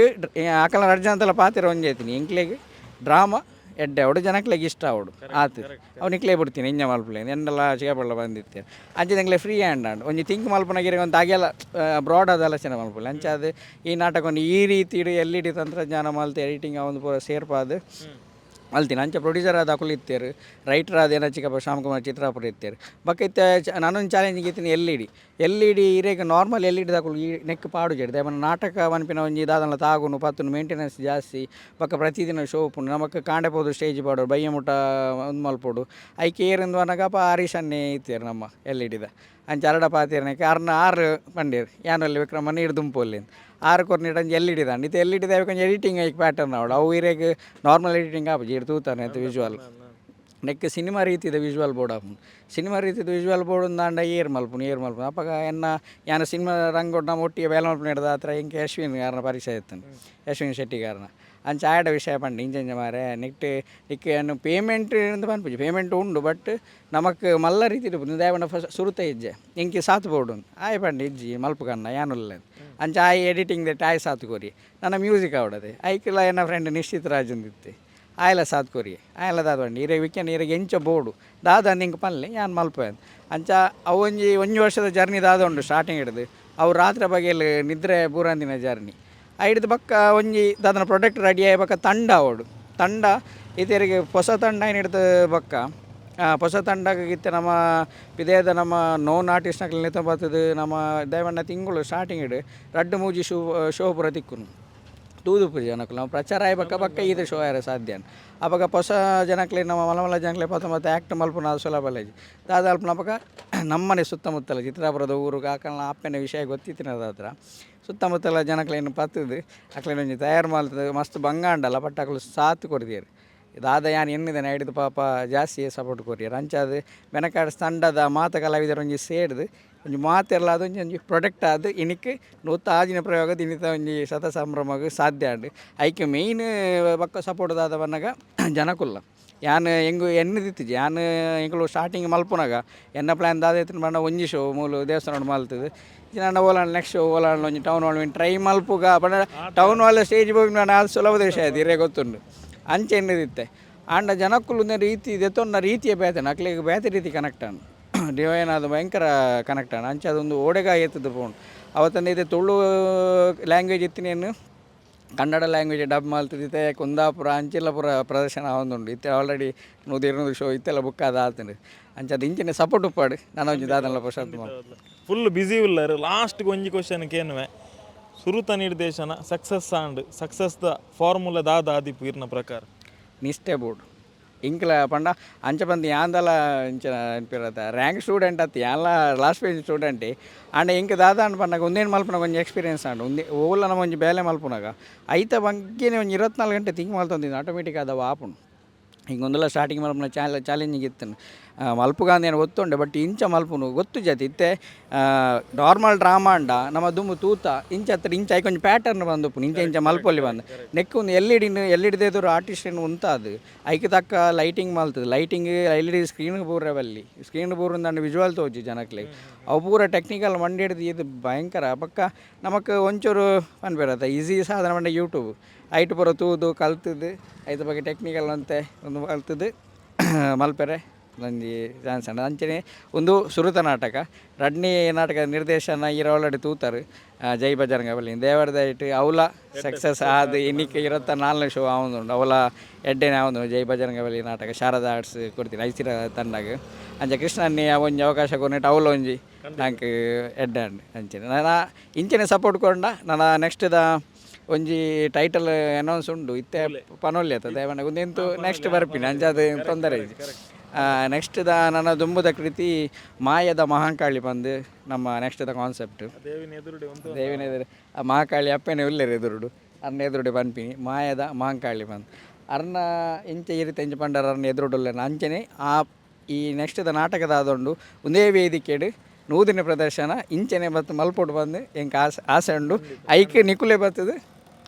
ಅಕಲ್ನ ರಡ್ಡ್ ಜನತಲ ಪಾತೆರ ಒಂಜಿ ಐತಿನಿ ಎಂಕ್ಲೆಗ್ ಡ್ರಾಮಾ ಎಡ್ಡೆ ಅವಡು ಜನಕ್ಲೆಗ್ ಇಷ್ಟ ಅವಡು ಆತು ಅವು ನಿಕ್ಲೇ ಬಿಡ್ತೀನಿ ಇಂಜ ಮಲ್ಪುಲೆ ಎಂಡಲ ಚಿಕ್ಕಪಳ್ಳ ಬಂದಿತ್ತೆ ಅಂಚ ಎಂಕ್ಲೆ ಫ್ರೀ ಹ್ಯಾಂಡ್ ಆಂಡ್ ಒಂಜಿ ಥಿಂಕ್ ಮಲ್ಪುನಗಿರಿ ಒಂದು ಅಗೆಲ ಬ್ರಾಡ್ ಆದ ಆಲೋಚನೆ ಮಲ್ಪುಲೆ. ಅಂಚ ಅದು ಈ ನಾಟಕ ಈ ರೀತಿ ಎಲ್ ಇ ಡಿ ತಂತ್ರಜ್ಞಾನ ಮಲ್ತ್ ಎಡಿಟಿಂಗ್ ಒಂದು ಪೂರ ಸೇರ್ಪಾದ್ ಮಲ್ತಿನ. ಅಂಚ ಪ್ರೊಡ್ಯೂಸರ್ ಆದ ಅಕುಲು ಇತ್ತೆರ್, ರೈಟರ್ ಆದ ಏನ ಚಿಕ್ಕಪ್ಪ ಶ್ಯಾಮ್ಕುಮಾರ್ ಚಿತ್ರಾಪುರ ಇತ್ತೆರ್. ಬೊಕ್ಕ ಇತ್ತೆ ನಾನೊಂದು ಚಾಲೆಂಜ್ ಇತ್ತಿನ L E D L E D ಇರೆಗ್ normal L E D ದಕುಲು ಈ ನೆಕ್ ಪಾಡುಜೆರ್ ದಾಯೆ ಪಂಡ ನಾಟಕ ಪನ್ಪಿನ ಒಂಜಿ ದಾದನ ತಾಗುನು ಪತ್ತುನು ಮೇಂಟೆನೆನ್ಸ್ ಜಾಸ್ತಿ ಬೊಕ್ಕ ಪ್ರತಿದಿನ ಶೋ ಉಪ್ಪುಂಡು ನಮಕ್ ಕಾಂಡೆ ಪೋದು ಸ್ಟೇಜ್ ಪಾಡೋಡು ಬಯ್ಯ ಮುಟ ಉಂದು ಮಲ್ಪೊಡು ಐಕ್ ಏರಿಂದು ಪನ್ನಗ ಅಪ ಹರೀಶ್ ಅನ್ನೇ ಇತ್ತೆರ್ ನಮ್ಮ ಎಲ್ ಇ ಡಿದ ಅಂಚ ಅರಡ ಪಾತೆರ್ನಕ್ಕೆ ಅರ್ನ ಆರು ಪಂಡೇರ್ ಯಾನಲ್ಲಿ ವಿಕ್ರಮ ನೀರು ದುಂಪೊಲ್ಲಿ ಆರು ಕೊರ್ನಿಟ್ ಅಂಚ ಎಲ್ ಇ ಡಿ ದಾಂಡ್ ಇತ್ತೆ ಎಲ್ ಇ ಡಿ ದ ಒಂಜಿ ಎಡಿಟಿಂಗ್ ಐಕ್ ಪ್ಯಾಟರ್ನ್ ಆವಡ್ ಅವು ಇರೆಗ್ ನಾರ್ಮಲ್ ಎಡಿಟಿಂಗ್ ಆಪುಜಿ ಇರ್ ತೂತಾನೆ ವಿಜುವಲ್. ನೆಕ್ ಸಿನಿಮಾ ರೀತಿದ ವಿಜುವಲ್ ಬೋರ್ಡ್ ಆಪುಂಡು. ಸಿನಿಮಾ ರೀತಿದ ವಿಜುವಲ್ ಬೋರ್ಡ್ ಉಂದಾಂಡ ಏರ್ ಮಲ್ಪುನು ಏರ್ ಮಲ್ಪುನು ಅಪಗ ಎನ್ನ ಯಾನ ಸಿನಿಮಾ ರಂಗೋಡು ನಮ್ಮ ಒಟ್ಟಿಗೆ ಬೇಲೆ ಮಲ್ಪುನ ಹಿಡ್ದು ಎಂಕೆ ಅಶ್ವಿನ್ ಯಾರನ ಪರಿಚಯ ಇತ್ತು, ಅಶ್ವಿನ್ ಶೆಟ್ಟಿಗಾರನ. ಅಂಚ ಆಯಡ ವಿಷಯ ಪಂಡ ಇಂಚ ಮಾರೆ ನೆಕ್ಟ್ ನಿಕ್ ಏನು ಪೇಮೆಂಟ್ ಅಂತ ಪನ್ಪುಜಿ, ಪೇಮೆಂಟ್ ಉಂಡು ಬಟ್ ನಮಕ್ ಮಲ್ಲ ರೀತಿ ದೇವನ ಫಸ್ಟ್ ಸುರುತ ಇಜ್ಜೆ ಎಂಕೆ ಸಾತ್ ಬೋರ್ಡ್ ಉಂಡು ಆಯ್ ಪಂಡ ಇಜ್ಜಿ ಮಲ್ಪು ಕಣ್ಣ ಯಾನುಲ್ಲ. ಅಂಚ ಆಯ್ ಎಡಿಟಿಂಗ್ that ಆಯ್ ಸಾತ್ ಕೊರಿ, ನನ್ನ ಮ್ಯೂಸಿಕ್ ಆವಡದೆ ಐಕ್ಲ ಎನ್ನ ಫ್ರೆಂಡ್ ನಿಶ್ಚಿತ್ ರಾಜ್ ಇತ್ತೆ ಆಯಲ ಸಾತ್ ಕೊರಿ ಆಯಲ ದಾದ ಪಂಡ ಇರೆ ವಿಕೆನ್ ಇರೆಗೆ ಎಂಚ ಬೋರ್ಡು ದಾದ ನಿಂಗೆ ಪನ್ಲೆ ಯಾನ್ ಮಲ್ಪೆ. ಅಂಚ ಅವು ಒಂಜಿ ಒಂಜಿ ವರ್ಷದ ಜರ್ನಿ ದಾದ ಉಂಡು ಸ್ಟಾರ್ಟಿಂಗ್ ಹಿಡ್ದು ಅವು ರಾತ್ರಿ ಬಗೆಲ್ ನಿದ್ರೆ ಪೂರಂದಿನ ಜರ್ನಿ ಐಡ್ದು ಬಕ್ಕ ಒಂಜಿ ದಾದನ ಪ್ರೊಡಕ್ಟ್ ರೆಡಿ ಆಯಿ ಬಕ್ಕ ತಂಡ ಅವಡು ತಂಡ ಇತೆರಿಗೆ ಹೊಸ ತಂಡ ಏನು ಹಿಡ್ದು ಬಕ್ಕ ಹೊಸ ತಂಡ ಇತ್ತೆ ನಮ್ಮ ವಿದೇದ ನಮ್ಮ ನೋನ್ ಆರ್ಟಿಸ್ಟ್ನಕ್ಲೆ ನಿತ ಬರ್ತದೆ. ನಮ್ಮ ದಯವಣ್ಣ ತಿಂಗಳು ಸ್ಟಾರ್ಟಿಂಗ್ ಇಡು ರಡ್ಡು ಮೂಜಿ ಶೋ ಶೋ ಪೂರ ತಿಕ್ಕುನು ತೂದುಪು ಜನಕ್ಕಲು ನಾವು ಪ್ರಚಾರ ಆಯಿ ಬಕ್ಕ ಬಕ್ಕ ಇದು ಶೋ ಆಯರೆ ಸಾಧ್ಯ. ಅಪಗ ಹೊಸ ಜನಕ್ಲೆ ನಮ್ಮ ಮಲ ಮಲ್ಲ ಜನಕ್ಲೆ ಪತ್ತ ಮತ್ತೆ ಆ್ಯಕ್ಟ್ ಮಲ್ಪುನ ಅದು ಸುಲಭ ಅಲ್ಲ ದಾದ ಅಲ್ಪನ ಅಪಗ ನಮ್ಮನೆ ಸುತ್ತಮುತ್ತಲ ಚಿತ್ರಾಪುರದ ಊರು ಕಾಕಲ್ನ ಅಪ್ಪನ ವಿಷಯ ಗೊತ್ತಿತ್ತಿನ ಹತ್ರ ಸುತ್ತಮುತ್ತಲ ಜನಕ್ಲೇನು ಪತ್ತದು ಅಕ್ಲೇನು ಒಂಜಿ ತಯಾರು ಮಲ್ತದೆ ಮಸ್ತ್ ಬಂಗಾಂಡಲ್ಲ ಬಟ್ ಅಕ್ಲು ಸಾತ್ ಕೊಡ್ತೀರು. ದಾದ ಯಾನ್ ಎನ್ನಿದ್ದೇನೆ ಹಿಡಿದು ಪಾಪ ಜಾಸ್ತಿ ಸಪೋರ್ಟ್ ಕೊರಿಯರ್. ಅಂಚಾದ ಬೆನಕಾಡ್ ತಂಡದ ಮಾತ ಕಲಾವಿದರ ಒಂಜಿ ಸೇರ್ದು ಒಂಜಿ ಮಾತೆರ್ಲ ಅದು ಒಂಜಿ ಒಂಜಿ ಪ್ರೊಡಕ್ಟ್ ಆದ್ ಇನಿಕ್ ನೂತ ಆಜಿನ ಪ್ರಯೋಗ ದಿನಿತ ಒಂಜಿ ಶತ ಸಂಭ್ರಮಗ್ ಸಾಧ್ಯ ಆಂಡ್. ಐಕ್ ಮೇಯ್ನ್ ಬೊಕ್ಕ ಸಪೋರ್ಟ್ ದಾದ ಪನ್ನಗ ಜನಕುಲ್ಲ ಯಾನ್ ಎಂಗು ಎನ್ನಿದಿತ್ತಿಜಿ ಯಾನ್ ಎಂಕುಲು ಸ್ಟಾರ್ಟಿಂಗ್ ಮಲ್ಪುನಗ ಎನ್ನ ಪ್ಲ್ಯಾನ್ ದಾದ ಇತ್ತಿನ ಪಂಡ ಒಂಜಿ ಶೋ ಮೂಲು ದೇವಸ್ಥಾನ ಮಲ್ತುದು ಇಜ್ಜಿಂಡ ಓಲಾಂಡ್ ನೆಕ್ಸ್ಟ್ ಶೋ ಓಲಾಂಡ್ ಒಂಜಿ town hall try ಮಲ್ಪುಗ ಪಂಡ town hall stage ಪೋಪಿನ ಅದು ಸುಲಭದ ವಿಷಯ ಅದು ಇರೇ ಗೊತ್ತುಂಡು ಅಂಚೆ ಎನ್ನಿದಿತ್ತೆ. ಆಂಡ ಜನಕ್ಕುಲು ರೀತಿ ದೆತ್ತೊನ್ನ ರೀತಿಯ ಬೇತೆ ಅಕ್ಲೆಗ್ ಬೇತೆ ರೀತಿ ಕನೆಕ್ಟ್ ಆಂಡ್ ಡಿವೈನ್ ಅದು ಭಯಂಕರ ಕನೆಕ್ಟ್ ಆಂಡ್ ಅಂಚೆ ಅದೊಂದು ಓಡೆಗ ಏತುದು ಪೋಂಡು ಅವತ್ತಂದ ಇದೆ ತುಳು ಲ್ಯಾಂಗ್ವೇಜ್ ಇತ್ತಿನೇನು ಕನ್ನಡ ಲ್ಯಾಂಗ್ವೇಜ್ ಡಬ್ ಮಲ್ತದಿತ್ತೆ ಕುಂದಾಪುರ ಅಂಚೆಲ್ಲ ಪೂರ ಪ್ರದರ್ಶನ ಆವೊಂದುಂಡು ಇತ್ತೆ ಆಲ್ರೆಡಿ 100-200 ಶೋ ಇತ್ತೆಲ್ಲ ಬುಕ್ ಆದ ಆತುಂಡು. ಅಂಚ ಅದು ಇಂಚಿನ ಸಪೋರ್ಟ್ ಉಪ್ಪಾಡು ನಾನು ಒಂಜಿ ದಾದನ್ಲ ಪುಷಾತ್ ಫುಲ್ ಬಿಸಿ ಉಲ್ಲರು. ಲಾಸ್ಟ್ ಒಂಜಿ ಕ್ವಶನ್ ಕೇನುವೆ, ಸುರುತ ನಿರ್ದೇಶನ success and success the formula ದಾದ ಆದಿಪ್ಪು ಇರ್ನ ಪ್ರಕಾರ? ನಿಷ್ಠೆ ಬೋರ್ಡ್ ಇಂಕ್ಲ ಪಂಡ ಅಂಚ ಪಂದ್ ಯಾಂದಲ ಇಂಚ ನೆನ್ಪಿರತ್ತ ರ್ಯಾಂಕ್ ಸ್ಟೂಡೆಂಟ್ ಅತ್ತು ಯಾನ್ಲ last page student and ink ದಾದ ಅಂಡ್ ಪನ್ನಗ ಒಂದೇನು ಮಲ್ಪುನಾಗ ಒಂಜಿ ಎಕ್ಸ್ಪೀರಿಯನ್ಸ್ ಆಂಡ್ ಒಂದೇ ಓಲ ನಮ್ಮ ಒಂಜಿ ಬೇಲೆ ಮಲ್ಪುನಾಗ ಐತ ಬಗ್ಗೆನೇ ಒಂಜಿ 24 ಗಂಟೆ ಥಿಂಕ್ ಮಲ್ತೊಂದಿದ್ದು ಆಟೋಮೆಟಿಕ್ ಅದು ಆಪುಂಡು. ಹಿಂಗೆ ಒಂದಲ್ಲ ಸ್ಟಾರ್ಟಿಂಗ್ ಮಲ್ಪುನ ಚಾಲೆಂಜಿಂಗ್ ಇತ್ತು ಮಲ್ಪುಗ ಅಂದ್ ಏನು ಗೊತ್ತುಂಡೆ ಬಟ್ ಇಂಚ ಮಲ್ಪುನು ಗೊತ್ತು ಜಾತಿ ಇತ್ತೆ ನಾರ್ಮಲ್ ಡ್ರಾಮಾ ಅಂಡ ನಮ್ಮ ದುಂಬು ತೂತ ಇಂಚ ಹತ್ರ ಇಂಚ ಐಕೊಂಜಿ ಒಂಜಿ ಪ್ಯಾಟರ್ನ್ ಬಂದುಪ್ಪುನು ಇಂಚ ಇಂಚ ಮಲ್ಪೊಲಿ ಬಂದು ನೆಕ್ ಒಂದು ಎಲ್ ಇ ಡಿನ ಎಲ್ ಇ ಡಿದ ಆರ್ಟಿಸ್ಟ್ ಉಂತಾದು ಐಕ್ ತಕ್ಕ lighting ಮಲ್ತದೆ lighting L E D screen ಪೂರ ಬಲ್ಲಿ ಸ್ಕ್ರೀನ್ ಪೂರ ದಾಂಡ ವಿಜುವಲ್ ತೋಜಿ ಜನಕ್ಲೆ ಅವು ಪೂರ ಟೆಕ್ನಿಕಲ್ ಮಂಡಿ ಹಿಡ್ದು ಇದು ಭಯಂಕರ ಬೊಕ್ಕ ನಮಕ್ ಒಂಚೂರು ಪನ್ಪೆರತ ಈಸಿ ಸಾಧನ ಪಂಡ ಯೂಟ್ಯೂಬ್ ಐಟ್ ಪೂರ ತೂದು ಕಲ್ತದ್ದು ಐತ ಬಗ್ಗೆ ಟೆಕ್ನಿಕಲ್ ಅಂತೆ ಒಂದು ಕಲ್ತದ್ದು ಮಲ್ಪೆರೆ ಒಂಜಿ ಚಾನ್ಸ್ ಉಂಡು. ಅಂಚನೆ ಒಂದು ಸುರುತ ನಾಟಕ ರಡ್ನಿ ನಾಟಕ ನಿರ್ದೇಶನ ಈರ್ ಆಲ್ರೆಡಿ ತೂತಾರು ಜೈ ಬಜರಂಗ ಬಲಿ ದೇವರದ ಇಟ್ಟು ಅವಲ ಸಕ್ಸಸ್ ಆದ್ ಇನ್ನಿಕ್ 24ನೇ ಶೋ ಆವೊಂದುಂಡು ಅವಲ ಎಡ್ಡೆನೆ ಆವೊಂದು ಜೈ ಬಜರಂಗ ಬಲಿ ನಾಟಕ ಶಾರದಾ ಆರ್ಟ್ಸ್ ಕೊಡ್ತೀನಿ ಐಸಿರ ತಂಡಗ್ ಅಂಚ ಕೃಷ್ಣನ್ನಿ ಒಂಜಿ ಅವಕಾಶ ಕೊರ್ನೆಟ್ ಅವಲ ಒಂಜಿ ನಂಕ್ ಎಡ್ಡೆ ಆಂಡ್. ಅಂಚನೆ ನನ ಇಂಚನೆ ಸಪೋರ್ಟ್ ಕೊರ್ಂಡ ನನ ನೆಕ್ಸ್ಟ್ ದ ಒಂಜಿ ಟೈಟಲ್ ಅನೌನ್ಸ್ ಉಂಡು ಇತ್ತೆ ಪನೊಲಿ ಅತ್ತ ದಯಮಂಡ ಉಂದೆಂತು ನೆಕ್ಸ್ಟ್ ಬರ್ಪಿನಿ ಅಂಚ ಅದು ತೊಂದರೆ ಇಜ್ಜಿ. ನೆಕ್ಸ್ಟ್ ದ ನನ್ನ ದುಂಬುದ ಕೃತಿ ಮಾಯದ ಮಹಾಂಕಾಳಿ ಬಂದು ನಮ್ಮ next the concept ದೇವಿನ ಎದುರು ಆ ಮಹಾಕಾಳಿ ಅಪ್ಪೆನೆ ಉಲ್ಲೆರ್ ಎದುರುಡು ಅರ್ನ ಎದುರುಡೆ ಪನ್ಪಿನಿ ಮಾಯದ ಮಹಾಂಕಾಳಿ ಬಂದು ಅರ್ನ ಇಂಚ ಈ ರೀತಿ ಇಂಚ ಪಂಡರ ಅರ್ನ ಎದುರುಡುಲ್ಲೆನ ಅಂಚನೆ ಆ ಈ ನೆಕ್ಸ್ಟ್ ದ ನಾಟಕದ ಆದೊಂಡು ಒಂದೇ ವೇದಿಕೆಡ್ ನೂದಿನ ಪ್ರದರ್ಶನ ಇಂಚನೆ ಬತ್ತು ಮಲ್ಪೊಡು ಬಂದು ಎಂಕ್ ಆಸೆ ಆಸೆ ಉಂಡು ಐಕ್ ನಿಕುಲೆ ಬರ್ತದೆ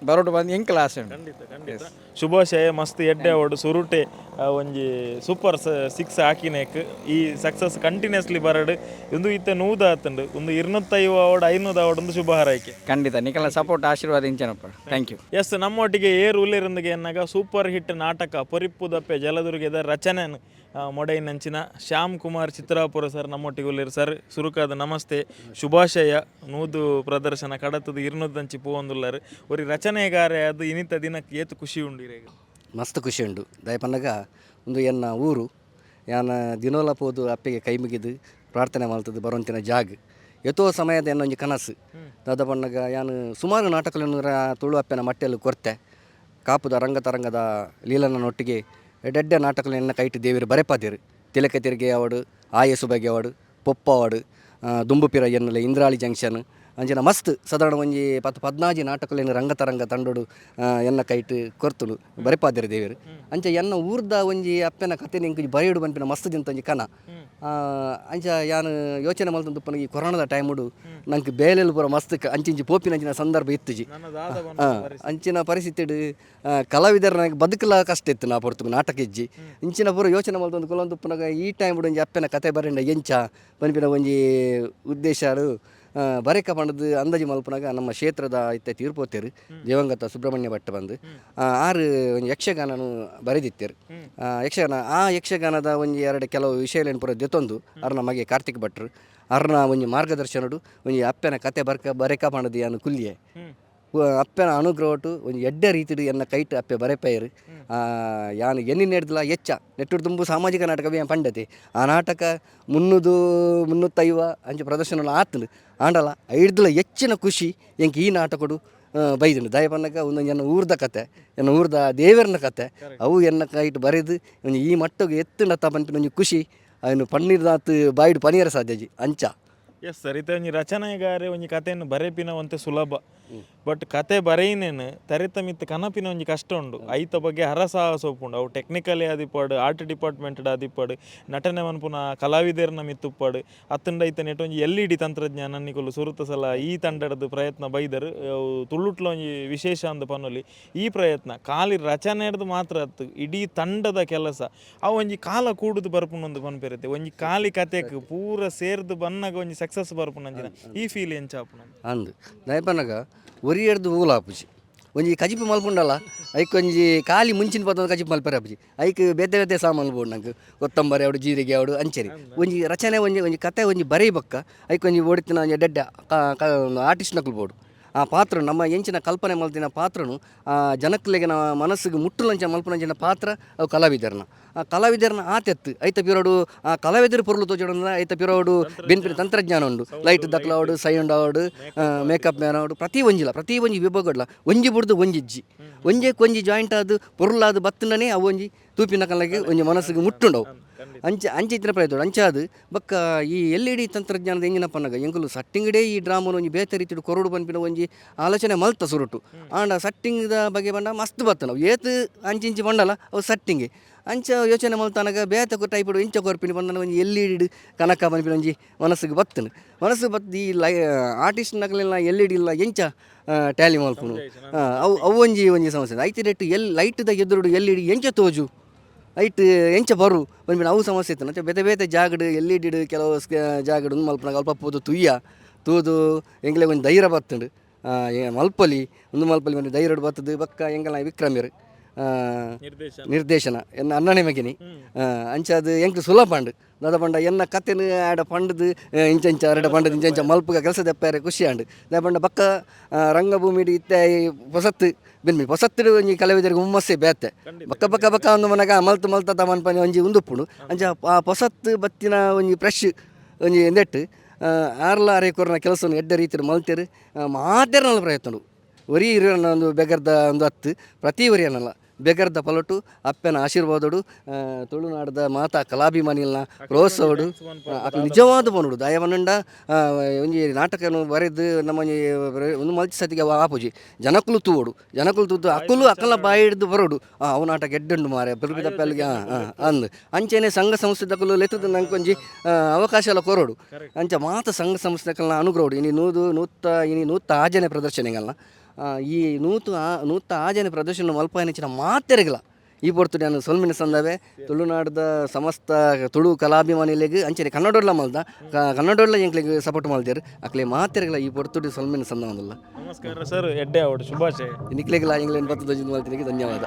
ಬರೋಡು ಬಂದು ಎಂಕಲ ಆಸೆ ಉಂಡು. ಖಂಡಿತ ಶುಭಾಶಯ ಮಸ್ತ್ ಎಡ್ಡೆ ಅವಡು ಸುರುಟೆ ಒಂಜಿ ಸೂಪರ್ ಸಿಕ್ಸ್ ಹಾಕಿನೇಕ್ ಈ ಸಕ್ಸಸ್ ಕಂಟಿನ್ಯೂಸ್ಲಿ ಬರಡು ಒಂದು ಇತ್ತೆ ನೂದ ಆತುಂಡು ಒಂದು 250 ಅವಡು 500 ಅವಡು ಒಂದು ಶುಭ ಹಾರೈಕೆ. ಖಂಡಿತ ನಿಕಲ ಸಪೋರ್ಟ್ ಆಶೀರ್ವಾದ ಇಂಚನಪ್ಪ. Thank you. S ನಮ್ಮೊಟ್ಟಿಗೆ ಏರ್ ಉಲ್ಲೇರೊಂದಿಗೆ ಎನ್ನಾಗ ಸೂಪರ್ ಹಿಟ್ ನಾಟಕ ಪೊರಿಪ್ಪುದಪ್ಪೆ ಜಲದುರ್ಗದ ರಚನೆ ಮೊಡೈನಂಚಿನ ಶ್ಯಾಮ್ ಕುಮಾರ್ ಚಿತ್ರಾಪುರ ಸರ್ ನಮ್ಮೊಟ್ಟಿಗೆ ಉಲ್ಲೇರು. ಸರ್ ಸುರುಕಾದ ನಮಸ್ತೆ, ಶುಭಾಶಯ. ನೂದು ಪ್ರದರ್ಶನ ಕಡತದ ಇರ್ನೂದಂಚಿ ಪೋವೊಂದುಲ್ಲರು ಒರಿ ರಚನೆಗಾರೆ ಅದು ಇನಿತ ದಿನಕ್ಕೆ ಏತು ಖುಷಿ ಉಂಡು ಇರೆಗ್? ಮಸ್ತ್ ಖುಷಿ ಉಂಡು ದಯಪನ್ನಗ ಒಂದು ಎನ್ನ ಊರು ಯಾನ ದಿನೋಲ ಪೋದು ಅಪ್ಪೆಗೆ ಕೈ ಮುಗಿದು ಪ್ರಾರ್ಥನೆ ಮಲ್ತದ್ದು ಬರುವಂತಿನ ಜಾಗ್ ಎತೋ ಸಮಯದ ಎನ್ನ ಒಂಜಿ ಕನಸು ದಾದ ಪನ್ನಗ ಯಾನು ಸುಮಾರು ನಾಟಕಗಳನ್ನು ತುಳು ಅಪ್ಪೆನ ಮಟ್ಟೆಯಲ್ಲಿ ಕೊರ್ತೆ ಕಾಪುದ ರಂಗ ತರಂಗದ ಲೀಲನೊಟ್ಟಿಗೆ ಎಡ್ಡೆಡ್ಡೆ ನಾಟಕలు ಎನ್ನ ಕೈಟ್ ದೇವರು ಬರೆಪಾದಿರು ತಿಲಕ ತಿರುಗೆ ಅವಾರ್ಡು, ಆಯಸ್ಸು ಬಗೆ ಅವಾರ್ಡು, ಪೊಪ್ಪ ಅವಾರ್ಡು, ದುಂಬುಪಿರ ಎನ್ನಲೆ ಇಂದ್ರಾಳಿ ಜಂಕ್ಷನ್, ಅಂಚಿನ ಮಸ್ತ್ ಸಾಧಾರಣ ಒಂಜಿ 10 15 ನಾಟಕಲೇನು ರಂಗತರಂಗ ತಂಡೋಡು ಎನ್ನ ಕೈಟ್ ಕೊರ್ತುಡು ಬರೆಪಾದಿರ ದೇವರು. ಅಂಚ ಎನ್ನ ಊರ್ದ ಒಂಜಿ ಅಪ್ಪೆನ ಕತೆ ನಿಂಕ್ ಬರೆಯುಡು ಪನ್ಪಿನ ಮಸ್ತ್ ದಿಂತ ಒಂಜಿ ಕನ. ಅಂಚ ಯಾನ್ ಯೋಚನೆ ಮಲ್ತೊಂದುಪ್ಪುನ ಈ ಕೊರೋನಾದ ಟೈಮುಡು ನಂಕ್ ಬೇಲೆಲು ಪೂರ ಮಸ್ತ್ ಅಂಚಿಂಚಿ ಪೋಪಿನಂಚಿನ ಸಂದರ್ಭ ಇತ್ತುಜಿ. ಅಂಚಿನ ಪರಿಸ್ಥಿತಿಡ್ ಕಲಾವಿದರ ಬದುಕಲ ಕಷ್ಟ ಇತ್ತು ನಾ ಪೊರ್ತುಗು ನಾಟಕ ಇಜ್ಜಿ. ಇಂಚಿನ ಪೂರ ಯೋಚನೆ ಮಲ್ತೊಂದು ಕುಲೊಂದುಪ್ಪುನಗ ಈ ಟೈಮ್ ಒಂಜಿ ಅಪ್ಪೆನ ಕತೆ ಬರೆಂಡ ಎಂಚ ಪನ್ಪಿನ ಒಂಜಿ ಉದ್ದೇಶ ಬರೆಕ ಪಂಡದು ಅಂದಾಜು ಮಲ್ಪುನಗ ನಮ್ಮ ಕ್ಷೇತ್ರದ ಇತ್ತೆ ತೀರ್ಪೋತೇರು ದಿವಂಗತ ಸುಬ್ರಹ್ಮಣ್ಯ ಭಟ್ ಬಂದು ಆರು ಒಂಜಿ ಯಕ್ಷಗಾನನು ಬರೆದಿತ್ತೇರು. ಯಕ್ಷಗಾನ ಆ ಯಕ್ಷಗಾನದ ಒಂಜಿ ಎರಡು ಕೆಲವು ವಿಷಯಲೇನು ಪೂರ ದೆತ್ತೊಂದು ಅರ್ನ ಮಗೆ ಕಾರ್ತಿಕ್ ಭಟ್ರು ಅರ್ನ ಒಂಜಿ ಮಾರ್ಗದರ್ಶನಡು ಒಂಜಿ ಅಪ್ಪೆನ ಕತೆ ಬರೆಕ ಪಂಡದು ಯಾನು ಕುಲ್ಲಿಯೆ ಅಪ್ಪೆನ ಅನುಗ್ರಹಟು ಒಂಜಿ ಎಡ್ಡೆ ರೀತಿಡು ಎನ್ನ ಕೈಟ್ ಅಪ್ಪೆ ಬರೆಪೈರು. ಯಾನು ಎನ್ನಿ ನೆಡ್ದಲ ಎಚ್ಚ ನೆಟ್ಟುಡು ತುಂಬು ಸಾಮಾಜಿಕ ನಾಟಕ ಏನು ಪಂಡತೆ ಆ ನಾಟಕ 300 350 ಅಂಚೆ ಪ್ರದರ್ಶನ ಆತನು ಆಂಡಲ ಐಡ್ದಲ ಹೆಚ್ಚಿನ ಖುಷಿ ಎಂಕ್ ಈ ನಾಟಕಡು ಬೈದುಂಡು. ದಯಪನ್ನಕ ಒಂದೊಂದು ಎನ್ನ ಊರ್ದ ಕತೆ, ಎನ್ನ ಊರ್ದ ದೇವರನ ಕತೆ ಅವು ಎನ್ನ ಕೈಟ್ ಬರೆದು ಒಂಜಿ ಈ ಮಟ್ಟಗೆ ಎತ್ತುಂಡತ್ತ ಪನ್ಪಿನ ಒಂಜಿ ಖುಷಿ ಅವನು ಪನ್ನೀರ್ದಾತ್ ಬಾಯಿಡು ಪನಿಯರ ಸಾಧ್ಯಜಿ ಅಂಚ. ಎಸ್ ಸರ್, ಇತ್ತೆ ಒಂಜಿ ರಚನೆಗಾರೆ ಒಂಜಿ ಕಥೆಯನ್ನು ಬರೆಪಿನ ಒಂತೆ ಸುಲಭ, ಬಟ್ ಕತೆ ಬರೆಯಿನೇನು ತರೆತ ಮಿತ್ತ ಕನಪಿನ ಒಂಜಿ ಕಷ್ಟ ಉಂಡು. ಐತ ಬಗ್ಗೆ ಹರಸಾಹಸ ಉಪ್ಪುಂಡು. ಅವು ಟೆಕ್ನಿಕಲಿ ಆದಿಪ್ಪಾಡು, ಆರ್ಟ್ ಡಿಪಾರ್ಟ್ಮೆಂಟ್ ಆದಿಪ್ಪಾಡು, ನಟನೆ ಮನ್ಪುನ ಕಲಾವಿದರ್ನ ಮಿತ್ತುಪ್ಪಾಡು ಅತ್ತಂಡ ಐತ ನೆಟ್ ಒಂಜಿ ಎಲ್ ಇ ಡಿ ತಂತ್ರಜ್ಞಾನ ನಿಕುಲು ಸುರುತ ಸಲ ಈ ತಂಡದ ಪ್ರಯತ್ನ ಬೈದರು. ತುಳುಟ್ಲ ಒಂಜಿ ವಿಶೇಷ ಅಂದ್ ಪನೊಲಿ ಈ ಪ್ರಯತ್ನ ಖಾಲಿ ರಚನೆ ಹಿಡ್ದು ಮಾತ್ರ ಅತ್ತು ಇಡೀ ತಂಡದ ಕೆಲಸ. ಅವು ಒಂಜಿ ಕಾಲ ಕೂಡುದು ಬರ್ಪುಂಡು ಪನ್ಪೆರತೆ ಒಂಜಿ ಖಾಲಿ ಕತೆಕ್ ಪೂರ ಸೇರ್ದು ಬನ್ನಗ ಒಂಜಿ ಸಕ್ಸಸ್ ಬರ್ಪುಂಡು ಈ ಫೀಲ್ ಎಂಚ ಆಪುಂಡು ಅಂದ್ ದಯಪನಗ ಒರಿ ಎಡ್ದು ಹೂಲ ಆಪುಜಿ ಒಂಜಿ ಕಜಿಪು ಮಲ್ಪುಂಡಲ್ಲ ಐಕ್ ಒಂಜಿ ಖಾಲಿ ಮುಂಚಿನ ಪದ ಕಜಿಪು ಮಲ್ಪರೆ ಆಪುಜಿ. ಐಕ್ ಬೇತೆ ಬೇತೆ ಸಾಮಾನು ಬೋಡು ನಂಗೆ ಕೊತ್ತಂಬರಿ ಅವಡು ಜೀರಿಗೆ ಅವಡು ಅಂಚೆರಿ ಒಂಜಿ ರಚನೆ ಒಂಜಿ ಒಂಜಿ ಕತೆ ಒಂಜಿ ಬರೆಯಬಕ್ಕ ಐಕ್ ಒಂಜಿ ಓಡಿತಿನ ಒಂಜಿ ಡೆಡ್ಡ ಆರ್ಟಿಸ್ಟ್ ನಕಲು ಬೋಡು. ಆ ಪಾತ್ರ ನಮ್ಮ ಎಂಚಿನ ಕಲ್ಪನೆ ಮಲ್ತಿನ ಪಾತ್ರನು ಆ ಜನಕ್ಲೆಗೆ ಮನಸ್ಸಿಗೆ ಮುಟ್ಟುಲಂಚ ಮಲ್ಪುನಂಚಿನ ಪಾತ್ರ ಅವು ಕಲಾವಿದರ್ನ. ಆ ಕಲಾವಿದರ್ನ ಆತೆತ್ತು ಐತ ಪಿರೋಡು ಆ ಕಲಾವಿದರು ಪೊರ್ಲು ತೋಜೋಡು ಐತ ಪಿರೋಡು ಬೆನ್ಪಿನ ತಂತ್ರಜ್ಞಾನ ಉಂಡು. ಲೈಟ್ ದಕ್ಲಾವಡು, ಸೈಂಡ್ ಆವಡು, ಮೇಕಪ್ ಮ್ಯಾನ್ ಆವಡು, ಪ್ರತಿ ಒಂಜಿಲ ಪ್ರತಿ ಒಂಜಿ ವಿಭಾಗಡ್ಲ ಒಂಜಿ ಬುಡ್ದು ಒಂಜಿಜ್ಜಿ ಒಂಜೆಕ್ ಒಂಜಿ ಜಾಯಿಂಟ್ ಆದ್ ಪೊರ್ಲಾದ್ ಬತ್ತುಂಡನೆ ಅವು ಒಂಜಿ ತೂಪಿನ ಕಲೆಗೆ ಒಂಜಿ ಮನಸ್ಸಿಗೆ ಮುಟ್ಟುಂಡವು. ಅಂಚ ಅಂಚ ಇತ್ತಿನ ಪ್ರಯತ್ನ ಅಂಚಾದ್ ಬೊಕ್ಕ ಈ ಎಲ್ ಇ ಡಿ ತಂತ್ರಜ್ಞಾನದ ಎಂಜಿನ ಪನ್ನಗ ಎಂಕುಲು ಸಟ್ಟಿಂಗಡೇ ಈ ಡ್ರಾಮನ್ ಒಂಜಿ ಬೇತೆ ರೀತಿಡ್ ಕೊರಡು ಪನ್ಪಿನ ಒಂಜಿ ಆಲೋಚನೆ ಮಲ್ತ ಸುರುಟು. ಆಂಡ ಸಟ್ಟಿಂಗ್ದ ಬಗ್ಗೆ ಪಂಡ ಮಸ್ತ್ ಬತ್ತ ನಾವು ಏತ್ ಅಂಚಿಂಚಿ ಪಂಡಲ ಅವು ಸಟ್ಟಿಂಗ್ ಅಂಚ ಯೋಚನೆ ಮಲ್ತನಗ ಬೇತೆ ಟೈಪುಡು ಇಂಚ ಕೊರ್ಪಿನಿ ಪಂಡನ ಒಂಜಿ ಎಲ್ ಇ ಡಿ ಕನಕ ಪನ್ಪಿನ ಒಂಜಿ ಮನಸ್ಸಿಗೆ ಬತ್ತನು. ಮನಸ್ಸು ಬತ್ತು ಈ ಲೈ ಆರ್ಟಿಸ್ಟ್ ನಕಲೆಲ್ಲ ಎಲ್ ಇ ಡಿ ಇಲ್ಲ ಎಂಚ ಟ್ಯಾಲಿ ಮಲ್ಪುನು ಅವು ಅವು ಒಂಜಿ ಒಂಜಿ ಸಮಸ್ಯೆ. ಐತಿ ರೇಟ್ ಎಲ್ ಲೈಟ್ದ ಎದುರುಡು ಎಲ್ ಇ ಡಿ ಎಂಚ ತೋಜು ಐಟ್ ಎಂಚ ಬರು ಪನ್ಪಿನ ಅವು ಸಮಸ್ಯೆ ಇತ್ತು. ಅಂಚ ಬೇತೆ ಬೇತೆ ಜಾಗಡ್ ಎಲ್ ಇ ಡಿಡ್ ಕೆಲವು ಜಾಗಡ್ ಉಂದು ಮಲ್ಪುನಗ ಅಲ್ಪ ಪೋದು ತುಯ್ಯ ತೂದು ಎಂಕ್ಲೆಗ್ ಒಂಜಿ ಧೈರ್ಯ ಬತ್ತುಂಡು. ಮಲ್ಪೊಲಿ ಉಂದು ಮಲ್ಪೊಲಿ ಒಂಜಿ ಧೈರ್ಯಡ್ ಬತ್ತದು ಬೊಕ್ಕ ಎಂಕಲ್ನ ವಿಕ್ರಮೆರ್ ನಿರ್ದೇಶನ ಎನ್ನ ಅಣ್ಣನೆ ಮಗಿನಿ ಅಂಚಾದ್ ಎಂಕ್ ಸುಲಭ ಆಂಡ್. ದಾದ ಪಂಡ ಎನ್ನ ಕತೆನ್ ಆಡ ಪಂಡ್ದ್ ಇಂಚ ಇಂಚ ಅರಡ ಪಂಡ್ದ್ ಇಂಚ ಇಂಚ ಮಲ್ಪುಗ ಕೆಲಸ ದೆಪ್ಪಾರೆ ಖುಷಿ ಆಂಡ್. ದಾದ ಪಂಡ ಬೊಕ್ಕ ರಂಗಭೂಮಿಡ್ ಇತ್ತೆ ಪೊಸತ್ತು ಬೆನ್ಮಿ ಪೊಸತ್ತುಡು ಒಂಜಿ ಕಲಾವಿದರಿಗೆ ಹುಮ್ಮಸ್ಸೇ ಬೇತೆ ಬೊಕ್ಕ ಬೊಕ್ಕ ಬೊಕ್ಕ ಒಂದು ಮನಗ ಮಲ್ತು ಮಲ್ತ ಮನ್ಪನಿ ಒಂಜಿ ಉಂದುಪ್ಪುಂಡು. ಅಂಚ ಆ ಪೊಸತ್ತು ಬತ್ತಿನ ಒಂಜಿ ಫ್ರೆಶ್ ಒಂಜಿ ನೆಟ್ ಆರ್ಲ ಅರೆ ಕೊರ್ನ ಕೆಲಸವನ್ನು ಎಡ್ಡೆ ರೀತಿಡ್ ಮಲ್ತೆರ್. ಮಾತೆರ್ನಲ ಪ್ರಯತ್ನ ಒರಿ ಇರೋನ ಒಂದು ಬೆಗರ್ದ ಒಂದು ಹತ್ತು ಪ್ರತಿ ಒರಿಯನಲ್ಲ ಬೆಗರ್ದ ಪಲಟು ಅಪ್ಪೆನ ಆಶೀರ್ವಾದಡು ತುಳುನಾಡದ ಮಾತಾ ಕಲಾಭಿಮಾನಿಲ್ನ ಪ್ರೋತ್ಸಾಹಡು ಅಕ್ಲು ನಿಜವಾದ ಪನೊಡು. ದಯಪಂಡ ಒಂಜಿ ನಾಟಕನು ಬರೆದು ನಮ್ಮ ಒಂಜಿ ಒಂದು ಮಲ್ತಿ ಸತಿಗೆ ಆಪುಜಿ ಜನಕುಲು ತೂವೊಡು ಜನಕುಲು ತೂದು ಅಕುಲು ಅಕಲ ಬಾಯಿ ಹಿಡ್ದು ಬರೋಡು ಅವು ನಾಟಕ ಎಡ್ಡುಂಡು ಮಾರೆ ಬಿರುಬಿದ ಪೆಲ್ಗೆ ಅಂದ್ ಅಂಚೆನೆ ಸಂಘ ಸಂಸ್ಥೆದಕುಲು ಲೆತ್ತದ ನಂಕೊಂಜಿ ಅವಕಾಶ ಎಲ್ಲ ಕೊರೋಡು. ಅಂಚ ಮಾತ ಸಂಘ ಸಂಸ್ಥೆಕಲ್ನ ಅನುಗ್ರಹಡು ಇನಿ ನೂದು ನೂತ್ತ ಇನಿ ನೂತ್ತ ಆಜನೆ ಪ್ರದರ್ಶನಗಲ್ನ ಈ ನೂತ ಆಜನೆ ಪ್ರದರ್ಶನ ಮಲ್ಪಾಯಿನಂಚಿನ ಮಾತೆರೆಗ್ಲ ಈ ಪೊರ್ತು ನಾನು ಸೊಲ್ಮಿನ ಸಂದವೆ ತುಳುನಾಡದ ಸಮಸ್ತ ತುಳು ಕಲಾಭಿಮಾನಿಲೆಗ್ ಅಂಚನೆ ಕನ್ನಡೋಡ್ಲ ಮಲ್ದ ಕನ್ನಡೋಡ್ಲ ಎಂಕ್ಲೆಗ್ ಸಪೋರ್ಟ್ ಮಲ್ದೇರು ಅಕ್ಲೆ ಮಾತೆರೆಗ್ಲ ಈ ಪೊರ್ತುಡು ಸೊಲ್ಮಿನ ಸಂದವಂದಲ್ಲ. ನಮಸ್ಕಾರ ಸರ್, ಎಡ್ಡೆ ಆವಡ್ ಶುಭಾಶಯ. ನಿಕ್ಲೆಗ್ಲ ಎಂಕ್ಲೆನ್ ಬತ್ತದ ಮಲ್ತಿನಿಗೆ ಧನ್ಯವಾದ.